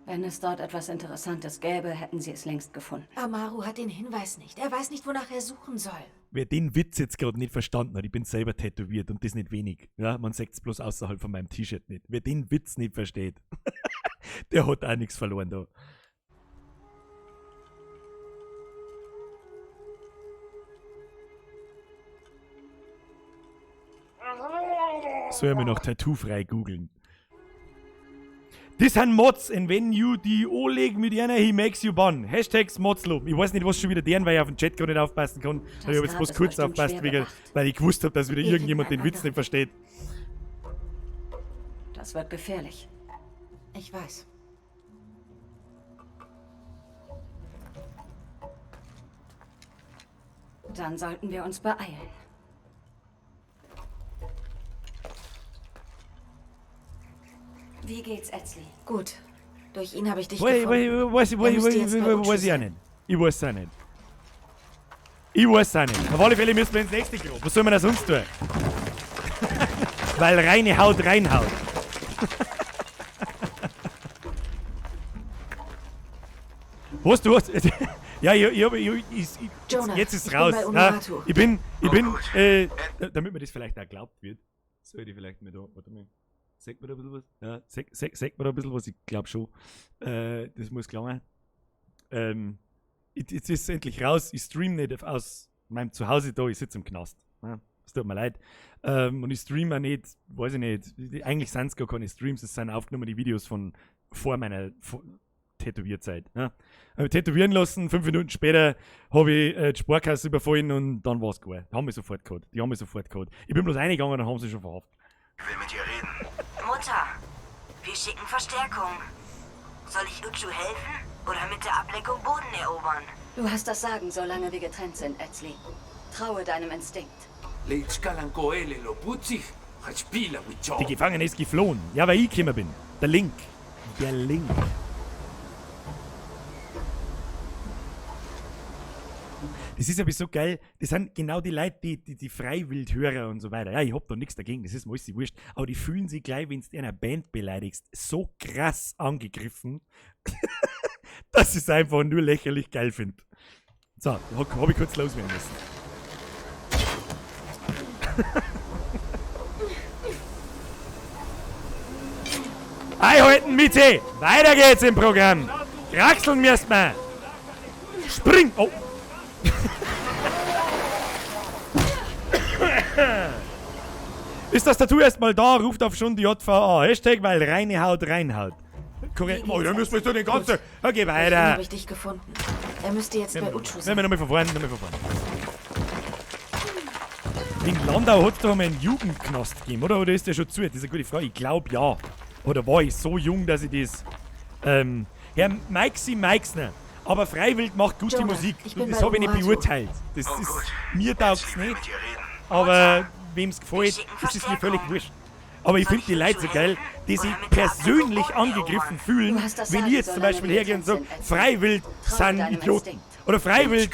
Wenn es dort etwas Interessantes gäbe, hätten sie es längst gefunden. Amaru hat den Hinweis nicht. Er weiß nicht, wonach er suchen soll. Wer den Witz jetzt gerade nicht verstanden hat, ich bin selber tätowiert und das nicht wenig. Ja, man sieht's bloß außerhalb von meinem T-Shirt nicht. Wer den Witz nicht versteht, der hat auch nichts verloren da. Soll ich mir noch Tattoo-frei googeln? Das sind Mods, and when you die anlegen mit einer, he makes you bun. Hashtags Modslob. Ich weiß nicht, was schon wieder deren, weil ich auf den Chat gar nicht aufpassen kann. Das Ich habe jetzt Grab bloß ist kurz bestimmt aufpasst, schwer bewacht. weil ich gewusst habe, dass wieder Wir irgendjemand finden den Witz einen nicht versteht. Das wird gefährlich. Ich weiß. Dann sollten wir uns beeilen. Wie geht's, Etzli? Gut. Durch ihn habe ich dich Wei- gefunden. wei- Weiß ich, Er weiß, müsste jetzt weiß, bei Uchu weiß ich auch sein. nicht. Ich weiß auch nicht. Ich weiß auch nicht. Auf alle Fälle müssen wir ins nächste Grab. Was soll man da sonst tun? Weil reine Haut reinhaut. Was du hast. Ja, ich, Jonah, jetzt ist ich bin raus. bei Ja, Unuratu. ich bin, damit mir das vielleicht auch geglaubt wird, soll ich vielleicht mir da, warte mal, sagt mir da ein bisschen was? Ja, sag mir da ein bisschen was, ich glaube schon. Das muss gelangen. Jetzt ist es endlich raus, ich stream nicht aus meinem Zuhause da, ich sitze im Knast. Ja, es tut mir leid. Und ich streame auch nicht, weiß ich nicht, eigentlich sind es gar keine Streams, es sind aufgenommene Videos von vor meiner Tätowierzeit. Ja. Hab mich tätowieren lassen, 5 Minuten später habe ich die Sparkasse überfallen und dann war's gut. Die haben mich sofort geholt. Die haben mich sofort geholt. Ich bin bloß reingegangen und dann haben sie schon verhaftet. Ich will mit dir reden. Mutter, wir schicken Verstärkung. Soll ich Uchu helfen oder mit der Ablenkung Boden erobern? Du hast das Sagen, solange wir getrennt sind, Etzli. Traue deinem Instinkt. Die Gefangene ist geflohen. Ja, weil ich gekommen bin. Der Link. Der Link. Das ist aber so geil. Das sind genau die Leute, die Freiwildhörer und so weiter. Ja, ich hab da nichts dagegen, das ist mir alles wurscht. Aber die fühlen sich gleich, wenn du einer Band beleidigst, so krass angegriffen, dass ich es einfach nur lächerlich geil find. So, hab ich kurz loswerden müssen. Einhalten, Mitte! Weiter geht's im Programm! Kraxeln müssen wir! Spring! Oh! Ist das Tattoo erstmal da, ruft auf schon die JVA. Hashtag, weil reine Haut reinhaut. Korrekt. Oh, da müssen wir jetzt doch den ganzen. Okay, Durch ihn weiter. habe ich dich gefunden. Er müsste jetzt bei Uchu Nehmen sein. wir nochmal von vorne, nochmal von vorne. In Landau hat es doch einmal einen Jugendknast gegeben, oder? Oder ist der schon zu? Das ist eine gute Frage. Ich glaube ja. Oder war ich so jung, dass ich das. Herr Meixi Meixner. Aber Freiwild macht gute Jonah, Musik. ich bin Das bei habe ich nicht Unuratu. beurteilt. Das ist, mir taugt's nicht. Aber wem's gefällt, das ist mir völlig wurscht. Aber ich finde die Leute so geil, die sich persönlich angegriffen fühlen, Du hast das wenn Sagen, ich jetzt zum solange Beispiel wir hergehe und sage, getrennt sind, Freiwild Traue sind deinem Idioten. Instinkt. Oder Freiwild,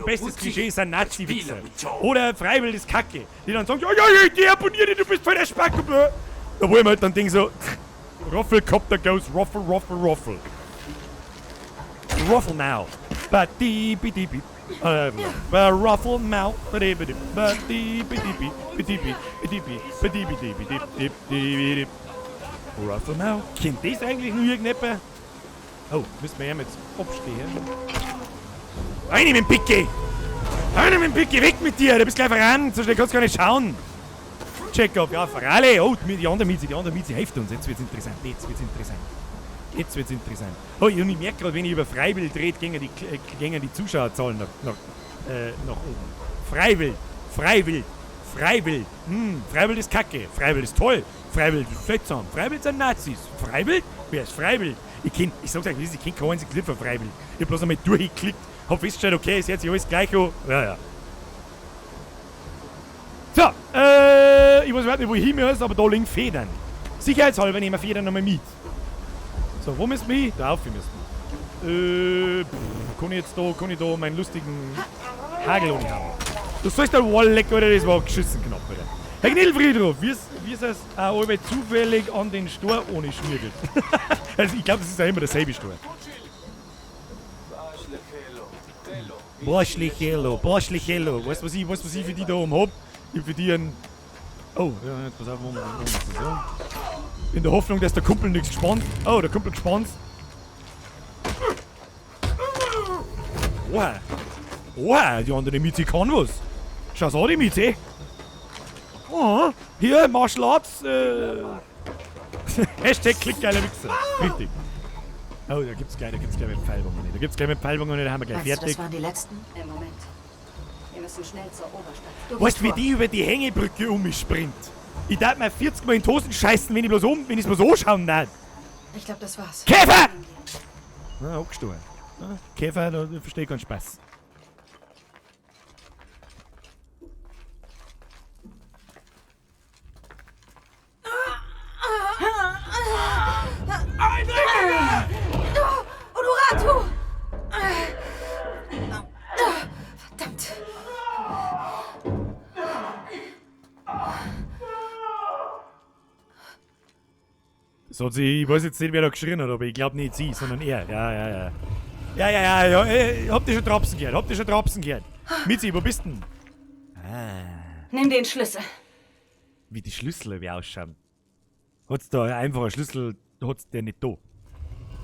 bestes Klischee sind Nazi-Wichser. Oder Freiwild ist Kacke. Die dann sagen, ja, ja, ich deabonniere dich, du bist voll der Spacko. Da wo ich mir halt dann denke so, Roffelcopter goes ruffle, ruffle, ruffle. Ruffle now. Ba di bi di bi. Ruffle now. Ba di bi di. Ba di bi di bi. Bi di bi. Bi di bi. Ba di bi di bi di di di bi di. Ruffle now. Kennt das eigentlich nur irgendjemand? Oh, müssen wir ja jetzt abstehen. Rein mit dem Picke! Rein mit dem Picke, weg mit dir! Du bist gleich voran, so schnell kannst du gar nicht schauen. Check-up, ja, Fralle! Oh, die andere Mieze, hilft uns. Jetzt wird's interessant, jetzt wird's interessant. Jetzt wird's interessant. Oh, und ich merke gerade, wenn ich über Freiwild rede, gingen die Zuschauerzahlen nach oben. Freiwild, Freiwild, Freiwild. Freiwild ist Kacke, Freiwild ist toll, Freiwild ist seltsam, Freiwild sind Nazis. Freiwild? Wer ist Freiwild? Ich sag's euch, ich kenn keinen einzigen Clip von Freiwild. Ich hab bloß einmal durchgeklickt, hab festgestellt, okay, es hört sich alles gleich an. Ja, ja. So, ich weiß überhaupt nicht, wo ich hin muss, aber da liegen Federn. Sicherheitshalber nehmen wir Federn nochmal mit. So, wo müssen wir hin? Da auf müssen wir. Kann ich jetzt da, kann ich da meinen lustigen Hagel umhauen? Du sollst der Walleck, oder? Das war geschissen knapp, oder? Herr Gnilfriedhof, wie ist es auch allweil zufällig an den Stor ohne Schmiergeld? Also ich glaub, das ist ja immer derselbe Stor. Boschlichello, Boschlichello. Weißt du, was ich für die da oben hab? Ich hab für die einen... Oh, ja, jetzt pass auf, wo wir das so. In der Hoffnung, dass der Kumpel nichts gespannt. Oh, der Kumpel gespannt. Oha. Oha, die andere Miete kann was. Schau's an, die Miete. Oh, hier, Martial Arts. Hashtag klickgeiler Wichser. Richtig. Oh, da gibt's gleich mit Pfeilwungen. Da gibt's gleich mit Pfeilwungen, da haben wir gleich Meinst du, fertig. das waren die letzten? Im Moment. Wir müssen schnell zur Oberstadt. Du Weißt du, wie vor. die über die Hängebrücke um mich springt? Ich darf mir 40 Mal in die Hosen scheißen, wenn ich bloß um, wenn ich's bloß anschauen darf. Ich glaub, das war's. Käfer! Na, abgestorben. Na, Käfer, da verstehe ich keinen Spaß. Das hat sie, ich weiß jetzt nicht, wer da geschrien hat, aber ich glaube nicht sie, sondern er. Ja, ja, ja. Ja, ja, ja, ja. Habt ihr schon Trapsen gehört? Habt ihr schon Trapsen gehört? Mitzi, wo bist denn? Ah. Nimm den Schlüssel. Wie die Schlüssel wie ausschauen. Hat's da einfach einen Schlüssel, hat's der nicht da.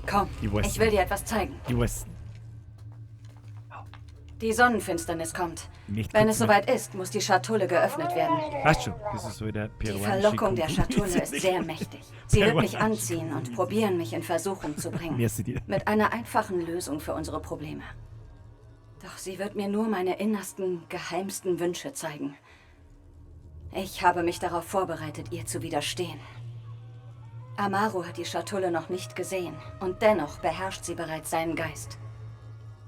Komm, Ich weiß ich will dir etwas zeigen. Ich weiß. Die Sonnenfinsternis kommt. Nicht Wenn kurz es soweit ist, muss die Schatulle geöffnet werden. Weißt schon, das ist so der Die peruanische Verlockung der Kung- Schatulle ist sehr mächtig. Sie wird mich Peruanische anziehen und probieren, mich in Versuchung zu bringen. Merci dir. Mit einer einfachen Lösung für unsere Probleme. Doch sie wird mir nur meine innersten, geheimsten Wünsche zeigen. Ich habe mich darauf vorbereitet, ihr zu widerstehen. Amaru hat die Schatulle noch nicht gesehen und dennoch beherrscht sie bereits seinen Geist.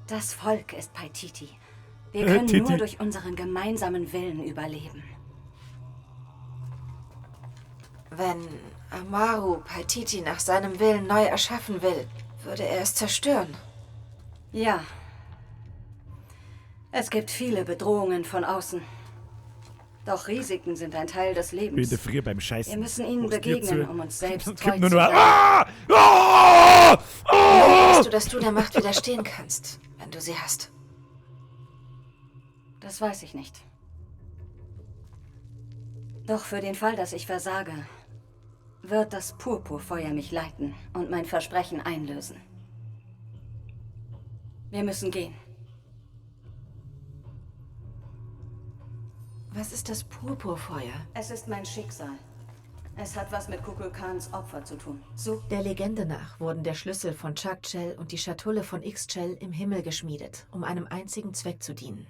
Das Volk ist Paititi. Wir können Titi. nur durch unseren gemeinsamen Willen überleben. Wenn Amaru Paititi nach seinem Willen neu erschaffen will, würde er es zerstören. Ja. Es gibt viele Bedrohungen von außen. Doch Risiken sind ein Teil des Ich bin Lebens. der früher beim Scheißen. Wir müssen ihnen Machst dir begegnen, zu. um uns selbst Es treu gibt nur zu nur bleiben. Ah! Ah! Ah! Weißt du, dass du der Macht widerstehen kannst, wenn du sie hast? Das weiß ich nicht. Doch für den Fall, dass ich versage, wird das Purpurfeuer mich leiten und mein Versprechen einlösen. Wir müssen gehen. Was ist das Purpurfeuer? Es ist mein Schicksal. Es hat was mit Kukulkans Opfer zu tun. So Der Legende nach wurden der Schlüssel von Chakchel und die Schatulle von Ixchel im Himmel geschmiedet, um einem einzigen Zweck zu dienen: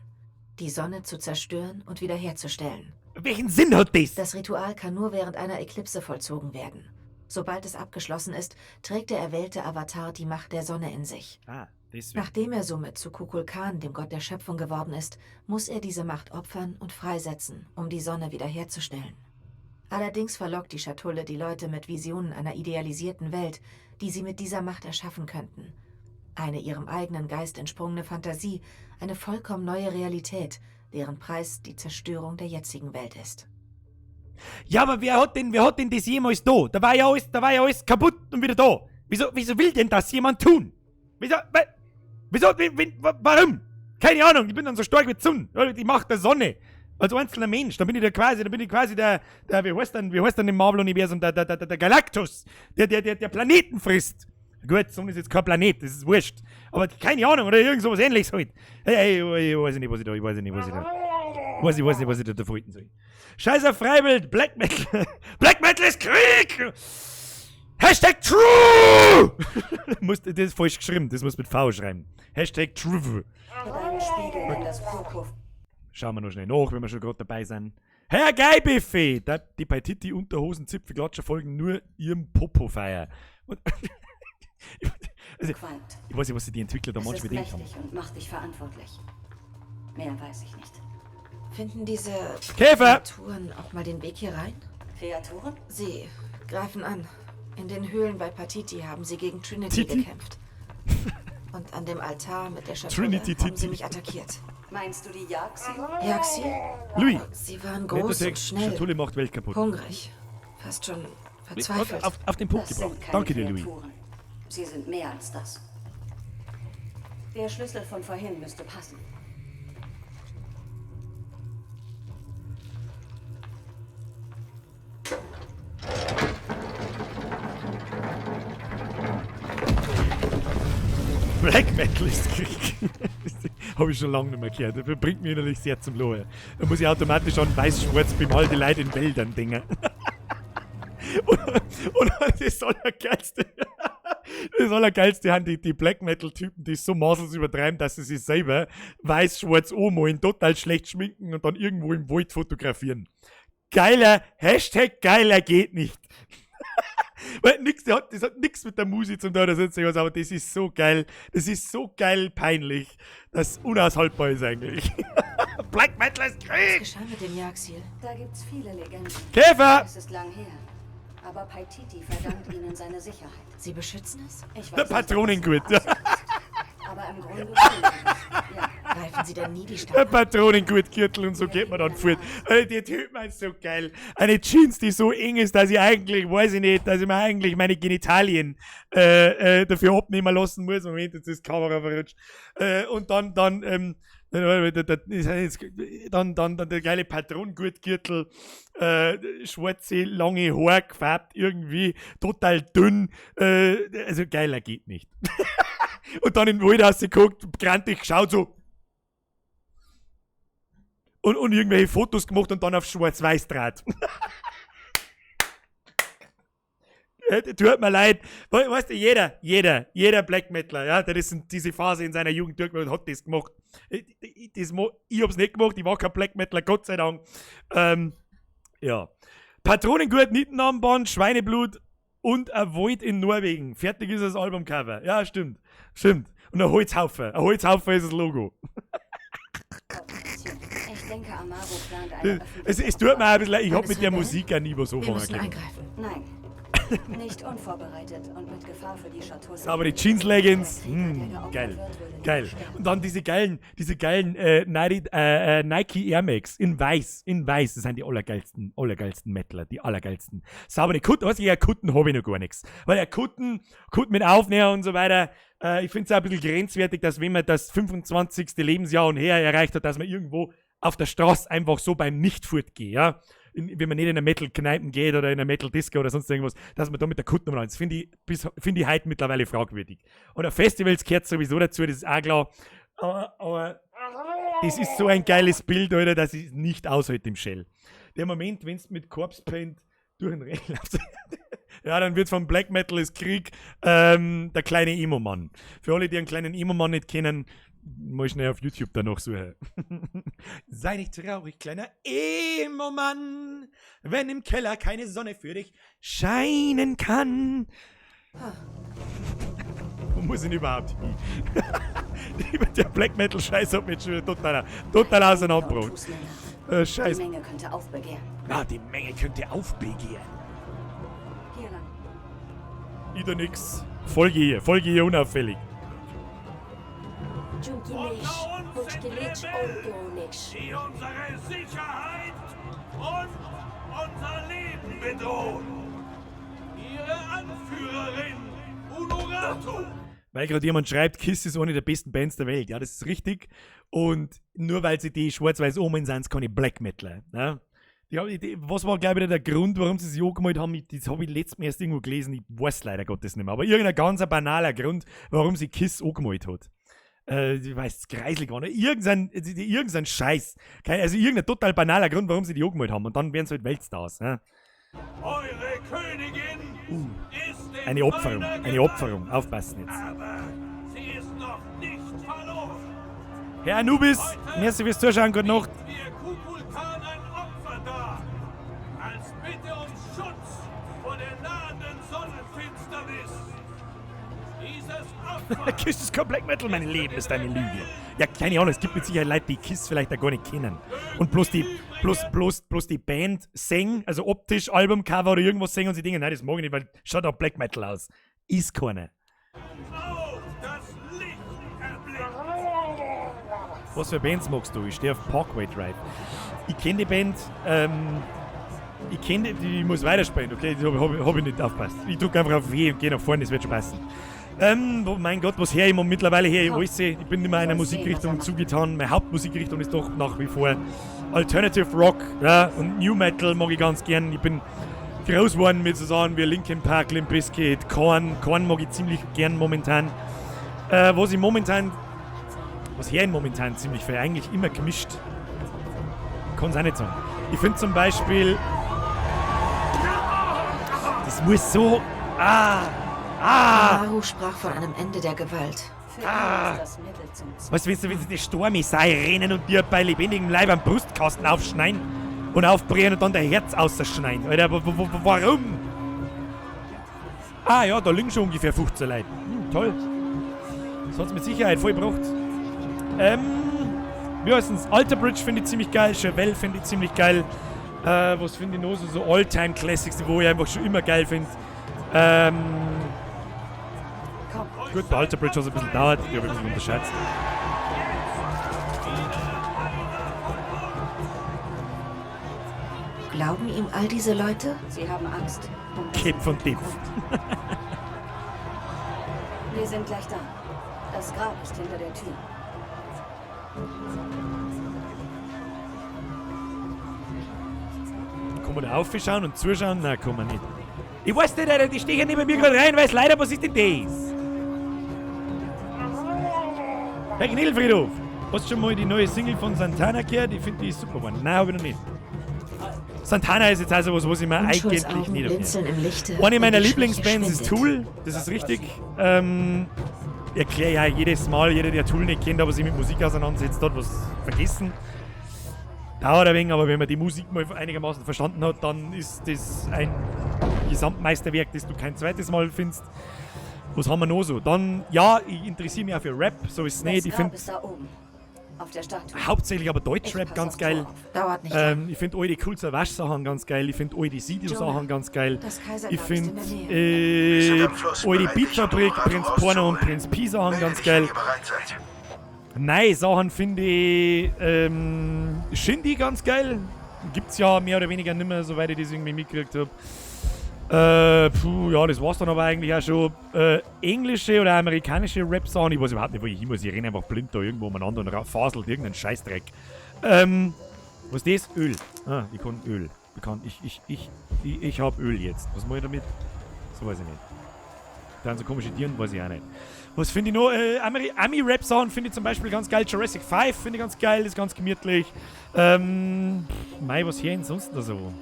Die Sonne zu zerstören und wiederherzustellen. Welchen Sinn hat das? Das Ritual kann nur während einer Eklipse vollzogen werden. Sobald es abgeschlossen ist, trägt der erwählte Avatar die Macht der Sonne in sich. Ah, deswegen. Nachdem er somit zu Kukulkan, dem Gott der Schöpfung, geworden ist, muss er diese Macht opfern und freisetzen, um die Sonne wiederherzustellen. Allerdings verlockt die Schatulle die Leute mit Visionen einer idealisierten Welt, die sie mit dieser Macht erschaffen könnten. Eine ihrem eigenen Geist entsprungene Fantasie, eine vollkommen neue Realität, deren Preis die Zerstörung der jetzigen Welt ist. Ja, aber wer hat denn das jemals da? Da war ja alles kaputt und wieder da. Wieso will denn das jemand tun? Wieso, warum? Keine Ahnung, ich bin dann so stark wie die Sonne. Die Macht der Sonne. Als einzelner Mensch, da bin ich quasi der, wie heißt denn im Marvel-Universum, der Galactus, der Planeten frisst. Gut, Sonne ist jetzt kein Planet, das ist wurscht. Aber keine Ahnung, oder irgend sowas ähnliches halt. Hey, ich weiß nicht, was ich da, ich weiß nicht, was ich da davor halten soll. Scheiß auf Freiwild, Black Metal. Black Metal ist Krieg! Hashtag True! Das ist falsch geschrieben, das muss mit V schreiben. Hashtag True. Spiegel in das Purpur. Schauen wir noch schnell nach, wenn wir schon gerade dabei sind. Herr Geilbuffet! Die Paititi Unterhosen Zipfelklatscher folgen nur ihrem Popo-Feier. Also, ich weiß nicht, was sich die Entwickler da Es manchmal ist gedacht haben. mächtig und macht dich verantwortlich. Mehr weiß ich nicht. Finden diese Käfer! Kreaturen auch mal den Weg hier rein? Kreaturen? Sie greifen an. In den Höhlen bei Patiti haben sie gegen Trinity Titi? gekämpft. Und an dem Altar mit der Schatulle Trinity haben sie Titi. mich attackiert. Meinst du die Jagdsiel? Jagdsiel? Louis! Sie waren Netter groß und Text, schnell. Schatulle macht Welt kaputt. Hungrig. Fast schon verzweifelt. Auf den Punkt Das gebracht. sind keine Danke dir, Louis. Kreaturen. Sie sind mehr als das. Der Schlüssel von vorhin müsste passen. Black Metal ist Krieg. Habe ich schon lange nicht mehr gehört. Das bringt mich innerlich sehr zum Lachen. Da muss ich automatisch an weiß-schwarz bemalte Leute in Wäldern denken. Und das Allergeilste. Das Allergeilste haben die Black Metal-Typen, die so maßlos übertreiben, dass sie sich selber weiß-schwarz anmalen, total schlecht schminken und dann irgendwo im Wald fotografieren. Geiler, Hashtag geiler geht nicht. Weil nix, das hat nix mit der Musik zu tun oder sonst irgendwas, aber das ist so geil. Das ist so geil peinlich, dass es unaushaltbar ist eigentlich. Black Metal ist Krieg! Was geschah mit dem Jagdsiel? Da gibt's viele Legenden. Käfer! Es ist lang her. Aber Paititi verdankt ihnen seine Sicherheit. Sie beschützen es? Ich Der weiß nicht, ob es Patronengurt. ihre Absicht ist. Aber im Grunde schon. Ja. Greifen sie denn nie die Stadt Der an? Patronengurtgürtel und so geht man dann fort. Alter, die Typen sind so geil. Eine Jeans, die so eng ist, dass ich eigentlich, weiß ich nicht, dass ich mir eigentlich meine Genitalien dafür abnehmen lassen muss. Moment, jetzt ist die Kamera verrutscht. Und dann der geile Patronengurtgürtel, schwarze, lange Haare gefärbt irgendwie, total dünn. Also geiler geht nicht. Und dann in den Wald rausgeguckt, grantig geschaut so. Und irgendwelche Fotos gemacht und dann auf schwarz-weiß draht. Tut mir leid. Weißt du, jeder Black Metaler, ja, der ist in diese Phase in seiner Jugend durchgemacht und hat das gemacht. Ich hab's nicht gemacht, ich war kein Black Metaler, Gott sei Dank. Ja. Patronengurt, Nietenarmband, Schweineblut und ein Wald in Norwegen. Fertig ist das Albumcover. Ja, stimmt. Stimmt. Und ein Holzhaufen. Ein Holzhaufen ist das Logo. Ich denke, Amaru plant eine Es tut mir auch ein bisschen leid, ich hab Eines mit der Rebellen? Musik auch nie was Wir anfangen müssen können. eingreifen. Nein. Nicht unvorbereitet und mit Gefahr für die Schatulle. Aber die Jeans-Leggings, Der Krieger, der geopfert geil, wird, würde nicht geil. sterben. Und dann diese geilen Nike Air Max in weiß, das sind die allergeilsten Metaler, die allergeilsten. Saubere Kutten, weißt du, ja, Kutten hab ich noch gar nichts. Weil ja Kutten mit Aufnäher und so weiter, ich find's auch ein bisschen grenzwertig, dass wenn man das 25. Lebensjahr und her erreicht hat, dass man irgendwo auf der Straße einfach so beim Nicht-Furt geht, ja. Wenn man nicht in eine Metal-Kneipen geht oder in eine Metal-Disco oder sonst irgendwas, dass man da mit der Kutte rumrennt. Das finde ich heute mittlerweile fragwürdig. Und auf Festivals gehört sowieso dazu, das ist auch klar. Aber das ist so ein geiles Bild, Alter, dass ich es nicht aushalte im Shell. Der Moment, wenn's mit Corpse Paint durch den Regen läuft, ja, dann wird vom Black Metal ist Krieg der kleine Emo-Mann. Für alle, die einen kleinen Emo-Mann nicht kennen, muss ich schnell auf YouTube danach suchen. Sei nicht traurig, kleiner Emo-Mann, wenn im Keller keine Sonne für dich scheinen kann. Wo muss ich denn überhaupt hin? Der Black Metal-Scheiß hat mich schon wieder total auseinandergebracht. Scheiß. Die Menge könnte aufbegehren. Na, die Menge könnte aufbegehren. Hier lang. Ich tu nix. Folge hier unauffällig. Die unsere Sicherheit und unser Leben bedrohen. Ihre Anführerin, Unuratu. Weil gerade jemand schreibt, Kiss ist eine der besten Bands der Welt. Ja, das ist richtig. Und nur weil sie die schwarz-weiß Omen sind, keine Black Metaler. Ne? Was war, glaube ich, der Grund, warum sie sich angemalt haben? Das habe ich letztes Mal erst irgendwo gelesen. Ich weiß leider Gottes nicht mehr. Aber irgendein ganz banaler Grund, warum sie Kiss angemalt hat. Ich weiß, kreislig war. Ne? Irgendein Scheiß. Also irgendein total banaler Grund, warum sie die angemalt haben. Und dann werden sie halt Weltstars. Ne? Eure Königin ist in Eine Opferung. meiner Eine Opferung. Aufpassen jetzt. Aber sie ist noch nicht verloren. Herr Anubis, merci fürs Zuschauen. Gute Nacht. Wir Kukulkan ein Opfer dar. Als Bitte um Schutz vor der nahenden Sonnenfinsternis. Dieses Opfer. Kiss ist kein Black Metal, mein Leben ist eine Lüge. Ja, keine Ahnung, es gibt mit Sicherheit Leute, die Kiss vielleicht auch gar nicht kennen. Und bloß die Band singen, also optisch Albumcover oder irgendwas singen und sie denken, nein, das mag ich nicht, weil schaut auch Black Metal aus. Ist keiner. Was für Bands magst du? Ich stehe auf Parkway Drive. Ich kenne die Band, ich muss weiterspielen, okay? Das hab ich nicht aufgepasst. Ich drücke einfach auf W und gehe nach vorne, das wird schon passen. Oh mein Gott, was höre ich mittlerweile her? Ich weiß nicht, ich bin nicht mehr einer Musikrichtung zugetan. Meine Hauptmusikrichtung ist doch nach wie vor Alternative Rock, ja, und New Metal mag ich ganz gern. Ich bin groß geworden mit so Sachen wie Linkin Park, Limp Bizkit, Korn. Korn mag ich ziemlich gern momentan. Was höre ich momentan ziemlich viel? Eigentlich immer gemischt. Kann's auch nicht sagen. Ich finde zum Beispiel, das muss so... Amaru sprach von einem Ende der Gewalt. Für ihn ist das Mittel zum Zweck. Weißt du, wenn sie die Stormi-Sirenen und dir bei lebendigem Leib am Brustkasten aufschneiden und aufbrechen und dann dein Herz ausschneiden. Alter, warum? Ah ja, da liegen schon ungefähr 15 Leute. Toll. Das hat's mit Sicherheit voll gebracht. Wie heißt es? Alter Bridge finde ich ziemlich geil, Chevelle finde ich ziemlich geil. Was finde ich noch so, so All-Time-Classics, wo ich einfach schon immer geil finde. Komm. Gut, bei Alter Bridge hat es ein bisschen gedauert. Ich habe ein bisschen unterschätzt. Glauben ihm all diese Leute? Sie haben Angst. Kipf und Dipf. Wir sind gleich da. Das Grab ist hinter der Tür. Kann man da aufschauen und zuschauen? Nein, kann man nicht. Ich weiß nicht, Alter, die stechen neben mir gerade rein, weiß leider, was ist denn das? Herr Knilfriedhof, hast du schon mal die neue Single von Santana gehört? Ich finde die ist super geworden. Nein, hab ich noch nicht. Santana ist jetzt also was, was ich mir eigentlich Unschuldsaugen nicht blinzeln im Lichte. Eine meiner und die Lieblingsbands Schwäche ist Tool, das ist richtig. Erkläre ja jedes Mal, jeder, der Tool nicht kennt, aber sich mit Musik auseinandersetzt, hat was vergessen. Dauert ein wenig, aber wenn man die Musik mal einigermaßen verstanden hat, dann ist das ein Gesamtmeisterwerk, das du kein zweites Mal findest. Was haben wir noch so? Dann, ja, ich interessiere mich auch für Rap, so ist es nicht. Das Ich Grab finde ist da oben. Auf der Statue. hauptsächlich aber Deutschrap ganz geil. Dauert nicht Ich finde all die Kool Savas Sachen ganz geil. Ich finde all die Sido-Sachen Jonah, ganz geil. das Kaisergrab Ich ist finde in der Nähe. all die Beatfabrik, Prinz Porno und Prinz Pi Sachen ganz geil. Nein, Sachen finde ich Shindy ganz geil. Gibt's ja mehr oder weniger nimmer, soweit ich das irgendwie mitgekriegt hab. Puh, ja, das war's dann aber eigentlich auch schon. Englische oder amerikanische Rap-Sachen, ich weiß überhaupt nicht, wo ich hin muss. Ich renne einfach blind da irgendwo umeinander und faselt irgendeinen Scheißdreck. Was ist das? Öl. Ah, ich kann Öl. Ich hab Öl jetzt. Was mach ich damit? So weiß ich nicht. Dann so komische Tieren, weiß ich auch nicht. Was finde ich noch? Ami-Rap-Sachen finde ich zum Beispiel ganz geil. Jurassic 5 finde ich ganz geil, ist ganz gemütlich. Mei, was hier denn sonst noch so?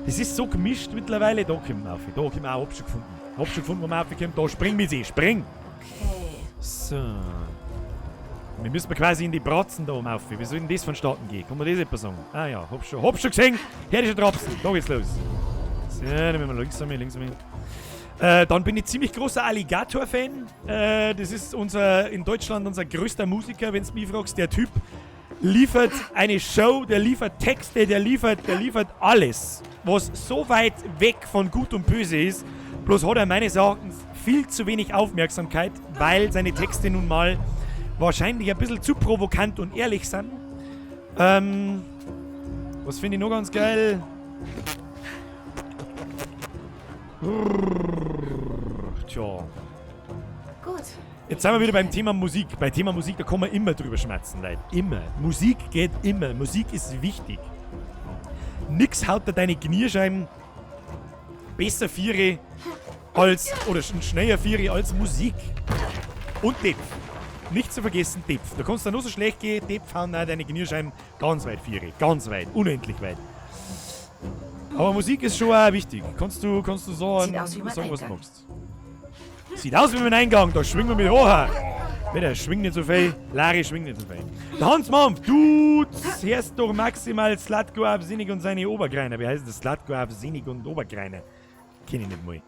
Das ist so gemischt mittlerweile. Da kommt man auf. Da kommt man auch, hab schon gefunden. Hab schon gefunden, wo man aufkommt. Da spring mit sie, spring! Okay. So. Wir müssen quasi in die Bratzen da oben auf. Wie soll denn das vonstatten gehen? Kann man das etwa sagen? Ah ja, hab schon gesehen. Her ist schon Trapsen. Da geht's los. So, dann müssen wir links einmal, links einmal. Dann bin ich ziemlich großer Alligatoah-Fan. Das ist in Deutschland unser größter Musiker, wenn's mich fragst. Der Typ liefert eine Show, der liefert Texte, der liefert alles, was so weit weg von Gut und Böse ist. Bloß hat er meines Erachtens viel zu wenig Aufmerksamkeit, weil seine Texte nun mal wahrscheinlich ein bisschen zu provokant und ehrlich sind. Was finde ich noch ganz geil? Tja. Gut. Jetzt sind wir wieder beim Thema Musik. Bei Thema Musik, da kann man immer drüber schmerzen, Leute. Immer. Musik geht immer. Musik ist wichtig. Nix haut da deine Kniescheiben besser Viere als, oder schneller Viere als Musik. Und Depf. Nicht zu vergessen Depf. Da kannst du nur so schlecht gehen, Depf hauen auch deine Kniescheiben ganz weit Viere. Ganz weit. Unendlich weit. Aber Musik ist schon auch wichtig. Kannst du sagen, Sieht aus wie mein sagen, was du Eingang. magst. Sieht aus wie mein Eingang, da schwingen wir mit hoch. Bitte, schwing nicht so viel. Larry, schwing nicht so viel. Der Hans Mampf, du hörst doch maximal Slatko Absinnig und seine Obergreiner. Wie heißt das? Slatko Absinnig und Obergreiner. Kenn ich nicht mal.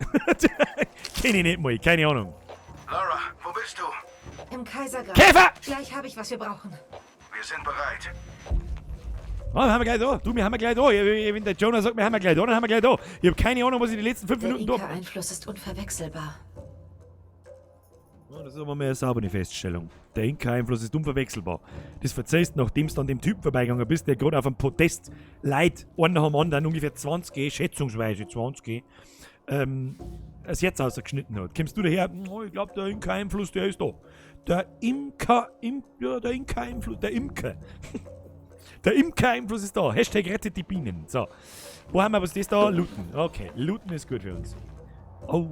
Kenn ich nicht mal, keine Ahnung. Lara, wo bist du? Im Kaisergrab. Käfer! Gleich habe ich, was wir brauchen. Wir sind bereit. Oh, wir haben wir gleich da. Du, wir haben wir gleich da. Wenn der Jonah sagt, wir haben wir gleich da, dann haben wir gleich da. Ich hab keine Ahnung, was ich die letzten 5 Der Minuten da. Inka-Einfluss ist unverwechselbar. Oh, das ist aber mal eine saubere Feststellung. Der Inka-Einfluss ist unverwechselbar. Das verzeihst, nachdem du an dem Typen vorbeigegangen bist, der gerade auf einem Podest Leid, einen nach dem anderen, ungefähr 20, schätzungsweise 20, das Herz ausgeschnitten hat. Kommst du daher, oh, ich glaub, der Inka-Einfluss, der ist da. Der Imker, Im, ja, der Inka-Einfluss, der Imker. Der Imker-Einfluss ist da. Hashtag rettet die Bienen. So. Wo haben wir was das da? Looten. Okay, Looten ist gut für uns. Oh.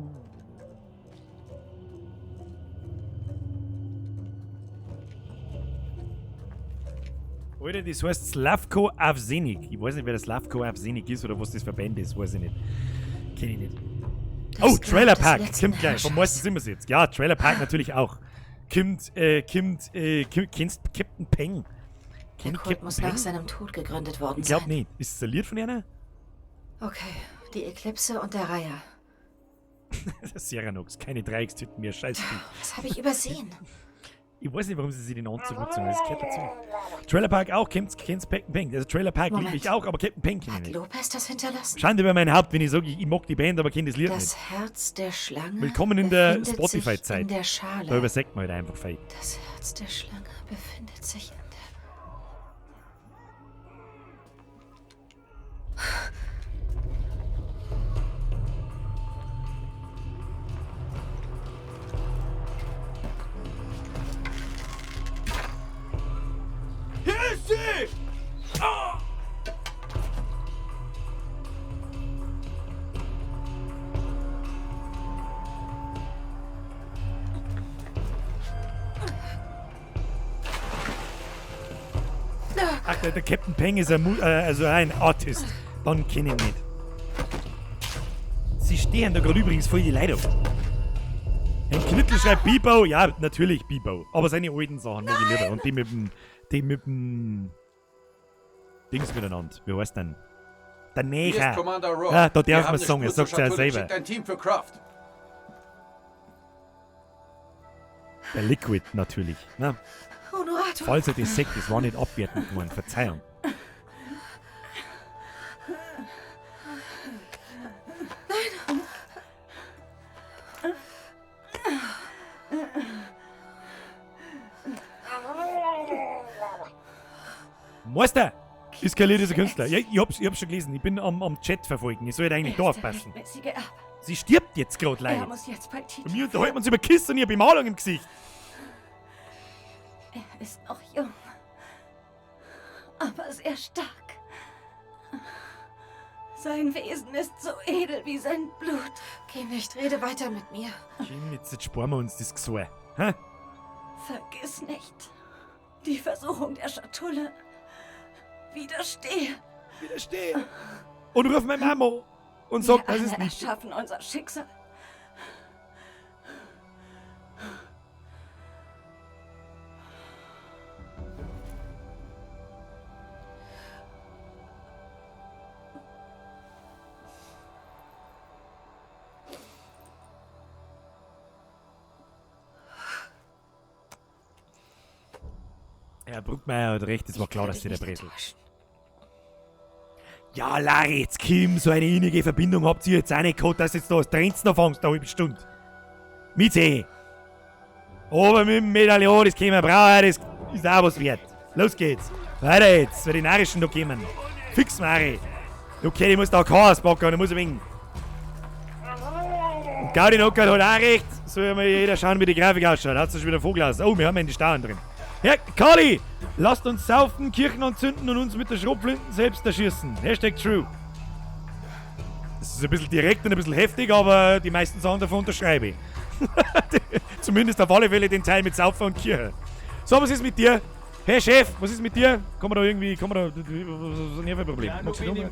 Alter, das heißt Slavko Avsenik. Ich weiß nicht, wer das Slavko Avsenik ist oder was das für eine Band ist, weiß ich nicht. Kenn ich nicht. Das Oh, Grab Trailer des Park. letzten Kommt gleich. Vom Herrschers. meisten sind wir jetzt. Ja, Trailer Park natürlich auch. Kennst Captain Peng? Der Kennt Kult Captain muss Peng? nach seinem Tod gegründet worden Ich glaub sein. nicht. Ist es ein Lied von einer? Okay, die Eklipse und der Reiher. Seranox, keine Dreieckstüten mehr, scheiß Spiel. Was habe ich übersehen? Ich weiß nicht, warum sie sich den Anzug angezogen haben. Das gehört dazu. Trailer Park auch, kennst Captain Peng. Also Trailer Park liebe ich auch, aber Captain Peng kenne ich Hat nicht. Lopez das hinterlassen? Schande über mein Haupt, wenn ich sage, ich mag die Band, aber kenne das Lied Das nicht. Herz der Schlange. Willkommen in der befindet sich Spotify-Zeit. In der Schale. Da übersagt man halt einfach fein. Das Herz der Schlange befindet sich in der. Hier ist sie! Ah! Ach, der Captain Peng ist ein, also ein Artist. Dann kenne ich ihn nicht. Sie stehen da gerade übrigens voll die Leute auf. Ein Knittel schreibt Bibo. Ja, natürlich Bibo. Aber seine alten Sachen mag ich lieber. Und die mit dem Dings miteinander. Wie heißt denn? Der Hier Neger. ist Commander Rourke. Ja, da Wir darf haben man eine sagen, er Spur zur sagt ja Schatulle. selber. Schickt ein Team für Croft. Der Liquid natürlich. Ne? Honorato. Falls er das sagt, das war nicht abwertend gemeint. Verzeihung. Meister! Ist kein dieser Künstler. Ja, ich hab's schon gelesen. Ich bin am Chat verfolgen. Ich sollte eigentlich Er da ist der aufpassen. rechtmäßige Erbe. Sie stirbt jetzt gerade Er leider. muss jetzt bei Titi. Und wir unterhalten uns über Kiss und ihre Bemalung im Gesicht. Er ist noch jung, aber sehr stark. Sein Wesen ist so edel wie sein Blut. Geh nicht, rede weiter mit mir. Kim, jetzt sparen wir uns das Gesäu. Hä? Vergiss nicht die Versuchung der Schatulle. Widerstehe. Widerstehe. Und ruf meine Mama und sag, Wir das ist alle nicht. erschaffen unser Schicksal. Herr Bruckmeier hat recht, es war klar, dass sie der Bresel. Ja, Larry, jetzt Kim, so eine innige Verbindung habt ihr jetzt auch nicht gehabt, dass jetzt da das Trenzen anfängst, eine halbe Stunde. Mit eh. Aber mit dem Medaillon, das können wir brauchen, das ist auch was wert. Los geht's. Weiter jetzt, weil die Narischen da kommen. Fix, Mari. Okay, ich muss da Chaos packen, ich muss ein wenig. Und Gaudi Nockert hat auch recht. Soll mal jeder schauen, wie die Grafik ausschaut. Hat sich schon wieder Vogel aus. Oh, wir haben einen Stauen drin. Herr Kali, lasst uns saufen, Kirchen anzünden und uns mit der Schrotflinten selbst erschießen. Hashtag true. Das ist ein bisschen direkt und ein bisschen heftig, aber die meisten Sachen davon unterschreibe ich. Zumindest auf alle Fälle den Teil mit Saufen und Kirche. So, was ist mit dir? Hey Chef, was ist mit dir? Kann man da irgendwie, kann man da, was ist denn hier für ein Problem? Magst du nicht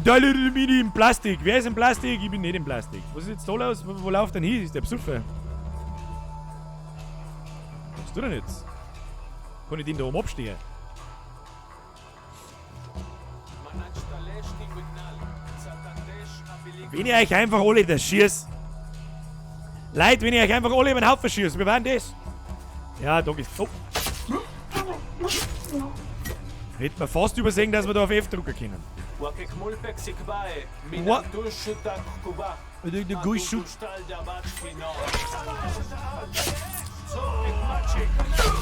Da bin ich im Plastik. Wer ist im Plastik? Ich bin nicht im Plastik. Was ist jetzt da los? Wo läuft denn hin? Ist der Besucher? Was tut er denn jetzt? Kann ich den da oben abstehen? Wenn ich euch einfach alle das schieß. Leute, wenn ich euch einfach alle über den Haufen schieß, wie war denn das? Ja, da ist. Oh. Hätten wir fast übersehen, dass wir da auf F drücken können.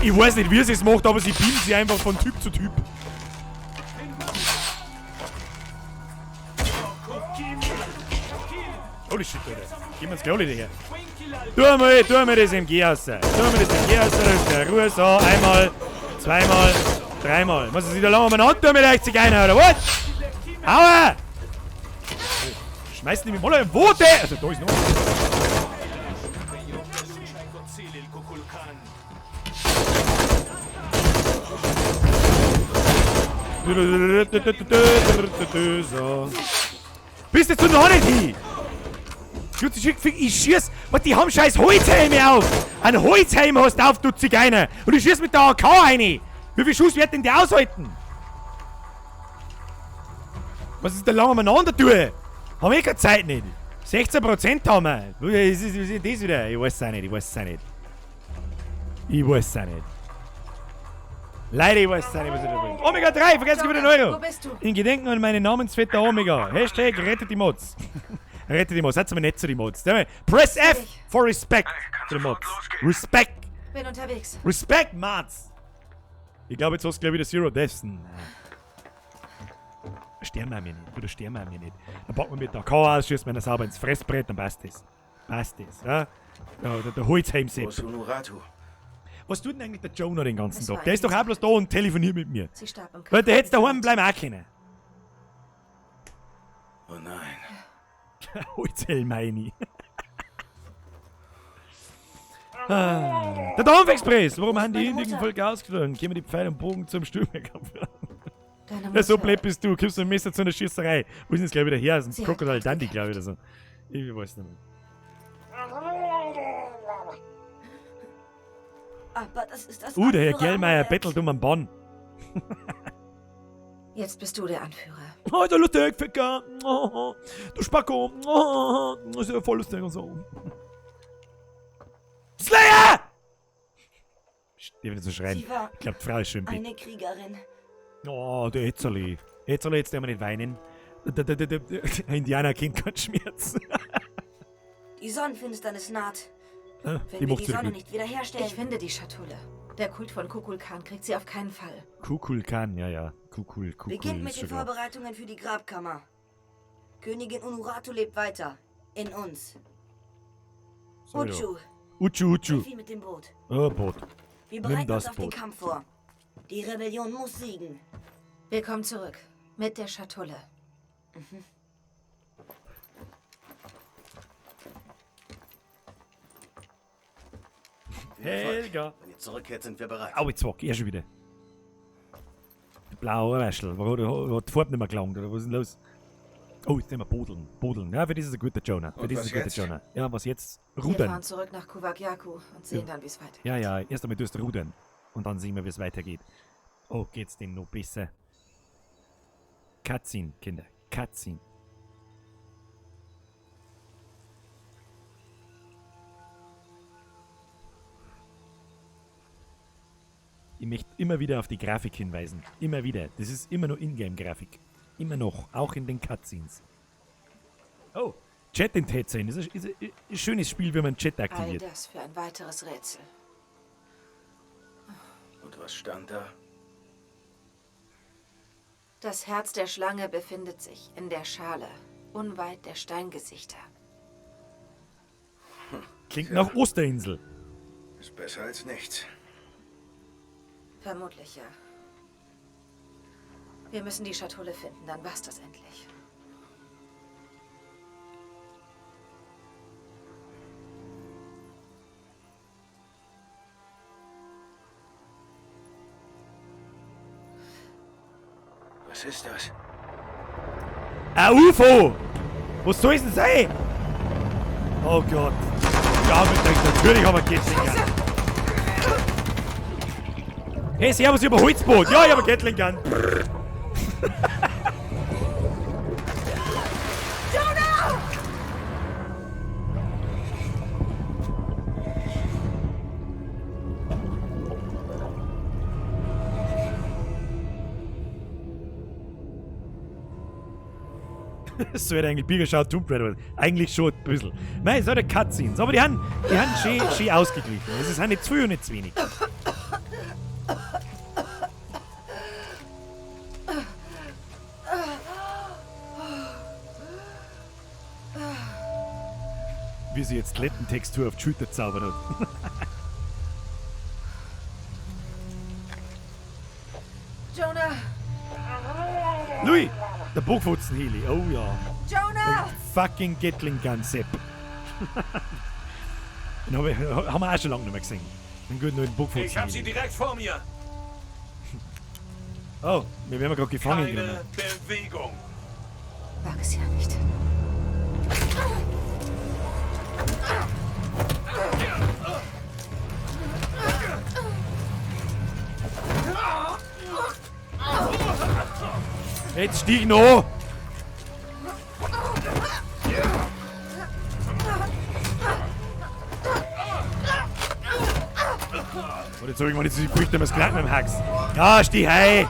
Ich weiß nicht, wie sie es macht, aber sie beamt sie einfach von Typ zu Typ. Holy shit, Alter. Gehen wir ins Klo her. Tu mal das MG raus. Tu mal das MG raus, da ist der Ruhe. So, einmal, zweimal, dreimal. Muss es wieder lange umeinander mit euch Zigeuner, oder was? Aua! Oh, schmeißen die mich mal im Wo der? Also, da ist noch. So. Bist du noch nicht hin? Ich schieß. Was, die haben scheiß Holzhelme auf! Ein Holzhelm hast du auf, du Zigeuner! Und ich schieß mit der AK rein! Wie viel Schuss wird denn der aushalten? Was ist da lange umeinander tun? Haben wir eh keine Zeit nicht. 16% haben wir. Was ist das wieder? Ich weiß es auch nicht, ich weiß es auch nicht. Ich weiß es auch nicht. Leider, ich weiß es auch nicht, was ich da will. Omega 3, vergesst wieder den Euro. Wo bist du? In Gedenken an meinen Namensvetter Omega. Hashtag rettet die Mods. Rettet die Mods. Seid mal nett zu den Mods. Press F for Respect zu den Mods. Respect. Bin unterwegs. Respect, Mods. Ich glaube, jetzt hast du gleich wieder Zero Deaths. Nein. Sterben wir nicht. Oder sterben wir nicht. Dann packen wir mit der K aus, schießen wir ihn sauber ins Fressbrett, dann passt das. Passt das. Ja? Da holt's heim Wo ist Unuratu? Was tut denn eigentlich der Jonah den ganzen Es Tag? war Der ist doch auch bloß da und telefoniert mit mir. Sie starb im Kampf. Weil der hätte daheim bleiben auch können. Oh nein. Holt's Helmeini. Ah, der Dampfexpress! Warum haben die indischen Völker ausgeschlagen? Kämen die Pfeile und Bogen zum Sturmkampf. Deine Ja, so Mutter- blöd bist du. Gibst du ein Messer zu einer Schießerei. Wo ist denn das gleich wieder her? Das ist Sie ein hat Crocodile Dundee, glaube ich, oder so. Ich weiß nicht mehr. Aber das ist das Der Herr Anführer- Gellmeier bettelt um einen Bann. Jetzt bist du der Anführer. Oh, der lustig, Ficker. Oh, du Spacko. Oh, das ist ja voll lustig und so. Slayer! Psst, ich will nicht so schreien. Sie war Ich glaube, die Frau ist schon im Bett. Eine Kriegerin. Oh, der Etzerli. Etzerli, jetzt dürfen wir nicht weinen. Der Indianer kennt keinen Schmerz. Die Sonnenfinsternis naht. Ah, Wenn die wir macht die sie Sonne gut. nicht wiederherstellen. Ich finde die Schatulle. Der Kult von Kukulkan kriegt sie auf keinen Fall. Kukulkan, ja, ja. Kukul, Kukul. Beginnt mit ist den schon klar. Vorbereitungen für die Grabkammer. Königin Unuratu lebt weiter. In uns. So, ja. Uchu. Uchu, Uchu. Hilf ihm mit dem Boot. Oh, Boot. Wir Nimm bereiten das uns auf den Boot. Kampf vor. Die Rebellion muss siegen. Wir kommen zurück. Mit der Schatulle. Mhm. Helga. Wenn ihr zurückkehrt, sind wir bereit. Au, jetzt wack, er schon wieder. Der blaue Waschel. Warum hat die Farbe nicht mehr gelangt? Oder was ist denn los? Oh, jetzt nehmen wir Bodeln. Bodeln. Ja, für das ist ein guter Jonah. Für Und das ist was ein guter jetzt? Jonah. Ja, was jetzt? Wir Rudern. fahren zurück nach Kuwakyaku und sehen dann, wie es weitergeht. Ja, ja, erst einmal tust du rudern. Und dann sehen wir, wie es weitergeht. Oh, geht's denn noch besser? Cutscene, Kinder. Cutscene. Ich möchte immer wieder auf die Grafik hinweisen. Immer wieder. Das ist immer nur Ingame-Grafik. Immer noch. Auch in den Cutscenes. Oh, Chat in T10. Das ist ein schönes Spiel, wenn man Chat All aktiviert. das für ein weiteres Rätsel. Und was stand da? Das Herz der Schlange befindet sich in der Schale, unweit der Steingesichter. Klingt nach Osterinsel. Ist besser als nichts. Vermutlich ja. Wir müssen die Schatulle finden, dann war's das endlich. Was ist das? Ein UFO! Was soll es denn sein? Oh Gott. Ja, mit der, natürlich haben wir Gatling Gun. Hey, servus, ich hab ein Holzboot. Ja, ich hab ein Gatling Gun. Jonah! So hätte eigentlich Bier geschaut, Tomb Raider. Eigentlich schon ein bisschen. Nein, es hat ja Cutscenes, aber die haben schön ausgeglichen. Es ist auch nicht zu viel und nicht zu wenig. Wie sie jetzt Klettentextur auf die Schulter zaubert hat. Jonah! Louis, der Bockfutzenheli. Oh ja. Jonah! Fucking Gatling Gun Sepp. Den haben wir auch schon lange nicht mehr gesehen. Den guten alten Bockfutzenheli. Ich hab sie direkt vor mir. Oh, wir werden gerade gefangen Keine genommen. Bewegung. Wag es ja nicht. Jetzt stieg noch! So, jetzt hab ich mal nicht so fürchte, das Knacken mit dem Hax. Ja, steh hei!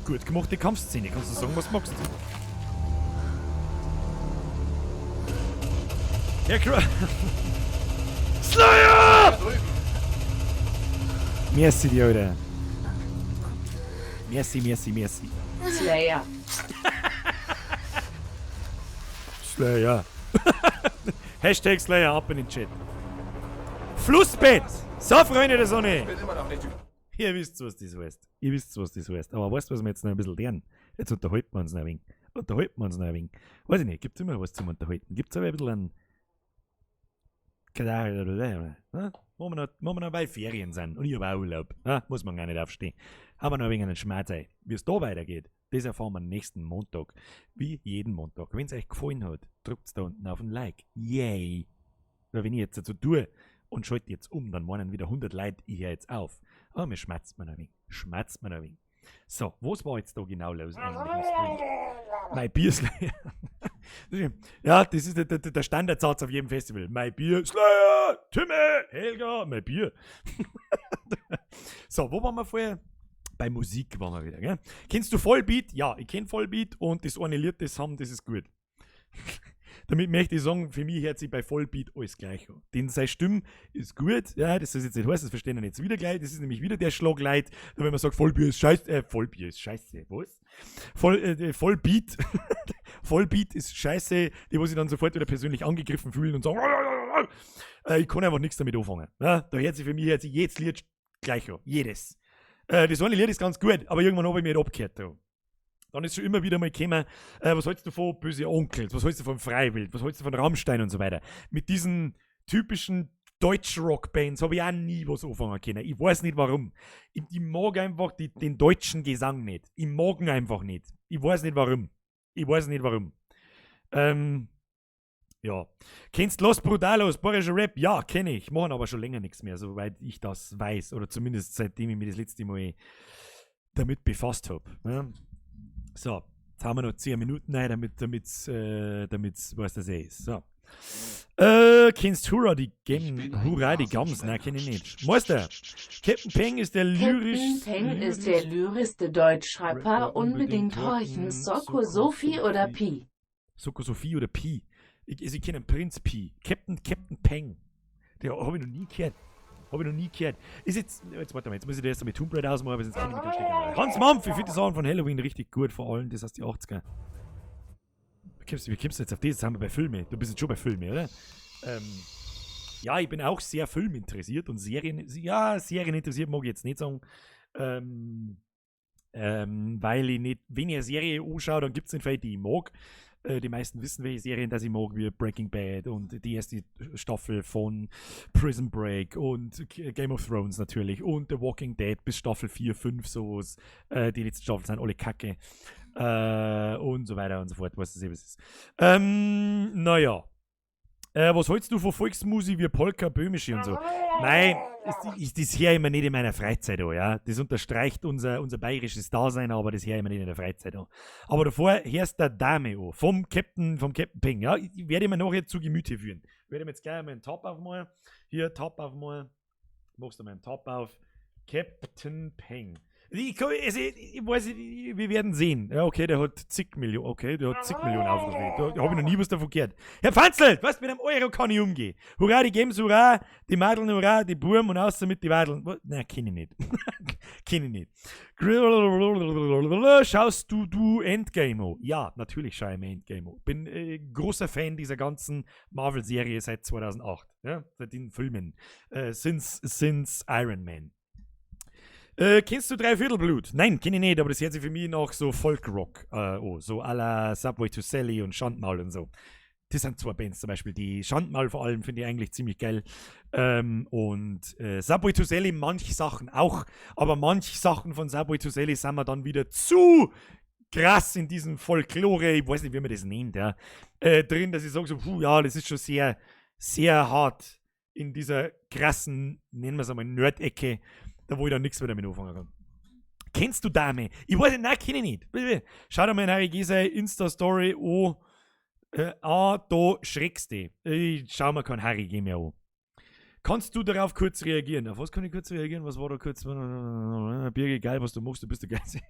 Gut gemachte Kampfszene, kannst du sagen, was du magst. Ja, klar. Slayer! Merci dir, Alter. Merci, merci, merci. Slayer. Slayer. Hashtag Slayer ab in den Chat. Flussbett! So, Freunde der Sonne! Ich bin immer noch nicht Ihr wisst, was das heißt. Ihr wisst, was das heißt. Aber weißt du, was wir jetzt noch ein bisschen lernen? Jetzt unterhalten wir uns noch ein wenig. Unterhalten wir uns noch ein wenig. Weiß ich nicht, gibt's immer was zum Unterhalten? Gibt's aber ein bisschen einen. Ne? Wo wir noch bei Ferien sind und ich habe auch Urlaub. Ne? Muss man gar nicht aufstehen. Haben wir noch ein wenig einen Schmerz. Wie es da weitergeht, das erfahren wir nächsten Montag. Wie jeden Montag. Wenn es euch gefallen hat, drückt da unten auf ein Like. Yay! Weil wenn ich jetzt dazu tue und schalte jetzt um, dann meinen wieder 100 Leute, ich höre jetzt auf. Aber mir schmerzt man ein wenig. Schmerzt man ein wenig. So, was war jetzt da genau los eigentlich im Stream? Mein Bier Slayer. Ja, das ist der Standardsatz auf jedem Festival. Mein Bier Slayer, Timme, Helga, mein Bier. So, wo waren wir vorher? Bei Musik waren wir wieder, gell? Kennst du Vollbeat? Ja, ich kenn Vollbeat und das eine Lied, das haben, das ist gut. Damit möchte ich sagen, für mich hört sich bei Vollbeat alles gleich an. Denn seine Stimme ist gut, ja, das soll jetzt nicht heißen, das verstehen wir jetzt wieder gleich, das ist nämlich wieder der Schlagleit, wenn man sagt, Vollbier ist scheiße, Vollbier ist scheiße, was? Vollbeat, Vollbeat ist scheiße, die, wo sich dann sofort wieder persönlich angegriffen fühlen und sagen, ich kann einfach nichts damit anfangen. Ja, da hört sich für mich hört sich jedes Lied gleich an, jedes. Das eine Lied ist ganz gut, aber irgendwann habe ich mich halt abgehört da. Dann ist schon immer wieder mal gekommen, was hältst du von Böse Onkels, was hältst du von Freiwild, was hältst du von Rammstein und so weiter. Mit diesen typischen Deutsch-Rock-Bands habe ich auch nie was anfangen können. Ich weiß nicht warum. Ich mag einfach den deutschen Gesang nicht. Ich mag ihn einfach nicht. Ich weiß nicht warum. Ich weiß nicht warum. Ja. Kennst Los Brutalos, bayerischer Rap? Ja, kenn ich. Machen aber schon länger nichts mehr, soweit ich das weiß. Oder zumindest seitdem ich mich das letzte Mal damit befasst hab. Ne? So, jetzt haben wir noch 10 Minuten rein, damit's, was das eh ist. So. Kennst Hurra die Hurra die Gams? Nein, kenn ich nicht. Meister, Captain Peng ist der lyrisch. Captain Peng ist der lyrischste Deutschrapper. Unbedingt horchen. Soko Sophie oder Pi. Soko Sophie oder Pi. Ich kenne einen Prinz Pi. Captain Peng. Der habe ich noch nie gehört. Habe ich noch nie gehört. Ist jetzt warte mal, jetzt muss ich das erst mit Tomb Raider ausmachen, aber sonst kann ich mich dann. Hans Mampf, ich finde die Sachen von Halloween richtig gut, vor allem, das heißt die 80er. Wie kommst du jetzt auf das? Jetzt sind wir bei Filmen. Du bist jetzt schon bei Filmen, oder? Ja, ich bin auch sehr filminteressiert und Serien, ja, Serien interessiert mag ich jetzt nicht sagen. Weil ich nicht, wenn ich eine Serie anschaue, dann gibt es nicht viele, die ich mag. Die meisten wissen, welche Serien das ich mag, wie Breaking Bad und die erste Staffel von Prison Break und Game of Thrones natürlich und The Walking Dead bis Staffel 4, 5, sowas. Die letzten Staffeln sind alle kacke. Und so weiter und so fort, was das eben ist. Naja. Was hältst du von Volksmusik wie Polka, Böhmische und so? Nein, das höre ich mir nicht in meiner Freizeit an, ja. Das unterstreicht unser bayerisches Dasein, aber das höre ich mir nicht in der Freizeit an. Aber davor hörst du Dame an, vom Captain Peng, ja. Ich werde mir nachher zu Gemüte führen. Ich werde mir jetzt gleich mal einen Top aufmachen. Hier, Top aufmachen. Machst du mal einen Top auf. Captain Peng. Ich weiß nicht, wir werden sehen. Ja, okay, der hat zig Millionen, okay, der hat zig Millionen Aufrufe. Da habe ich noch nie was davon gehört. Herr Pfanzl, was mit einem Euro kann ich umgehen? Hurra, die Games, hurra, die Madeln, hurra, die Burm und außer mit die Wadeln. Nein, kenne ich nicht. Kenne ich nicht. Schaust du Endgame an? Ja, natürlich schaue ich mir Endgame an. Bin großer Fan dieser ganzen Marvel-Serie seit 2008. Ja, seit den Filmen. Since Iron Man. Kennst du Dreiviertelblut? Nein, kenne ich nicht, aber das hört sich für mich nach so Folkrock an. So à la Subway to Sally und Schandmaul und so. Das sind zwei Bands zum Beispiel. Die Schandmaul vor allem finde ich eigentlich ziemlich geil. Und Subway to Sally, manche Sachen auch. Aber manche Sachen von Subway to Sally sind wir dann wieder zu krass in diesem Folklore, ich weiß nicht, wie man das nennt, ja, drin, dass ich sage so, puh, ja, das ist schon sehr, sehr hart in dieser krassen, nennen wir es einmal, Nerd-Ecke, da wo ich dann nichts mehr damit anfangen kann. Kennst du Dame? Ich weiß nicht, nein, kenne ich nicht. Schau dir mal in Harry Gese Insta-Story an. Ah, da schreckst du. Ich schau mir kein Harry Game mehr an. Kannst du darauf kurz reagieren? Auf was kann ich kurz reagieren? Was war da kurz? Birgit, geil, was du machst, du bist der Geilste.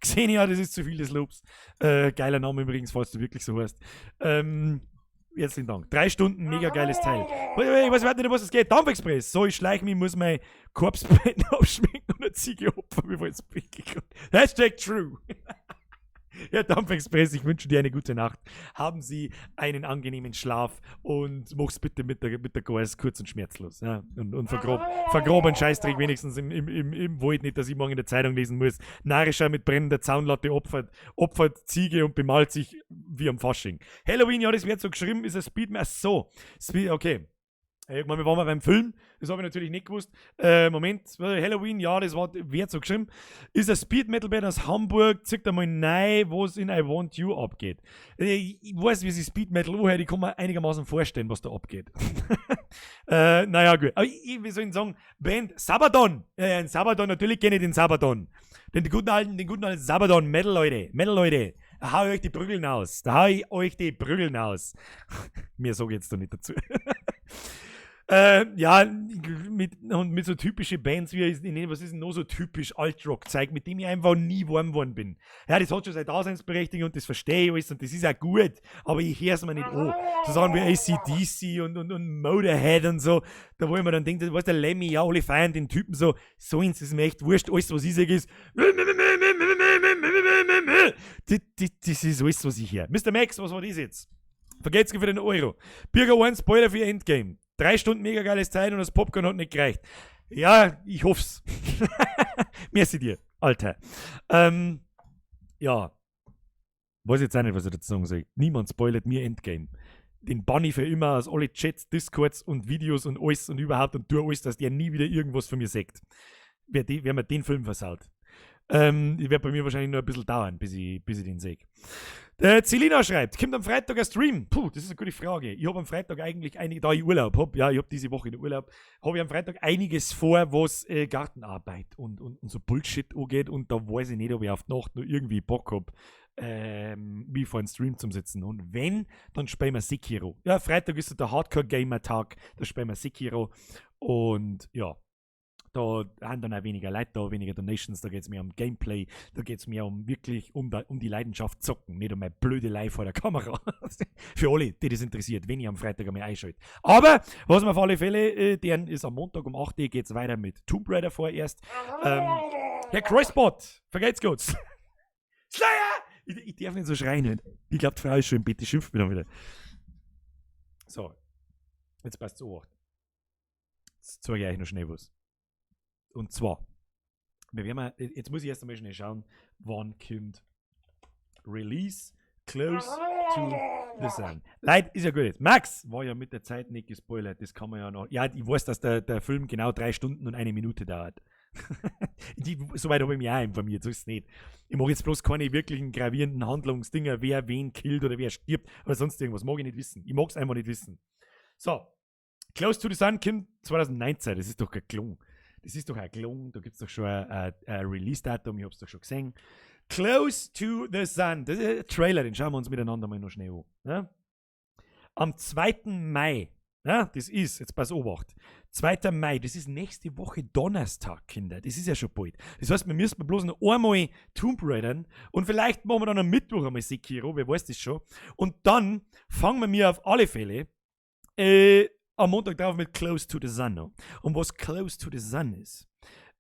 Xenia, das ist zu viel des Lobs. Geiler Name übrigens, falls du wirklich so heißt. Herzlichen Dank. 3 Stunden, mega geiles Teil. Ich weiß nicht, um was es geht. Dampfexpress. So, ich schleich mich, muss mein Corpse Paint abschminken und eine Ziege opfern, bevor ich ins Bett gehe. #True. Herr Dampfexpress, ich wünsche dir eine gute Nacht. Haben Sie einen angenehmen Schlaf und mach's bitte mit der Gois kurz und schmerzlos. Ja? Und vergrab einen Scheißdreck wenigstens im Wald, nicht, dass ich morgen in der Zeitung lesen muss. Narischer mit brennender Zaunlatte opfert Ziege und bemalt sich wie am Fasching. Halloween, ja, das wird so geschrieben, ist ein Speed, ach so. Speed, okay. Ich meine, wir waren mal beim Film, das habe ich natürlich nicht gewusst. Moment, Halloween, ja, das war, wird so geschrieben. Ist ein Speed Metal Band aus Hamburg, zieht einmal rein, wo es in I Want You abgeht. Ich weiß, wie sich Speed Metal anhört, ich kann mir einigermaßen vorstellen, was da abgeht. Naja, gut. Aber ich, wie soll ich sagen, Band Sabaton. Ja, Sabaton, natürlich kenne ich den Sabaton. Den guten alten Sabaton, Metal Leute, Metal Leute. Da hau ich euch die Prügeln aus. Da hau ich euch die Prügeln aus. Mir sag ich jetzt da nicht dazu. Ja, und mit so typischen Bands wie, was ist denn noch so typisch Altrock-Zeug, mit dem ich einfach nie warm geworden bin. Ja, das hat schon seine Daseinsberechtigung und das verstehe ich alles und das ist auch gut, aber ich höre es mir nicht an. So Sachen wie AC/DC und Motorhead und so, da wo ich mir dann denke, was der Lemmy, ja, alle feiern den Typen so, so ist es mir echt wurscht, alles, was ich sage, ist das ist alles, was ich höre. Mr. Max, was war das jetzt? Vergelt's für den Euro. Birger 1, Spoiler für Endgame. 3 Stunden mega geiles Teil und das Popcorn hat nicht gereicht. Ja, ich hoff's. Merci dir, Alter. Ja. Weiß jetzt auch nicht, was ich dazu sagen soll. Niemand spoilert mir Endgame. Den bann ich für immer aus alle Chats, Discords und Videos und alles und überhaupt und tu alles, dass der nie wieder irgendwas von mir sagt. Wer mir den Film versaut. Wird bei mir wahrscheinlich nur ein bisschen dauern, bis ich den sehe. Der Celina schreibt, kommt am Freitag ein Stream? Puh, das ist eine gute Frage. Ich habe am Freitag eigentlich einige, da ich Urlaub habe, ja, ich habe diese Woche in Urlaub, habe ich am Freitag einiges vor, was Gartenarbeit und so Bullshit angeht, und da weiß ich nicht, ob ich auf die Nacht noch irgendwie Bock habe, wie vor einem Stream zum Sitzen. Und wenn, dann spielen wir Sekiro. Ja, Freitag ist so der Hardcore-Gamer-Tag, da spielen wir Sekiro und ja, da haben dann auch weniger Leute da, weniger Donations, da geht es mehr um Gameplay, da geht es mehr um wirklich um die Leidenschaft zocken, nicht um meine Blödelei vor der Kamera. Für alle, die das interessiert, wenn ich am Freitag einmal einschalte. Aber, was wir auf alle Fälle, deren ist am Montag um 8 Uhr geht es weiter mit Tomb Raider vorerst. Herr Crossbot, vergelt's Gott. Slayer! Ich darf nicht so schreien. Ich glaube, die Frau ist schon im Bett, die schimpft mich dann wieder. So, jetzt passt zu. Jetzt zeige ich euch noch schnell was. Und zwar, wir werden jetzt muss ich erst einmal schnell schauen, wann kommt Release Close to the Sun. Leute, ist ja gut jetzt. Max war ja mit der Zeit nicht gespoilert, das kann man ja noch. Ja, ich weiß, dass der Film genau 3 Stunden und 1 Minute dauert. Soweit habe ich mich auch informiert, so ist es nicht. Ich mag jetzt bloß keine wirklichen gravierenden Handlungsdinger, wer wen killt oder wer stirbt oder sonst irgendwas. Mag ich nicht wissen. Ich mag es einfach nicht wissen. So, Close to the Sun kommt 2019, das ist doch kein Klon. Das ist doch ein Klon, da gibt es doch schon ein Release-Datum, ich habe es doch schon gesehen. Close to the Sun, das ist ein Trailer, den schauen wir uns miteinander mal noch schnell an. Ja? Am 2. Mai, ja, das ist, jetzt pass Obacht, 2. Mai, das ist nächste Woche Donnerstag, Kinder, das ist ja schon bald. Das heißt, wir müssen bloß noch einmal Tomb Raidern und vielleicht machen wir dann am Mittwoch einmal Sekiro, wer weiß das schon. Und dann fangen wir mir auf alle Fälle am Montag drauf mit Close to the Sun an. Und was Close to the Sun ist,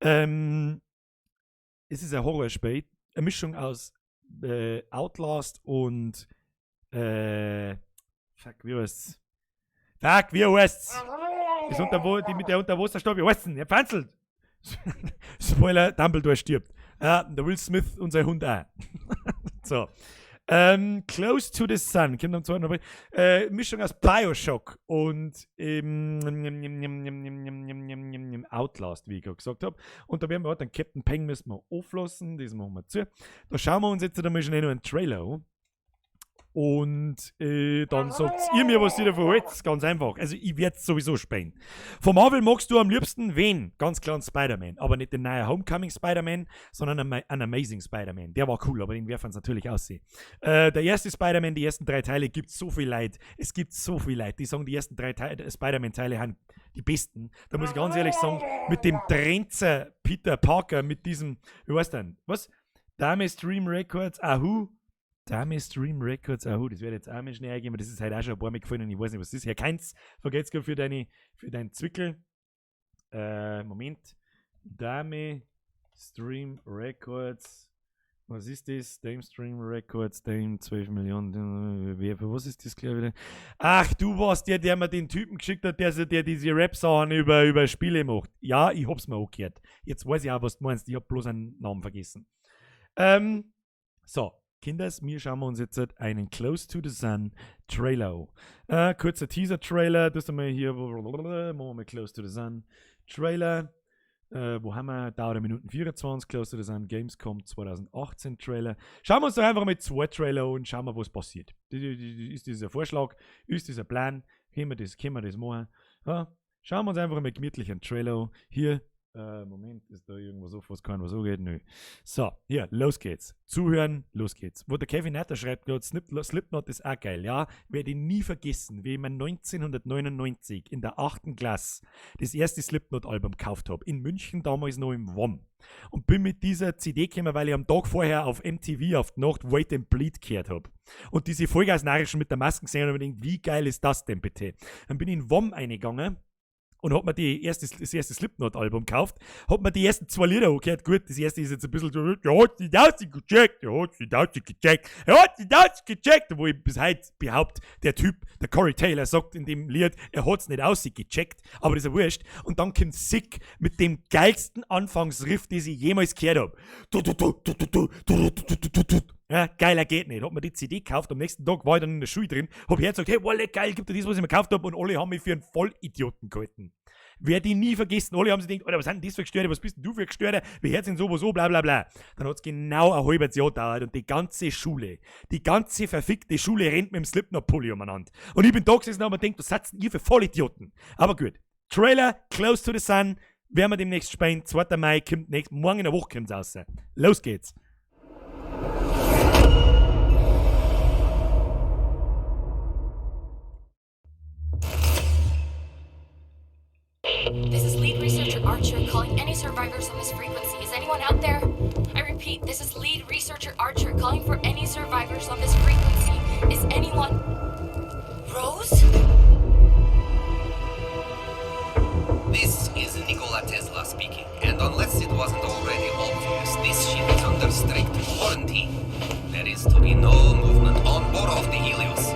es ist ein Horrorspiel, eine Mischung aus Outlast und fuck, wie heißt's? Fuck, wie heißt's? Das Unterwo die mit der Unterwasserstadt, wie heißt's denn? Ja, Pfanzelt! Spoiler, Dumbledore stirbt. Ja, der Will Smith und sein Hund auch. So. Close to the Sun, kommt am 2. April. Mischung aus Bioshock und Outlast, wie ich gerade gesagt habe. Und da werden wir heute den Captain Peng müssen wir auflassen, das machen wir zu. Da schauen wir uns jetzt einmal schnell noch einen Trailer an. Und dann sagt ihr mir, was ihr davon haltet. Ganz einfach. Also ich werde sowieso spielen. Von Marvel magst du am liebsten wen? Ganz klar einen Spider-Man. Aber nicht den neuen Homecoming Spider-Man, sondern einen Amazing Spider-Man. Der war cool, aber den werfen sie natürlich aussehen. Der erste Spider-Man, die ersten drei Teile, gibt so viel Leid. Es gibt so viel Leid. Die sagen, die ersten drei Spider-Man-Teile sind die besten. Da muss ich ganz ehrlich sagen, mit dem Trenzer Peter Parker, mit diesem, wie heißt denn? Was? Dame Stream Records, Ahu. Dame Stream Records, Ahu. Das werde ich jetzt auch mal schnell eingeben, aber das ist halt auch schon ein paar Mal gefallen und ich weiß nicht, was das ist. Herr Keins, vergeht's grad für deinen Zwickel. Moment. Dame Stream Records. Was ist das? Dame Stream Records, Dame 12 Millionen. Was ist das gleich wieder? Ach, du warst der, der mir den Typen geschickt hat, der diese Rap-Sachen über Spiele macht. Ja, ich hab's mir auch gehört. Jetzt weiß ich auch, was du meinst. Ich hab bloß einen Namen vergessen. So, Kinders, wir schauen wir uns jetzt einen Close to the Sun Trailer an. Kurzer Teaser-Trailer. Das haben wir hier. Machen wir mal Close to the Sun Trailer. Wo haben wir? Dauert 1 Minuten 24, Close to the Sun Gamescom 2018 Trailer. Schauen wir uns doch einfach mal zwei Trailer an und schauen wir, was passiert. Ist das ein Vorschlag? Ist das ein Plan? Können wir das machen? Ja? Schauen wir uns einfach mal gemütlich einen Trailer an. Hier, Moment, ist da irgendwas auf, was kann, was so geht? Nö. So, hier, los geht's. Zuhören, los geht's. Wo der Kevin Netter schreibt gerade, Slipknot ist auch geil, ja. Werde ich nie vergessen, wie ich mir 1999 in der 8. Klasse das erste Slipknot-Album gekauft hab. In München damals noch im WOM. Und bin mit dieser CD gekommen, weil ich am Tag vorher auf MTV auf die Nacht Wait and Bleed gehört hab. Und diese Vollgasnarischen mit der Maske gesehen und hab mir gedacht, wie geil ist das denn bitte? Dann bin ich in WOM eingegangen und hab mir das erste Slipknot-Album gekauft, hab mir die ersten zwei Lieder angehört. Gut, das erste ist jetzt ein bisschen so, er hat sich das gecheckt, er hat sich das gecheckt, er hat sich das gecheckt, wo ich bis heute behaupte, der Typ, der Corey Taylor, sagt in dem Lied, er hat's nicht ausgecheckt, aber das ist ja wurscht. Und dann kommt Sick mit dem geilsten Anfangsriff, den ich jemals gehört hab. Du, du, du, du, du, du, du, du, du, du, du. Ja, geiler geht nicht. Hab mir die CD gekauft, am nächsten Tag war ich dann in der Schule drin, hab hergezeigt, hey, voll geil, gib dir das, was ich mir gekauft hab, und alle haben mich für einen Vollidioten gehalten. Werde ich nie vergessen. Alle haben sich gedacht, Alter, was sind denn das für Gestörte, was bist denn du für Gestörter, wie hört denn sowas so, bla bla bla. Dann hat's genau ein halbes Jahr gedauert und die ganze Schule, die ganze verfickte Schule rennt mit dem Slipknot-Pulli umeinander. Und ich bin da gesessen und hab mir gedacht, was seid denn ihr für Vollidioten? Aber gut. Trailer, Close to the Sun, werden wir demnächst spielen. 2. Mai kommt nächst, morgen in der Woche kommt's raus. Los geht's. This is lead researcher Archer calling any survivors on this frequency. Is anyone out there? I repeat, this is lead researcher Archer calling for any survivors on this frequency. Is anyone. Rose? This is Nikola Tesla speaking, and unless it wasn't already obvious, this ship is under strict quarantine. There is to be no movement on or off the Helios.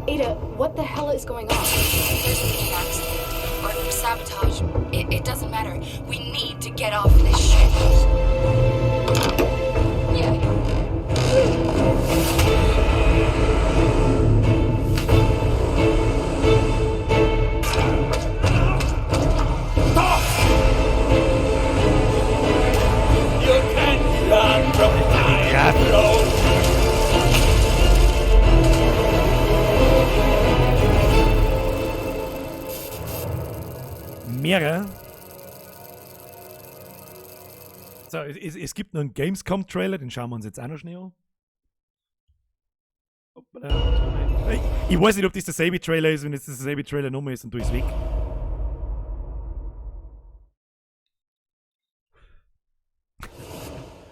Ada, what the hell is going on? There's been an accident. Or sabotage. It doesn't matter. We need to get off this ship. Yeah. You can't run from Die Grafik. Mehrere. So, es gibt noch einen Gamescom-Trailer, den schauen wir uns jetzt auch noch schnell an. Hoppala. Ich weiß nicht, ob das derselbe Trailer ist. Wenn es derselbe Trailer nochmal ist, dann tue ich es weg.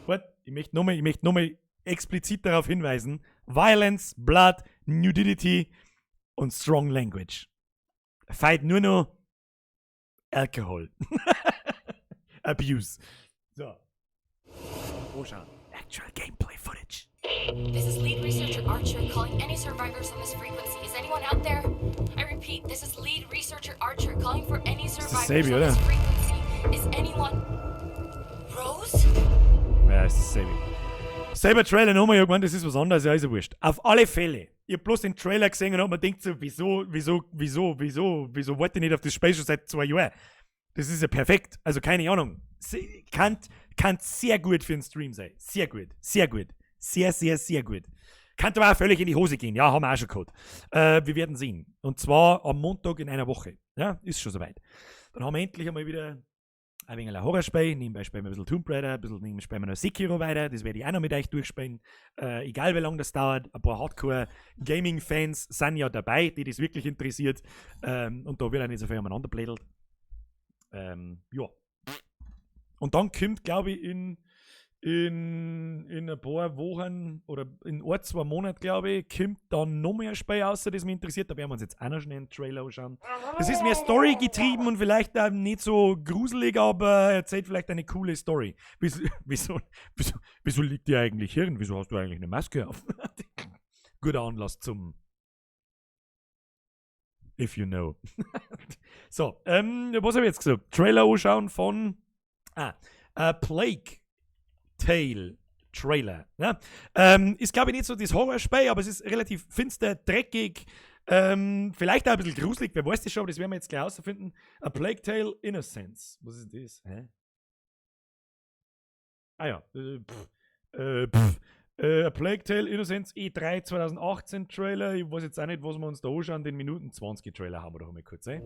Warte, ich möchte nochmal explizit darauf hinweisen: Violence, Blood, Nudity und Strong Language. Fehlt nur noch Alcohol. Abuse. So. Anschauen. Actual Gameplay Footage. This is lead researcher Archer calling any survivors on this frequency. Is anyone out there? I repeat, this is lead researcher Archer calling for any survivors dasselbe, on this oder? frequency. Is anyone. Rose? Ja, ist dasselbe. Selber Trailer nochmal, irgendwann, das ist was anderes, ja, ist ja wurscht. Auf alle Fälle. Ich hab bloß den Trailer gesehen und hab mir gedacht, so, wieso, wieso, wieso, wieso, wieso warte ich nicht auf das Spiel schon seit 2 Jahren? Das ist ja perfekt. Also keine Ahnung. Kann sehr gut für einen Stream sein. Sehr gut. Sehr gut. Sehr, sehr, sehr gut. Kann aber auch völlig in die Hose gehen. Ja, haben wir auch schon gehabt. Wir werden sehen. Und zwar am Montag in einer Woche. Ja, ist schon soweit. Dann haben wir endlich einmal wieder ein wenig ein Horrorspiel. Nebenbei spielen wir ein bisschen Tomb Raider, ein bisschen nebenbei spielen wir noch Sekiro weiter. Das werde ich auch noch mit euch durchspielen. Egal wie lange das dauert. Ein paar Hardcore-Gaming-Fans sind ja dabei, die das wirklich interessiert. Und da wird auch nicht so viel umeinander blädelt. Ja. Und dann kommt, glaube ich, in ein paar Wochen oder in ein, 2 Monaten, glaube ich, kommt dann noch mehr Spiel raus, das mich interessiert. Da werden wir uns jetzt auch noch schnell einen Trailer anschauen. Das ist mehr Story getrieben und vielleicht auch nicht so gruselig, aber erzählt vielleicht eine coole Story. Wieso liegt dir eigentlich Hirn? Wieso hast du eigentlich eine Maske auf? Guter Anlass zum If you know. So, was habe ich jetzt gesagt? Trailer anschauen von Plague Tale Trailer. Ne? Ist, glaube ich, nicht so das Horrorspiel, aber es ist relativ finster, dreckig, vielleicht auch ein bisschen gruselig, wer weiß das schon, aber das werden wir jetzt gleich herausfinden. A Plague Tale Innocence. Was ist denn das? Hä? Ah ja, pff, pff. A Plague Tale Innocence E3 2018 Trailer. Ich weiß jetzt auch nicht, was wir uns da anschauen. Den Minuten 20 Trailer haben wir doch mal kurz. Ey.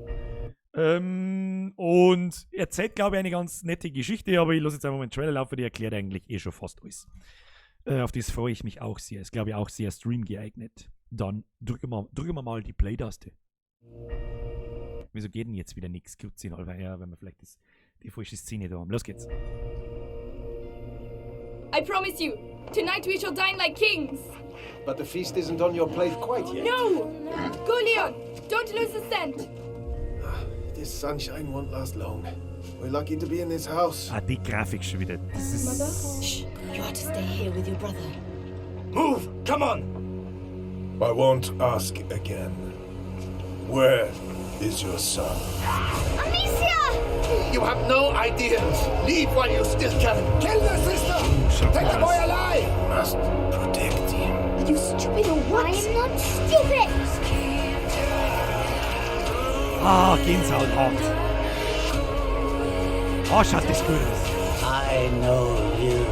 Und erzählt, glaube ich, eine ganz nette Geschichte, aber ich lasse jetzt einfach mal einen Trailer laufen, die erklärt eigentlich eh schon fast alles. Auf das freue ich mich auch sehr. Ist, glaube ich, auch sehr streamgeeignet. Dann drücken wir mal die Play-Taste. Wieso geht denn jetzt wieder nichts? Ja, wenn wir vielleicht die falsche Szene da haben. Los geht's. I promise you, tonight we shall dine like kings. But the feast isn't on your plate quite yet. No! Go, Leon! Don't lose the scent! This sunshine won't last long. We're lucky to be in this house. Ah, die Grafik schon wieder. Das ist. Mother? Shh! You are to stay here with your brother. Move! Come on! I won't ask again. Where is your son? Amicia! You have no idea. Leave while you still can. Kill the sister! Take the boy alive! Must protect him. Are you stupid or what? I am not stupid! Ah, Gänsehaut hart. Ah, schaut das gut aus. I know you,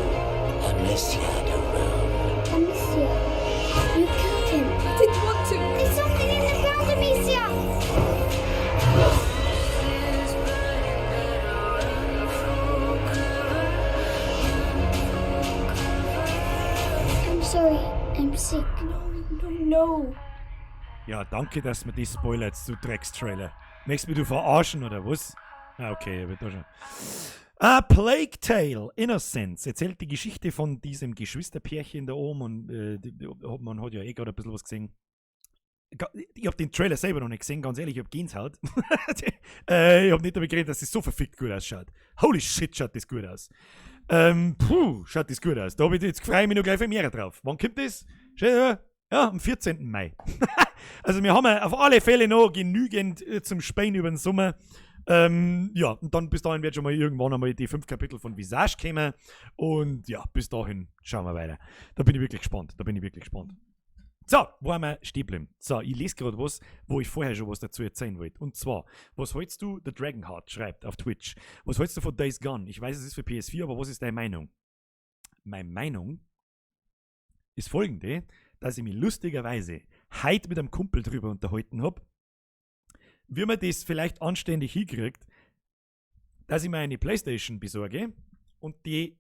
Amicia de Rune. Amicia, you killed him. I didn't want to. There's something in the ground, Amicia! I'm sorry, I'm sick. No, no, no. Ja, danke, dass mir die spoilerst, du Dreckstrailer. Möchtest mich du verarschen oder was? Ah, okay, wird da schon. A Plague Tale Innocence erzählt die Geschichte von diesem Geschwisterpärchen da oben und man hat ja eh gerade ein bisschen was gesehen. Ich hab den Trailer selber noch nicht gesehen, ganz ehrlich, ich hab Gänsehaut. Ich hab nicht damit geredet, dass es so verfickt gut ausschaut. Holy shit, schaut das gut aus. Puh, schaut das gut aus. Da hab ich jetzt freue ich mich noch gleich viel mehr drauf. Wann kommt das? Ja, am 14. Mai. Also wir haben auf alle Fälle noch genügend zum Spielen über den Sommer. Ja, und dann bis dahin wird schon mal irgendwann einmal die 5 Kapitel von Visage kommen. Und ja, bis dahin schauen wir weiter. Da bin ich wirklich gespannt. Da bin ich wirklich gespannt. So, wo haben wir stehen geblieben? So, ich lese gerade was, wo ich vorher schon was dazu erzählen wollte. Und zwar, was hältst du, The Dragonheart schreibt auf Twitch, was hältst du von Days Gone? Ich weiß, es ist für PS4, aber was ist deine Meinung? Meine Meinung ist folgende, dass ich mich lustigerweise heute mit einem Kumpel drüber unterhalten hab, wie man das vielleicht anständig hinkriegt, dass ich mir eine Playstation besorge und die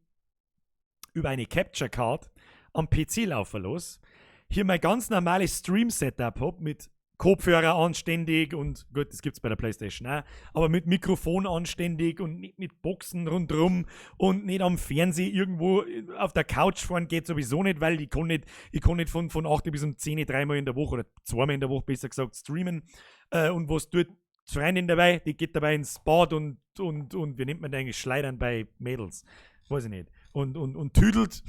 über eine Capture Card am PC laufen lasse, hier mein ganz normales Stream-Setup hab mit Kopfhörer anständig und gut, das gibt's bei der Playstation auch, aber mit Mikrofon anständig und nicht mit Boxen rundrum und nicht am Fernseher irgendwo auf der Couch fahren geht sowieso nicht, weil ich kann nicht von 8 bis um 10 dreimal in der Woche oder zweimal in der Woche besser gesagt streamen. Und was tut die Freundin dabei? Die geht dabei ins Bad und wie nennt man das eigentlich? Schleidern bei Mädels. Weiß ich nicht. Und tüdelt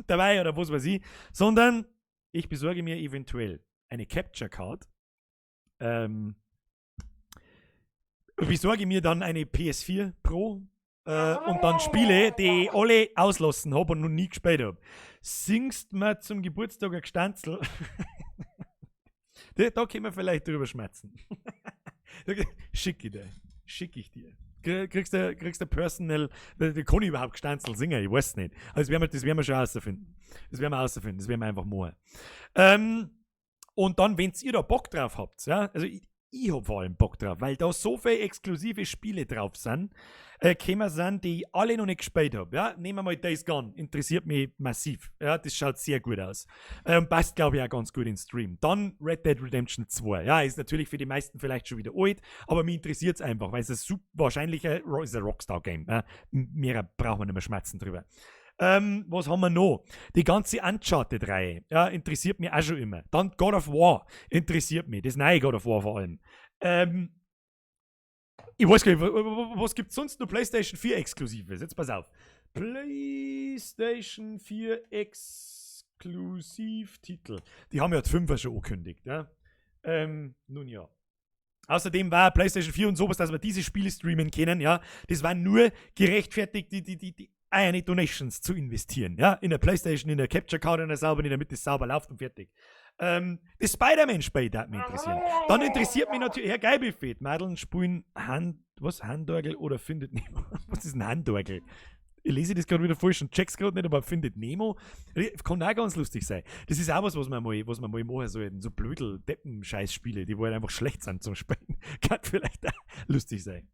dabei oder was weiß ich. Sondern ich besorge mir eventuell eine Capture Card, besorge mir dann eine PS4 Pro und dann Spiele, die ich alle auslassen hab und noch nie gespielt hab. Singst mir zum Geburtstag ein Gestanzel? Da können wir vielleicht drüber schmerzen. Schick ich dir. Schick ich dir. Kriegst du Personal, da kann ich überhaupt Gstanzl singen, ich weiß nicht. Also das werden wir schon herausfinden. Das werden wir herausfinden, das werden wir einfach machen. Und dann, wenn ihr da Bock drauf habt, ja, also ich hab vor allem Bock drauf, weil da so viele exklusive Spiele drauf sind, kämen sind, die ich alle noch nicht gespielt hab. Ja? Nehmen wir mal Days Gone, interessiert mich massiv. Ja, das schaut sehr gut aus. Passt, glaub ich, auch ganz gut in den Stream. Dann Red Dead Redemption 2. Ja, ist natürlich für die meisten vielleicht schon wieder alt, aber mich interessiert's einfach, weil es ein super, wahrscheinlich ein, ist ein Rockstar-Game. Ja? Mehr brauchen wir nicht mehr schmerzen drüber. Was haben wir noch? Die ganze Uncharted-Reihe, ja, interessiert mich auch schon immer. Dann God of War interessiert mich. Das neue God of War vor allem. Ich weiß gar nicht, was gibt's sonst noch PlayStation 4 Exklusives? Jetzt pass auf. PlayStation 4 Exklusivtitel. Die haben ja die 5er schon angekündigt. Ja? Nun ja. Außerdem war PlayStation 4 und sowas, dass wir diese Spiele streamen können, ja, das war nur gerechtfertigt, die eine Donations zu investieren, ja, in der PlayStation, in der Capture Card, in der sauberen, damit das sauber läuft und fertig. Das Spider-Man-Spiel darf mich interessieren. Dann interessiert mich natürlich, Herr Geilbuffet, Madeln spielen Hand, was, Handorgel oder findet Nemo? Was ist ein Handorgel? Ich lese das gerade wieder falsch und check's gerade nicht, aber findet Nemo? Kann auch ganz lustig sein. Das ist auch was, was man mal machen sollten. So Blödel, Deppen-Scheiß-Spiele, die wo halt einfach schlecht sind zum Spielen. Kann vielleicht auch lustig sein.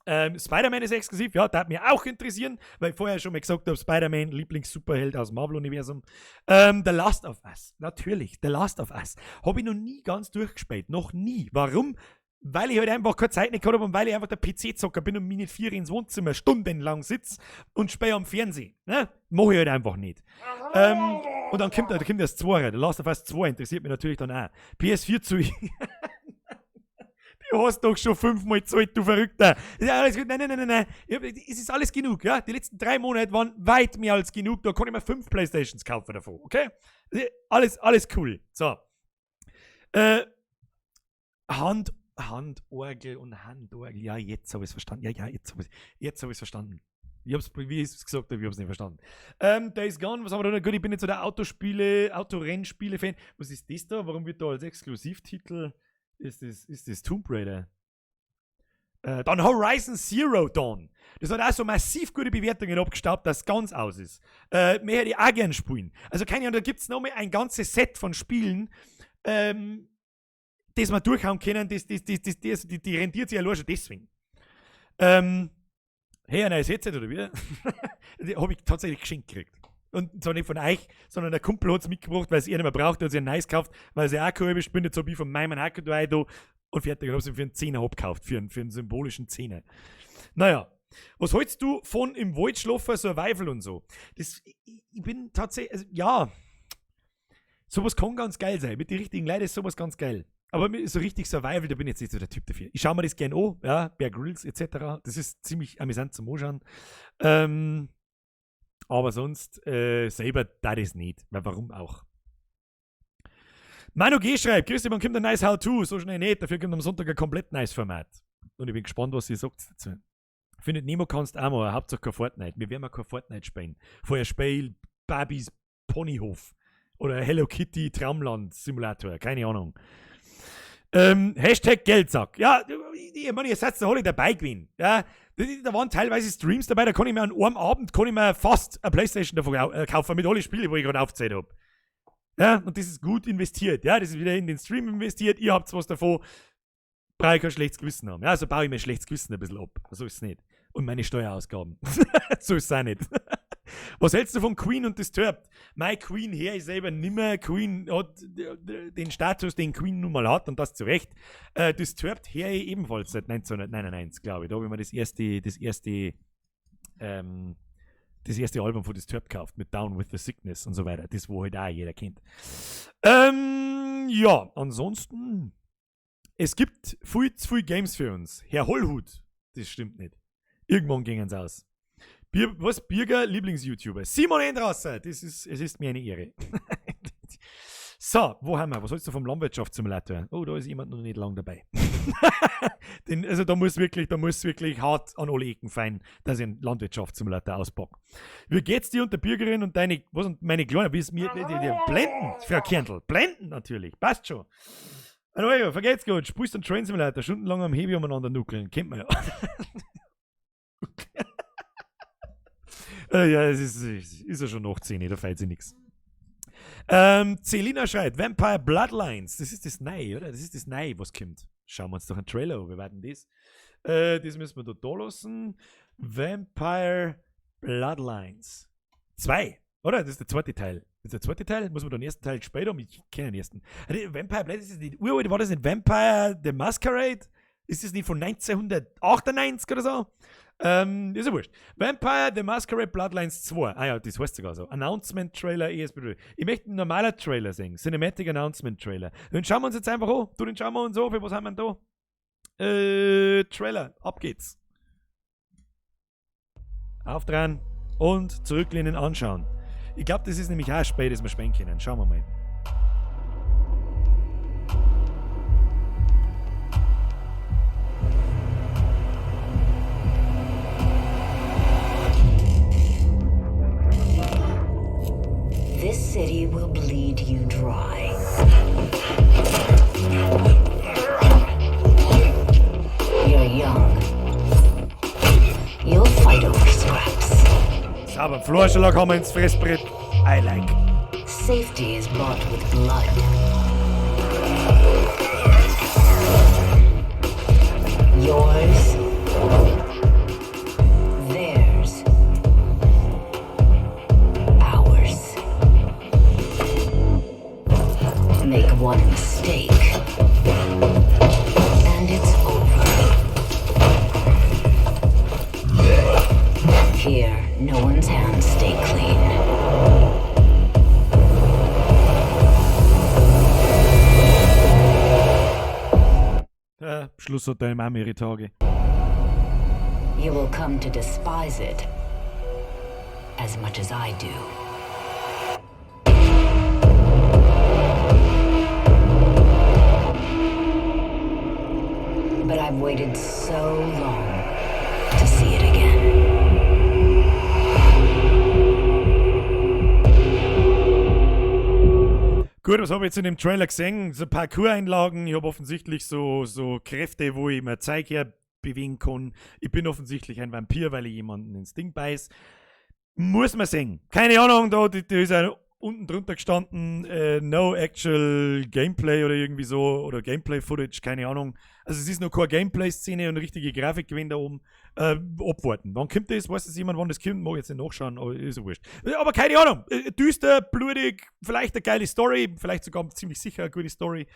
Spider-Man ist exklusiv, ja, darf mich auch interessieren, weil ich vorher schon mal gesagt habe, Spider-Man, Lieblings-Superheld aus dem Marvel-Universum. The Last of Us, natürlich, The Last of Us. Hab ich noch nie ganz durchgespielt, noch nie. Warum? Weil ich halt einfach keine Zeit nicht gehabt hab und weil ich einfach der P C-Zocker bin und mich nicht 4 ins Wohnzimmer stundenlang sitz und spiele am Fernsehen. Ne? Mach ich halt einfach nicht. Und dann kommt das 2, The Last of Us 2 interessiert mich natürlich dann auch. PS4 zu. Du hast doch schon 5-mal gezahlt, du Verrückter. Ja, alles gut. Nein, nein, nein, nein, nein. Es ist alles genug, ja. Die letzten 3 Monate waren weit mehr als genug. Da kann ich mir 5 Playstations kaufen davon, okay? Alles cool. So. Handorgel und Handorgel. Ja, jetzt hab ich's verstanden. Ja, ja, jetzt hab ich's verstanden. Ich hab's, wie ich's gesagt hab, ich hab's nicht verstanden. Days Gone, was haben wir da noch? Gut, ich bin nicht so der Autorennspiele-Fan. Was ist das da? Warum wird da als Exklusivtitel... Ist das Tomb Raider? Dann Horizon Zero Dawn. Das hat auch so massiv gute Bewertungen abgestaubt, dass es ganz aus ist. Mehr hätte ich auch gern spielen. Also keine Ahnung, da gibt's noch mal ein ganzes Set von Spielen, das wir durchhauen können, die rentiert sich ja nur schon deswegen. Hey, ein neues Headset oder wie? Die hab ich tatsächlich geschenkt gekriegt. Und zwar nicht von euch, sondern der Kumpel hat's mitgebracht, weil's er nicht mehr braucht, der hat sich ein neues gekauft, weil sie auch kein halbes Spiel, jetzt hab ich von meinem Hacker da und fertig, und hab's ihm für einen Zehner abgekauft, für einen symbolischen Zehner. Naja, was hältst du von im Wald schlafen, Survival und so? Das, ich, ich bin tatsächlich, also, ja, sowas kann ganz geil sein. Mit den richtigen Leuten ist sowas ganz geil. Aber so richtig Survival, da bin ich jetzt nicht so der Typ dafür. Ich schau mir das gern an, ja, Bear Grylls et cetera. Das ist ziemlich amüsant zum Anschauen. Aber sonst selber da das nicht. Weil warum auch? Manu G. schreibt, grüß dich, wann kommt ein nice How-To? So schnell nicht, dafür kommt am Sonntag ein komplett nice Format. Und ich bin gespannt, was ihr sagt dazu. Findet Nemo kannst auch mal, Hauptsache kein Fortnite. Wir werden mal kein Fortnite spielen. Vorher spiel Barbies Ponyhof oder Hello Kitty Traumland Simulator, keine Ahnung. Hashtag Geldsack. Ja, ich meine, ihr seid da alle dabei gewesen. Ja, da waren teilweise Streams dabei, da kann ich mir an einem Abend kann ich mir fast eine Playstation davon kaufen mit allen Spielen, wo ich gerade aufgezählt hab. Ja, und das ist gut investiert. Ja, das ist wieder in den Stream investiert, ihr habt was davon. Brauche ich kein schlechtes Gewissen haben. Ja, also baue ich mir schlechtes Gewissen ein bisschen ab. So ist es nicht. Und meine Steuerausgaben. So ist es auch nicht. Was hältst du von Queen und Disturbed? My Queen her ist selber nimmer. Queen hat den Status, den Queen nun mal hat, und das zu Recht. Disturbed her ich ebenfalls seit 1999, glaube ich. Da habe ich mir das erste Album von Disturbed gekauft, mit Down with the Sickness und so weiter. Das, wo halt auch jeder kennt. Ja, ansonsten, es gibt viel zu viel Games für uns. Herr Hollhut, das stimmt nicht. Irgendwann gingen's aus. Bier, was? Birger, Lieblings-YouTuber. Simon Endrasser, es ist mir eine Ehre. So, wo haben wir? Was hältst du vom Landwirtschaftssimulator? Oh, da ist jemand noch nicht lang dabei. Den, also da muss wirklich, da muss wirklich hart an alle Ecken fein, dass ich einen Landwirtschaftssimulator auspacke. Wie geht's dir und der Bürgerin und deine, was und meine Kleine, wie ist mir, die blenden, Frau Kerndl, blenden natürlich, passt schon. Hallo, vergeht's gut, spielst einen Train Simulator, stundenlang am Heavy umeinander nuckeln, kennt man ja. Ja, es ist ja schon nach 10, da fällt sich nichts. Celina schreibt, Vampire Bloodlines, das ist das Neue, oder? Das ist das Neue, was kommt. Schauen wir uns doch einen Trailer an, wir werden das. Das müssen wir da lassen. Vampire Bloodlines 2, oder? Das ist der zweite Teil. Das ist der zweite Teil? Muss man den ersten Teil gespielt haben? Ich kenne den ersten. Vampire Bloodlines, ist das nicht uralt? War das nicht Vampire the Masquerade? Ist das nicht von 1998 oder so? Ist ja wurscht. Vampire the Masquerade Bloodlines 2. Ah ja, das heißt sogar so. Announcement Trailer ESB. Ich möchte einen normalen Trailer sehen. Cinematic Announcement Trailer. Den schauen wir uns jetzt einfach an. Du, den schauen wir uns an. Für was haben wir denn da? Trailer. Ab geht's. Auf dran und zurücklehnen, anschauen. Ich glaub, das ist nämlich auch ein Spiel, das wir spielen können. Schauen wir mal. This city will bleed you dry. You're young. You'll fight over scraps. Sauber, Florschlag haben wir ins Fressbrett. I like. Safety is bought with blood. Yours. Theirs. Ours. Make one mistake, and it's over. Here, no one's hands stay clean. Ja, Schluss hat da immer mehrere Tage. You will come to despise it as much as I do. But I've waited so long to see it again. Gut, was hab ich jetzt in dem Trailer gesehen? So Parcours-Einlagen. Ich hab offensichtlich so Kräfte, wo ich mir Zeug her bewegen kann. Ich bin offensichtlich ein Vampir, weil ich jemanden ins Ding beiß. Muss man sehen. Keine Ahnung, da ist ja unten drunter gestanden, no actual Gameplay oder irgendwie so, oder Gameplay-Footage, keine Ahnung. Also es ist noch keine Gameplay-Szene und richtige Grafik gewesen da oben. Abwarten. Wann kommt das? Weiß das jemand, wann das kommt? Mag ich jetzt nicht nachschauen, aber ist ja wurscht. Aber keine Ahnung. Düster, blutig, vielleicht eine geile Story, vielleicht sogar ziemlich sicher eine gute Story.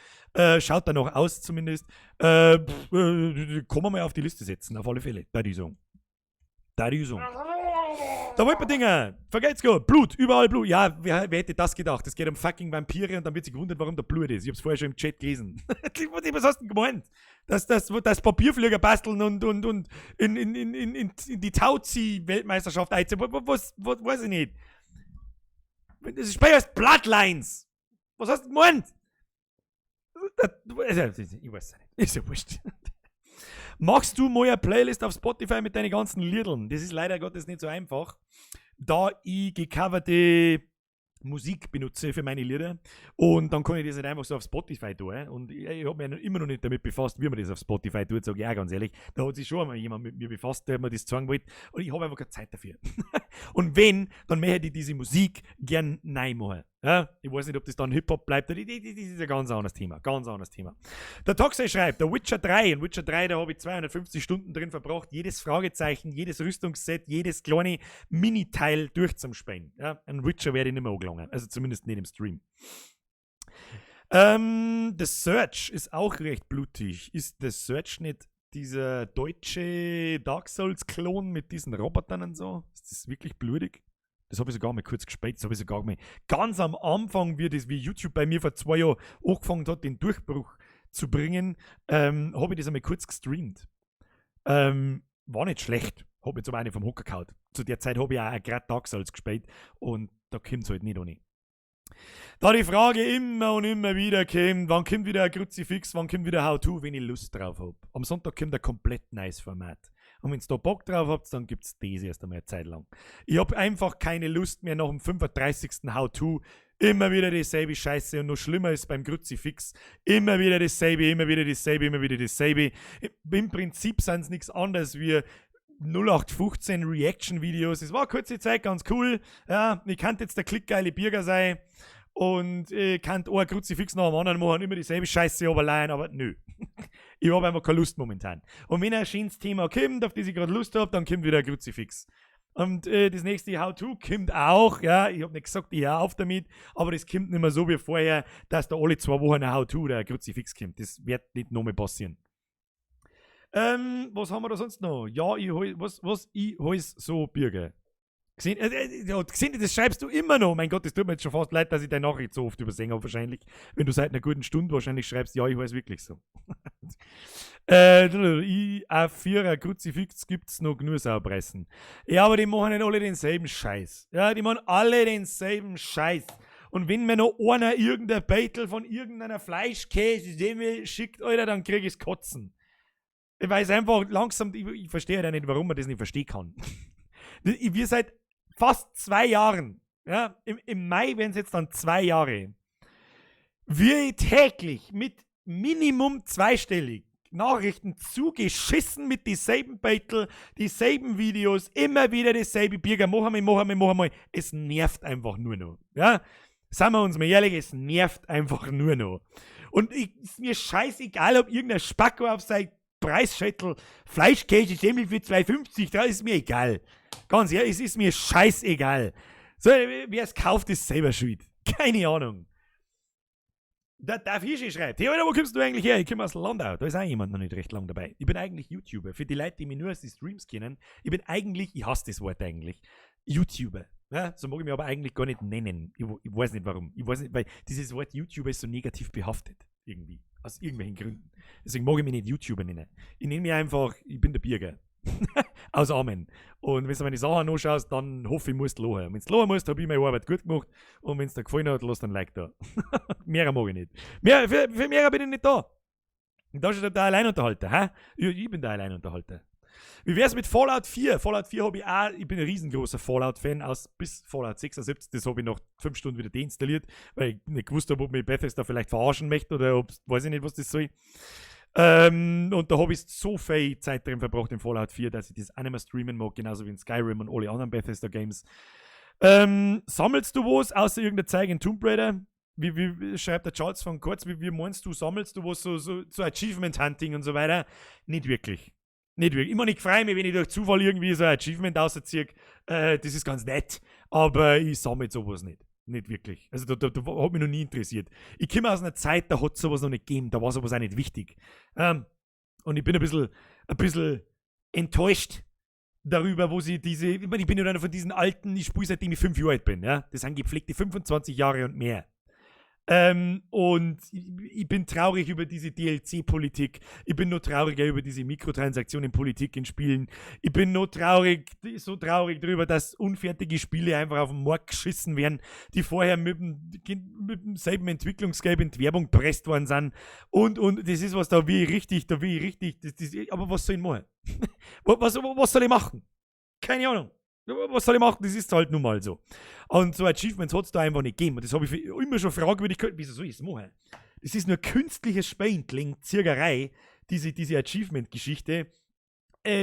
Schaut danach aus zumindest. Kann man mal auf die Liste setzen, auf alle Fälle, bei dieser. Da die Üsung. Da wollt man Dinger. Vergelt's gut. Blut, überall Blut. Ja, wer hätte das gedacht? Es geht um fucking Vampire und dann wird sich gewundert, warum da Blut ist. Ich hab's vorher schon im Chat gelesen. Was hast du denn gemeint? Dass Papierflieger basteln und in die Tauzieh-Weltmeisterschaft einziehen. Was, weiß ich nicht. Das Spiel heißt Bloodlines. Was hast du gemeint? Ich weiß es nicht. Ist ja wurscht. Machst du mal eine Playlist auf Spotify mit deinen ganzen Liedern? Das ist leider Gottes nicht so einfach, da ich gecoverte Musik benutze für meine Lieder und dann kann ich das nicht einfach so auf Spotify tun. Und ich hab mich immer noch nicht damit befasst, wie man das auf Spotify tut, sag ich auch ganz ehrlich. Da hat sich schon einmal jemand mit mir befasst, der mir das zeigen wollte und ich hab einfach keine Zeit dafür. Und wenn, dann möchte ich diese Musik gern neu machen. Ja, ich weiß nicht, ob das dann Hip-Hop bleibt. Das ist ein ganz anderes Thema. Ganz anderes Thema. Der Toxey schreibt, der Witcher 3. In Witcher 3, da habe ich 250 Stunden drin verbracht, jedes Fragezeichen, jedes Rüstungsset, jedes kleine Mini-Teil durchzuspielen. Ja, ein Witcher werde ich nicht mehr angelangen. Also zumindest nicht im Stream. The Surge ist auch recht blutig. Ist The Surge nicht dieser deutsche Dark Souls-Klon mit diesen Robotern und so? Ist das wirklich blutig? Das habe ich sogar mal kurz gespielt, das habe ich sogar mal ganz am Anfang, wie YouTube bei mir vor 2 Jahren angefangen hat, den Durchbruch zu bringen, habe ich das einmal kurz gestreamt. War nicht schlecht, hab mich zum einen vom Hocker gehauen. Zu der Zeit habe ich auch grad Dark Souls gespielt und da kommt's halt nicht ohne. Da die Frage immer und immer wieder kommt, wann kommt wieder ein Kruzifix, wann kommt wieder How-To, wenn ich Lust drauf hab. Am Sonntag kommt ein komplett neues Format. Und wenn's da Bock drauf habt, dann gibt's das erst einmal eine Zeit lang. Ich hab einfach keine Lust mehr nach dem 35. How-To. Immer wieder dieselbe Scheiße und noch schlimmer ist beim Kruzifix. Immer wieder dasselbe, immer wieder dasselbe, immer wieder dasselbe. Im Prinzip sind's nichts anderes wie 0815 Reaction-Videos. Es war kurze Zeit ganz cool. Ja, ich kann jetzt der klickgeile Birger sein und ich kann ein Kruzifix nach dem anderen machen, immer dieselbe Scheiße überleihen, aber nö. Ich habe einfach keine Lust momentan. Und wenn ein schönes Thema kommt, auf das ich gerade Lust habe, dann kommt wieder ein Kruzifix. Und das nächste How-To kommt auch, ja, ich habe nicht gesagt, ich hör auf damit, aber das kommt nicht mehr so wie vorher, dass da alle 2 Wochen ein How-To oder ein Kruzifix kommt. Das wird nicht nochmal passieren. Was haben wir da sonst noch? Ja, ich hol, was ich heiß so Birger. Gesehen, ja, gesehen, das schreibst du immer noch. Mein Gott, das tut mir jetzt schon fast leid, dass ich deine Nachricht so oft übersehen habe, wahrscheinlich. Wenn du seit einer guten Stunde wahrscheinlich schreibst, ja, ich heiß wirklich so. Ich, A4 Kruzifix gibt's noch genug Saupressen. Ja, aber die machen nicht alle denselben Scheiß. Ja, die machen alle denselben Scheiß. Und wenn mir noch einer irgendein Beitel von irgendeiner Fleischkäse schickt, Alter, dann krieg ich's Kotzen. Ich weiß einfach langsam, ich verstehe ja nicht, warum man das nicht verstehen kann. Wir seit fast 2 Jahren, ja, im Mai werden es jetzt dann 2 Jahre, wir täglich mit Minimum zweistellig Nachrichten zugeschissen mit dieselben Beitel, dieselben Videos, immer wieder dasselbe Birger, mach einmal, mach einmal, mach einmal. Es nervt einfach nur noch. Ja? Seien wir uns mal ehrlich, es nervt einfach nur noch. Und ist mir scheißegal, ob irgendein Spacko auf sein Preisschettel Fleischkäse Semmel für 2,50, da ist mir egal. Ganz ehrlich, es ist mir scheißegal. So, wer es kauft, ist selber schuld. Keine Ahnung. Der Fischi schreibt: Hey, Alter, wo kommst du eigentlich her? Ich komme aus Landau. Da ist auch jemand noch nicht recht lang dabei. Ich bin eigentlich YouTuber. Für die Leute, die mich nur aus den Streams kennen, ich bin eigentlich, ich hasse das Wort eigentlich, YouTuber. Ja, so mag ich mich aber eigentlich gar nicht nennen. Ich weiß nicht, warum. Ich weiß nicht, weil dieses Wort YouTuber ist so negativ behaftet. Irgendwie. Aus irgendwelchen Gründen. Deswegen mag ich mich nicht YouTuber nennen. Ich nenne mich einfach, ich bin der Birger aus Amen. Und wenn du meine Sachen anschaust, dann hoffe ich, musst du lachen. Wenn du lachen musst, habe ich meine Arbeit gut gemacht. Und wenn es dir gefallen hat, lass dann ein Like da. Mehr mag ich nicht. Für mehr bin ich nicht da. Und da steht der Alleinunterhalter. Hä? Ich bin der Alleinunterhalter. Wie wär's mit Fallout 4? Fallout 4 habe ich auch, ich bin ein riesengroßer Fallout-Fan aus bis Fallout 76, das habe ich nach 5 Stunden wieder deinstalliert, weil ich nicht gewusst habe, ob mich Bethesda vielleicht verarschen möchte oder ob, weiß ich nicht, was das soll. Und da habe ich so viel Zeit drin verbracht in Fallout 4, dass ich das auch nicht mehr streamen mag, genauso wie in Skyrim und alle anderen Bethesda Games. Sammelst du was, außer irgendein Zeug in Tomb Raider? Wie schreibt der Charles von Kurz, wie meinst du, sammelst du was so Achievement Hunting und so weiter? Nicht wirklich. Nicht wirklich. Immer nicht freue mich, wenn ich durch Zufall irgendwie so ein Achievement rausziehe. Das ist ganz nett. Aber ich sammle sowas nicht. Nicht wirklich. Also da hat mich noch nie interessiert. Ich komme aus einer Zeit, da hat es sowas noch nicht gegeben. Da war sowas auch nicht wichtig. Und ich bin ein bisschen enttäuscht darüber, wo sie diese. Ich meine, ich bin ja einer von diesen alten, ich spiele, seitdem ich 5 Jahre alt bin. Ja? Das sind gepflegte 25 Jahre und mehr. Und ich bin traurig über diese DLC-Politik. Ich bin noch trauriger über diese Mikrotransaktionen-Politik in Spielen. Ich bin noch traurig, so traurig darüber, dass unfertige Spiele einfach auf den Markt geschissen werden, die vorher mit demselben Entwicklungsgeld in die Werbung presst worden sind. Und das ist was, da will ich richtig, aber was soll ich machen? Was soll ich machen? Keine Ahnung. Was soll ich machen? Das ist halt nun mal so. Und so Achievements hat es da einfach nicht gegeben. Und das habe ich immer schon fragwürdig gehört, wieso soll ich es machen? Das ist nur künstliches Spielen, Zirgerei, diese Achievement-Geschichte,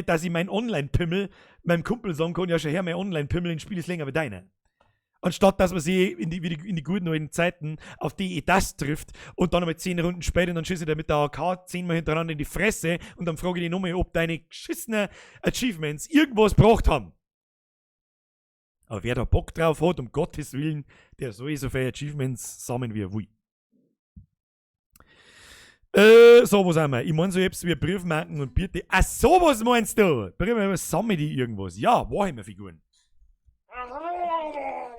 dass ich mein Online-Pimmel meinem Kumpel sagen kann, ja, schau her, mein Online-Pimmel im Spiel ist länger wie deiner. Anstatt dass man sich in die guten alten Zeiten auf die EDAS trifft und dann einmal 10 Runden später und dann schieße ich dir mit der AK 10-mal hintereinander in die Fresse und dann frage ich dich nochmal, ob deine geschissenen Achievements irgendwas gebracht haben. Aber wer da Bock drauf hat, um Gottes Willen, der soll so viele Achievements sammeln, wie er will. So, was haben wir? Ich mein so etwas wie Briefmarken und Bierte. Ach so, was meinst du? Briefmarken, sammle ich irgendwas? Ja, Warhammer-Figuren.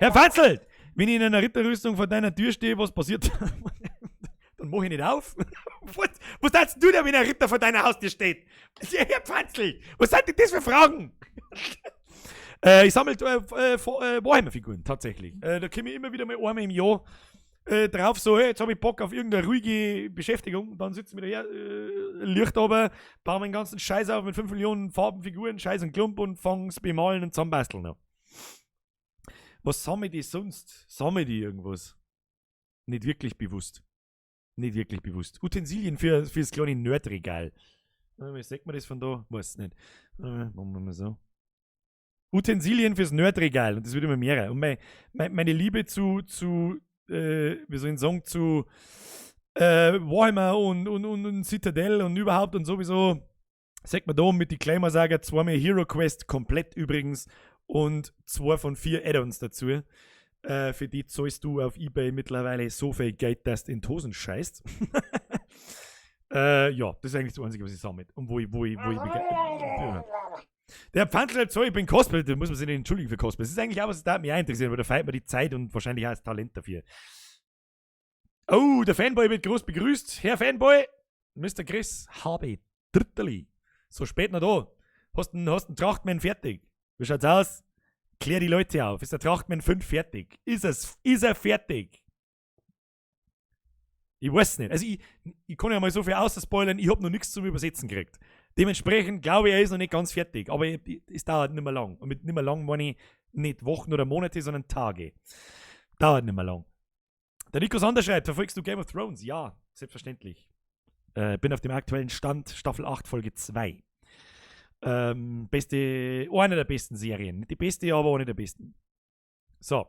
Herr Fatzelt, wenn ich in einer Ritterrüstung vor deiner Tür stehe, was passiert? Dann mach ich nicht auf. Was sagst du denn, wenn ein Ritter vor deiner Haustür steht? Herr Pfanzl, was sind denn das für Fragen? Ich sammle Warhammer-Figuren, tatsächlich. Da komme ich immer wieder mal einmal im Jahr drauf, so, hey, jetzt habe ich Bock auf irgendeine ruhige Beschäftigung. Dann sitzen wir daher, Licht aber, bauen den ganzen Scheiß auf mit 5 Millionen Farben, Figuren, Scheiß und Klump und fangen's bemalen und zusammenbasteln. Noch. Was sammle ich sonst? Sammle ich irgendwas? Nicht wirklich bewusst. Nicht wirklich bewusst. Utensilien fürs kleine Nerdregal. Wie sagt man das von da? Weiß nicht. Machen wir mal so. Utensilien fürs Nerdregal. Und das wird immer mehr. Und meine Liebe zu, wie soll ich sagen, zu Warhammer und Citadel und überhaupt und sowieso, sagt man da mit die Claimer Saga, zweimal Hero Quest komplett übrigens und 2 von 4 Add-ons dazu. Für die zahlst du auf eBay mittlerweile so viel Geld, dass du in die Hosen scheißt. Ja, das ist eigentlich das Einzige, was ich sammle. Und wo ich der Pfandl schreibt so, ich bin Cosplay, da muss man sich nicht entschuldigen für Cosplay. Das ist eigentlich auch, was da mich auch interessiert, aber da fehlt mir die Zeit und wahrscheinlich auch das Talent dafür. Oh, der Fanboy wird groß begrüßt. Herr Fanboy, Mr. Chris, habe Dritterli. So spät noch da. Hast einen Trachtmann fertig? Wie schaut's aus? Klär die Leute auf. Ist der Trachtmann 5 fertig? Ist er fertig? Ich weiß nicht. Also ich kann ja mal so viel außerspoilern, ich hab noch nichts zum Übersetzen gekriegt. Dementsprechend glaube ich, er ist noch nicht ganz fertig. Aber es dauert nicht mehr lang. Und mit nicht mehr lang meine ich nicht Wochen oder Monate, sondern Tage. Dauert nicht mehr lang. Der Nico Sander schreibt, verfolgst du Game of Thrones? Ja, selbstverständlich. Bin auf dem aktuellen Stand, Staffel 8, Folge 2. Eine der besten Serien. Nicht die beste, aber eine der besten. So.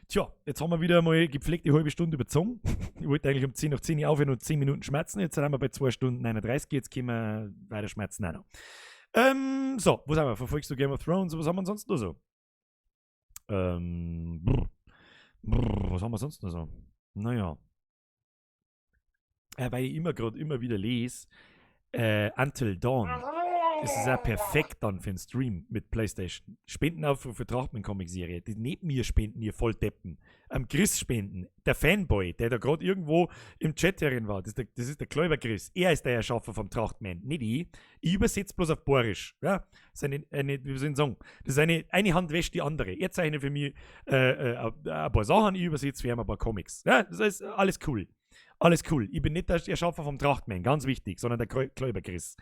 Tja, jetzt haben wir wieder mal gepflegte halbe Stunde überzogen. Ich wollte eigentlich um 10:10 aufhören und 10 Minuten schmerzen. Jetzt sind wir bei 2 Stunden 31. Jetzt können wir weiter schmerzen auch noch. So, wo sind wir? Verfolgst du Game of Thrones? Was haben wir ansonsten noch so? Was haben wir sonst noch so? Naja. Weil ich immer wieder lese, Until Dawn. Das ist auch perfekt dann für einen Stream mit PlayStation. Spendenaufruf für Trachtmann-Comic-Serie. Die neben mir spenden, ihr Volldeppen. Am Chris spenden. Der Fanboy, der da gerade irgendwo im Chat herin war. Das ist der Kläuber Chris. Er ist der Erschaffer vom Trachtmann, nicht ich. Ich übersetze bloß auf Bayerisch. Ja? Das ist eine, wie soll ich sagen? Das ist eine Hand wäscht die andere. Er zeichnet für mich ein paar Sachen, ich übersetze für ihn ein paar Comics. Ja? Das ist alles cool. Alles cool. Ich bin nicht der Erschaffer vom Trachtmann, ganz wichtig, sondern der Kläuber Chris.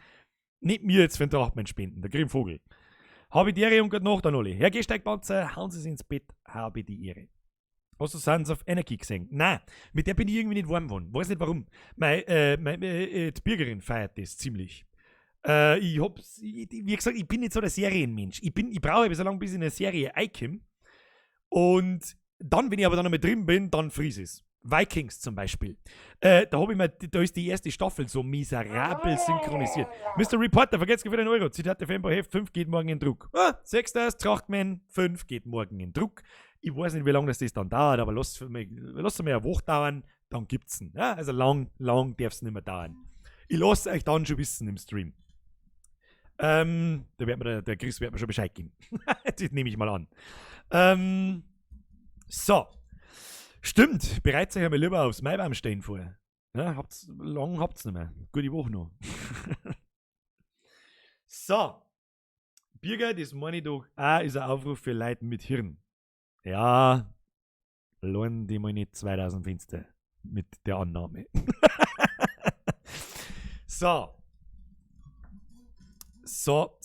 Nicht mir jetzt für den Trachtmann spenden, der Grimmvogel. Habe die Ehre und gute Nacht an alle. Herr Gehsteigpanzer, hauen Sie sich ins Bett, habe die Ehre. Hast du Sons of Anarchy gesehen? Nein, mit der bin ich irgendwie nicht warm geworden. Weiß nicht warum. Die Bürgerin feiert das ziemlich. Wie gesagt, ich bin nicht so der Serienmensch. Ich brauche eben so lange, bis ich in eine Serie reinkomme. Und dann, wenn ich aber dann noch mit drin bin, dann friese ich es. Vikings zum Beispiel. Da ist die erste Staffel so miserabel synchronisiert. Mr. Reporter, vergesst für den Euro. Zitat der Fanboy Heft 5 geht morgen in Druck. 6. Trachtmann 5 geht morgen in Druck. Ich weiß nicht, wie lange das dann dauert, aber lass es mir eine Woche dauern, dann gibt's ihn. Ja, also lang darf es nicht mehr dauern. Ich lasse euch dann schon wissen im Stream. Da wird mir der Chris wird mir schon Bescheid geben. Das nehme ich mal an. So. Stimmt, bereitet euch einmal lieber aufs Maibaumstehen vor. Ja, lang habt's nicht mehr. Gute Woche noch. So. Birger, das meine ich doch auch, ist ein Aufruf für Leute mit Hirn. Ja, lohnen die mal nicht 2000 Fenster mit der Annahme. So. So.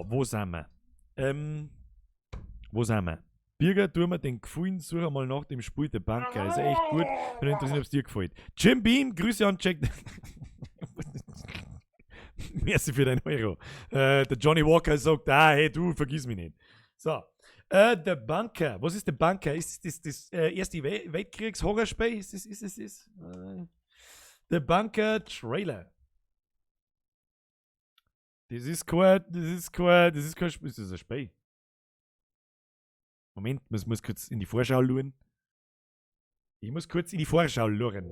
Wo sind wir? Wo sind wir? Birger, tu mir den Gefallen, such einmal nach dem Spiel der Banker. Ist echt gut. Bin interessiert, ob es dir gefällt. Jim Beam, Grüße an Jack. Merci für deinen Euro. Der Johnny Walker sagt, hey du, vergiss mich nicht. So. Der Bunker. Was ist der Bunker? Ist das das erste Weltkriegs-Horrorspiel? Ist das? The Bunker Trailer. Das ist kein, ist das ein Spiel? Moment, ich muss kurz in die Vorschau schauen. Ich muss kurz in die Vorschau schauen.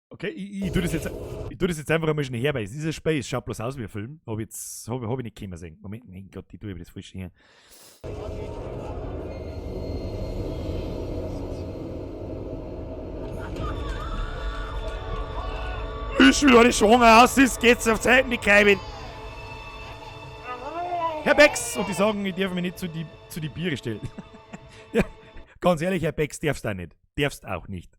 Okay, ich tue das jetzt einfach einmal schnell her, weil es ist ein Spiel, es schaut bloß aus wie ein Film. Hab ich nicht kommen sehen. Moment, mein Gott, ich tue das falsch her. Ich will eine Schwanger aus, es geht's auf Zeiten, die Keimen. Herr Becks! Und die sagen, ich darf mich nicht zu die Biere stellen. Ja, ganz ehrlich, Herr Becks, darfst auch nicht. Darfst auch nicht.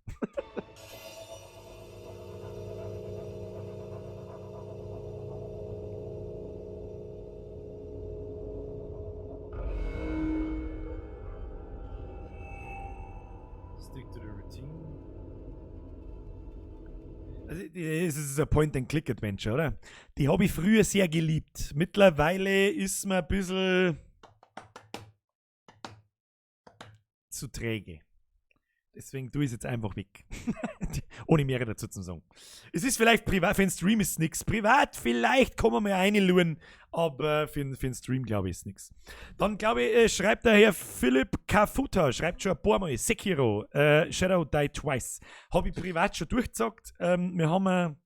Also, es ist ein Point-and-Click-Adventure, oder? Die habe ich früher sehr geliebt. Mittlerweile ist mir ein bisschen zu träge. Deswegen tue ich es jetzt einfach weg. Ohne mehr dazu zu sagen. Es ist vielleicht privat, für den Stream ist nichts. Privat, vielleicht kann man mal reinschauen, aber für den Stream, glaube ich, ist nichts. Dann, glaube ich, schreibt der Herr Philipp Kafuta, schreibt schon ein paar Mal, Sekiro, Shadow Die Twice. Habe ich privat schon durchgezockt. Wir haben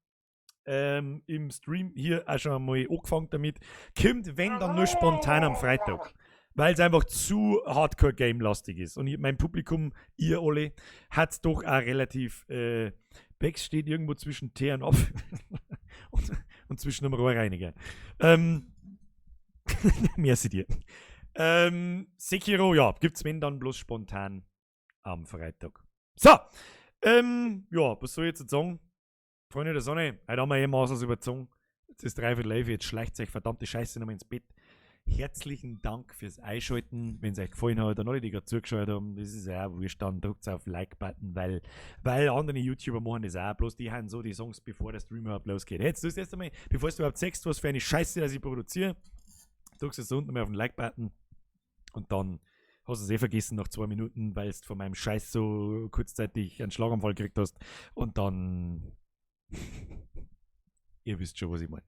im Stream hier auch schon einmal angefangen damit. Kommt, wenn, dann nur spontan am Freitag, weil es einfach zu Hardcore-Game-lastig ist. Und ich, mein Publikum, ihr alle, hat doch auch relativ. Bex steht irgendwo zwischen Teer und Apfel und zwischen einem Rohrreiniger. Merci dir. Sekiro, ja, gibt's wenn dann bloß spontan am Freitag. So, ja, was soll ich jetzt sagen? Freunde der Sonne, heute haben wir eh maßlos überzogen. Jetzt ist 10:45, jetzt schleicht euch verdammte Scheiße nochmal ins Bett. Herzlichen Dank fürs Einschalten, wenn es euch gefallen hat, an alle, die gerade zugeschaut haben, das ist ja auch wurscht, dann drückt auf Like-Button, weil andere YouTuber machen das auch, bloß die haben so die Songs, bevor der Stream überhaupt losgeht. Jetzt, du erst einmal, bevor du überhaupt siehst, was für eine Scheiße, dass ich produziere, drückst du jetzt unten mal auf den Like-Button und dann hast du es eh vergessen nach 2 Minuten, weil du von meinem Scheiß so kurzzeitig einen Schlaganfall gekriegt hast und dann, ihr wisst schon, was ich meine.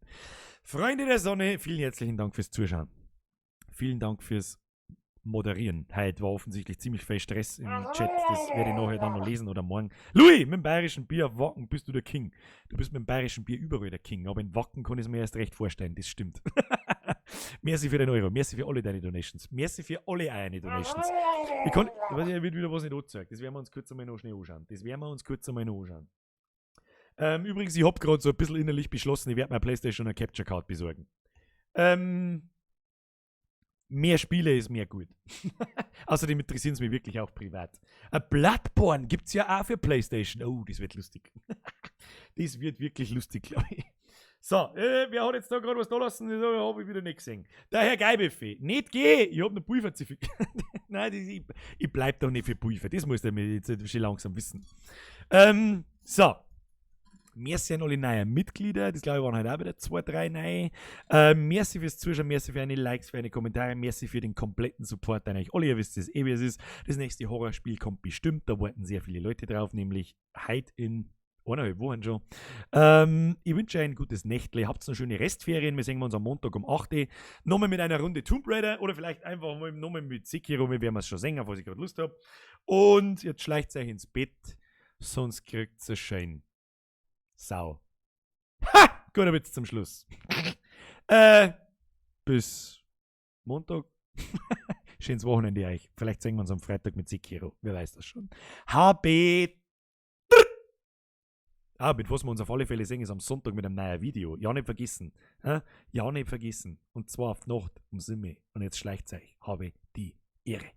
Freunde der Sonne, vielen herzlichen Dank fürs Zuschauen. Vielen Dank fürs Moderieren. Heute war offensichtlich ziemlich viel Stress im Chat. Das werde ich nachher dann noch lesen oder morgen. Louis, mit dem bayerischen Bier auf Wacken bist du der King. Du bist mit dem bayerischen Bier überall der King. Aber in Wacken kann ich es mir erst recht vorstellen. Das stimmt. Merci für den Euro. Merci für alle deine Donations. Merci für alle eure Donations. Ich kann, ich weiß nicht, wird wieder was nicht angezeigt. Das werden wir uns kurz einmal noch schnell anschauen. Das werden wir uns kurz einmal noch anschauen. Übrigens, ich habe gerade so ein bisschen innerlich beschlossen, ich werde mir PlayStation eine Capture Card besorgen. Mehr Spiele ist mehr gut. Außerdem interessieren sie mich wirklich auch privat. Ein Bloodborne gibt es ja auch für PlayStation. Oh, das wird lustig. Das wird wirklich lustig, glaube ich. So, wer hat jetzt da gerade was da lassen? Das habe ich wieder nicht gesehen. Der Herr Geibefee. Nicht geh! Ich hab noch Pulver zu viel. Nein, das, ich bleib doch nicht für Pulver. Das muss der mir jetzt schon langsam wissen. So. Merci an alle neuen Mitglieder. Das, glaube ich, waren heute auch wieder zwei, drei neue. Merci fürs Zuschauen, merci für eine Likes, für eine Kommentare, merci für den kompletten Support an euch alle. Ihr wisst es eh, wie es ist. Das nächste Horrorspiel kommt bestimmt. Da warten sehr viele Leute drauf, nämlich heute in 1,5 Wochen schon. Ich wünsche euch ein gutes Nächtle. Habt noch schöne Restferien. Wir sehen uns am Montag um 8 Uhr. Nochmal mit einer Runde Tomb Raider oder vielleicht einfach mal nochmal mit Sekiro. Wir werden es schon sehen, auf was ich gerade Lust habe. Und jetzt schleicht euch ins Bett, sonst kriegt ihr schön Sau. Ha! Guter Witz zum Schluss. Bis Montag. Schönes Wochenende euch. Vielleicht sehen wir uns am Freitag mit Sekiro. Wer weiß das schon. HB. Ah, mit was wir uns auf alle Fälle sehen, ist am Sonntag mit einem neuen Video. Ja, nicht vergessen. Ja, nicht vergessen. Und zwar auf die Nacht um 7. Und jetzt schleicht euch. Habe die Ehre.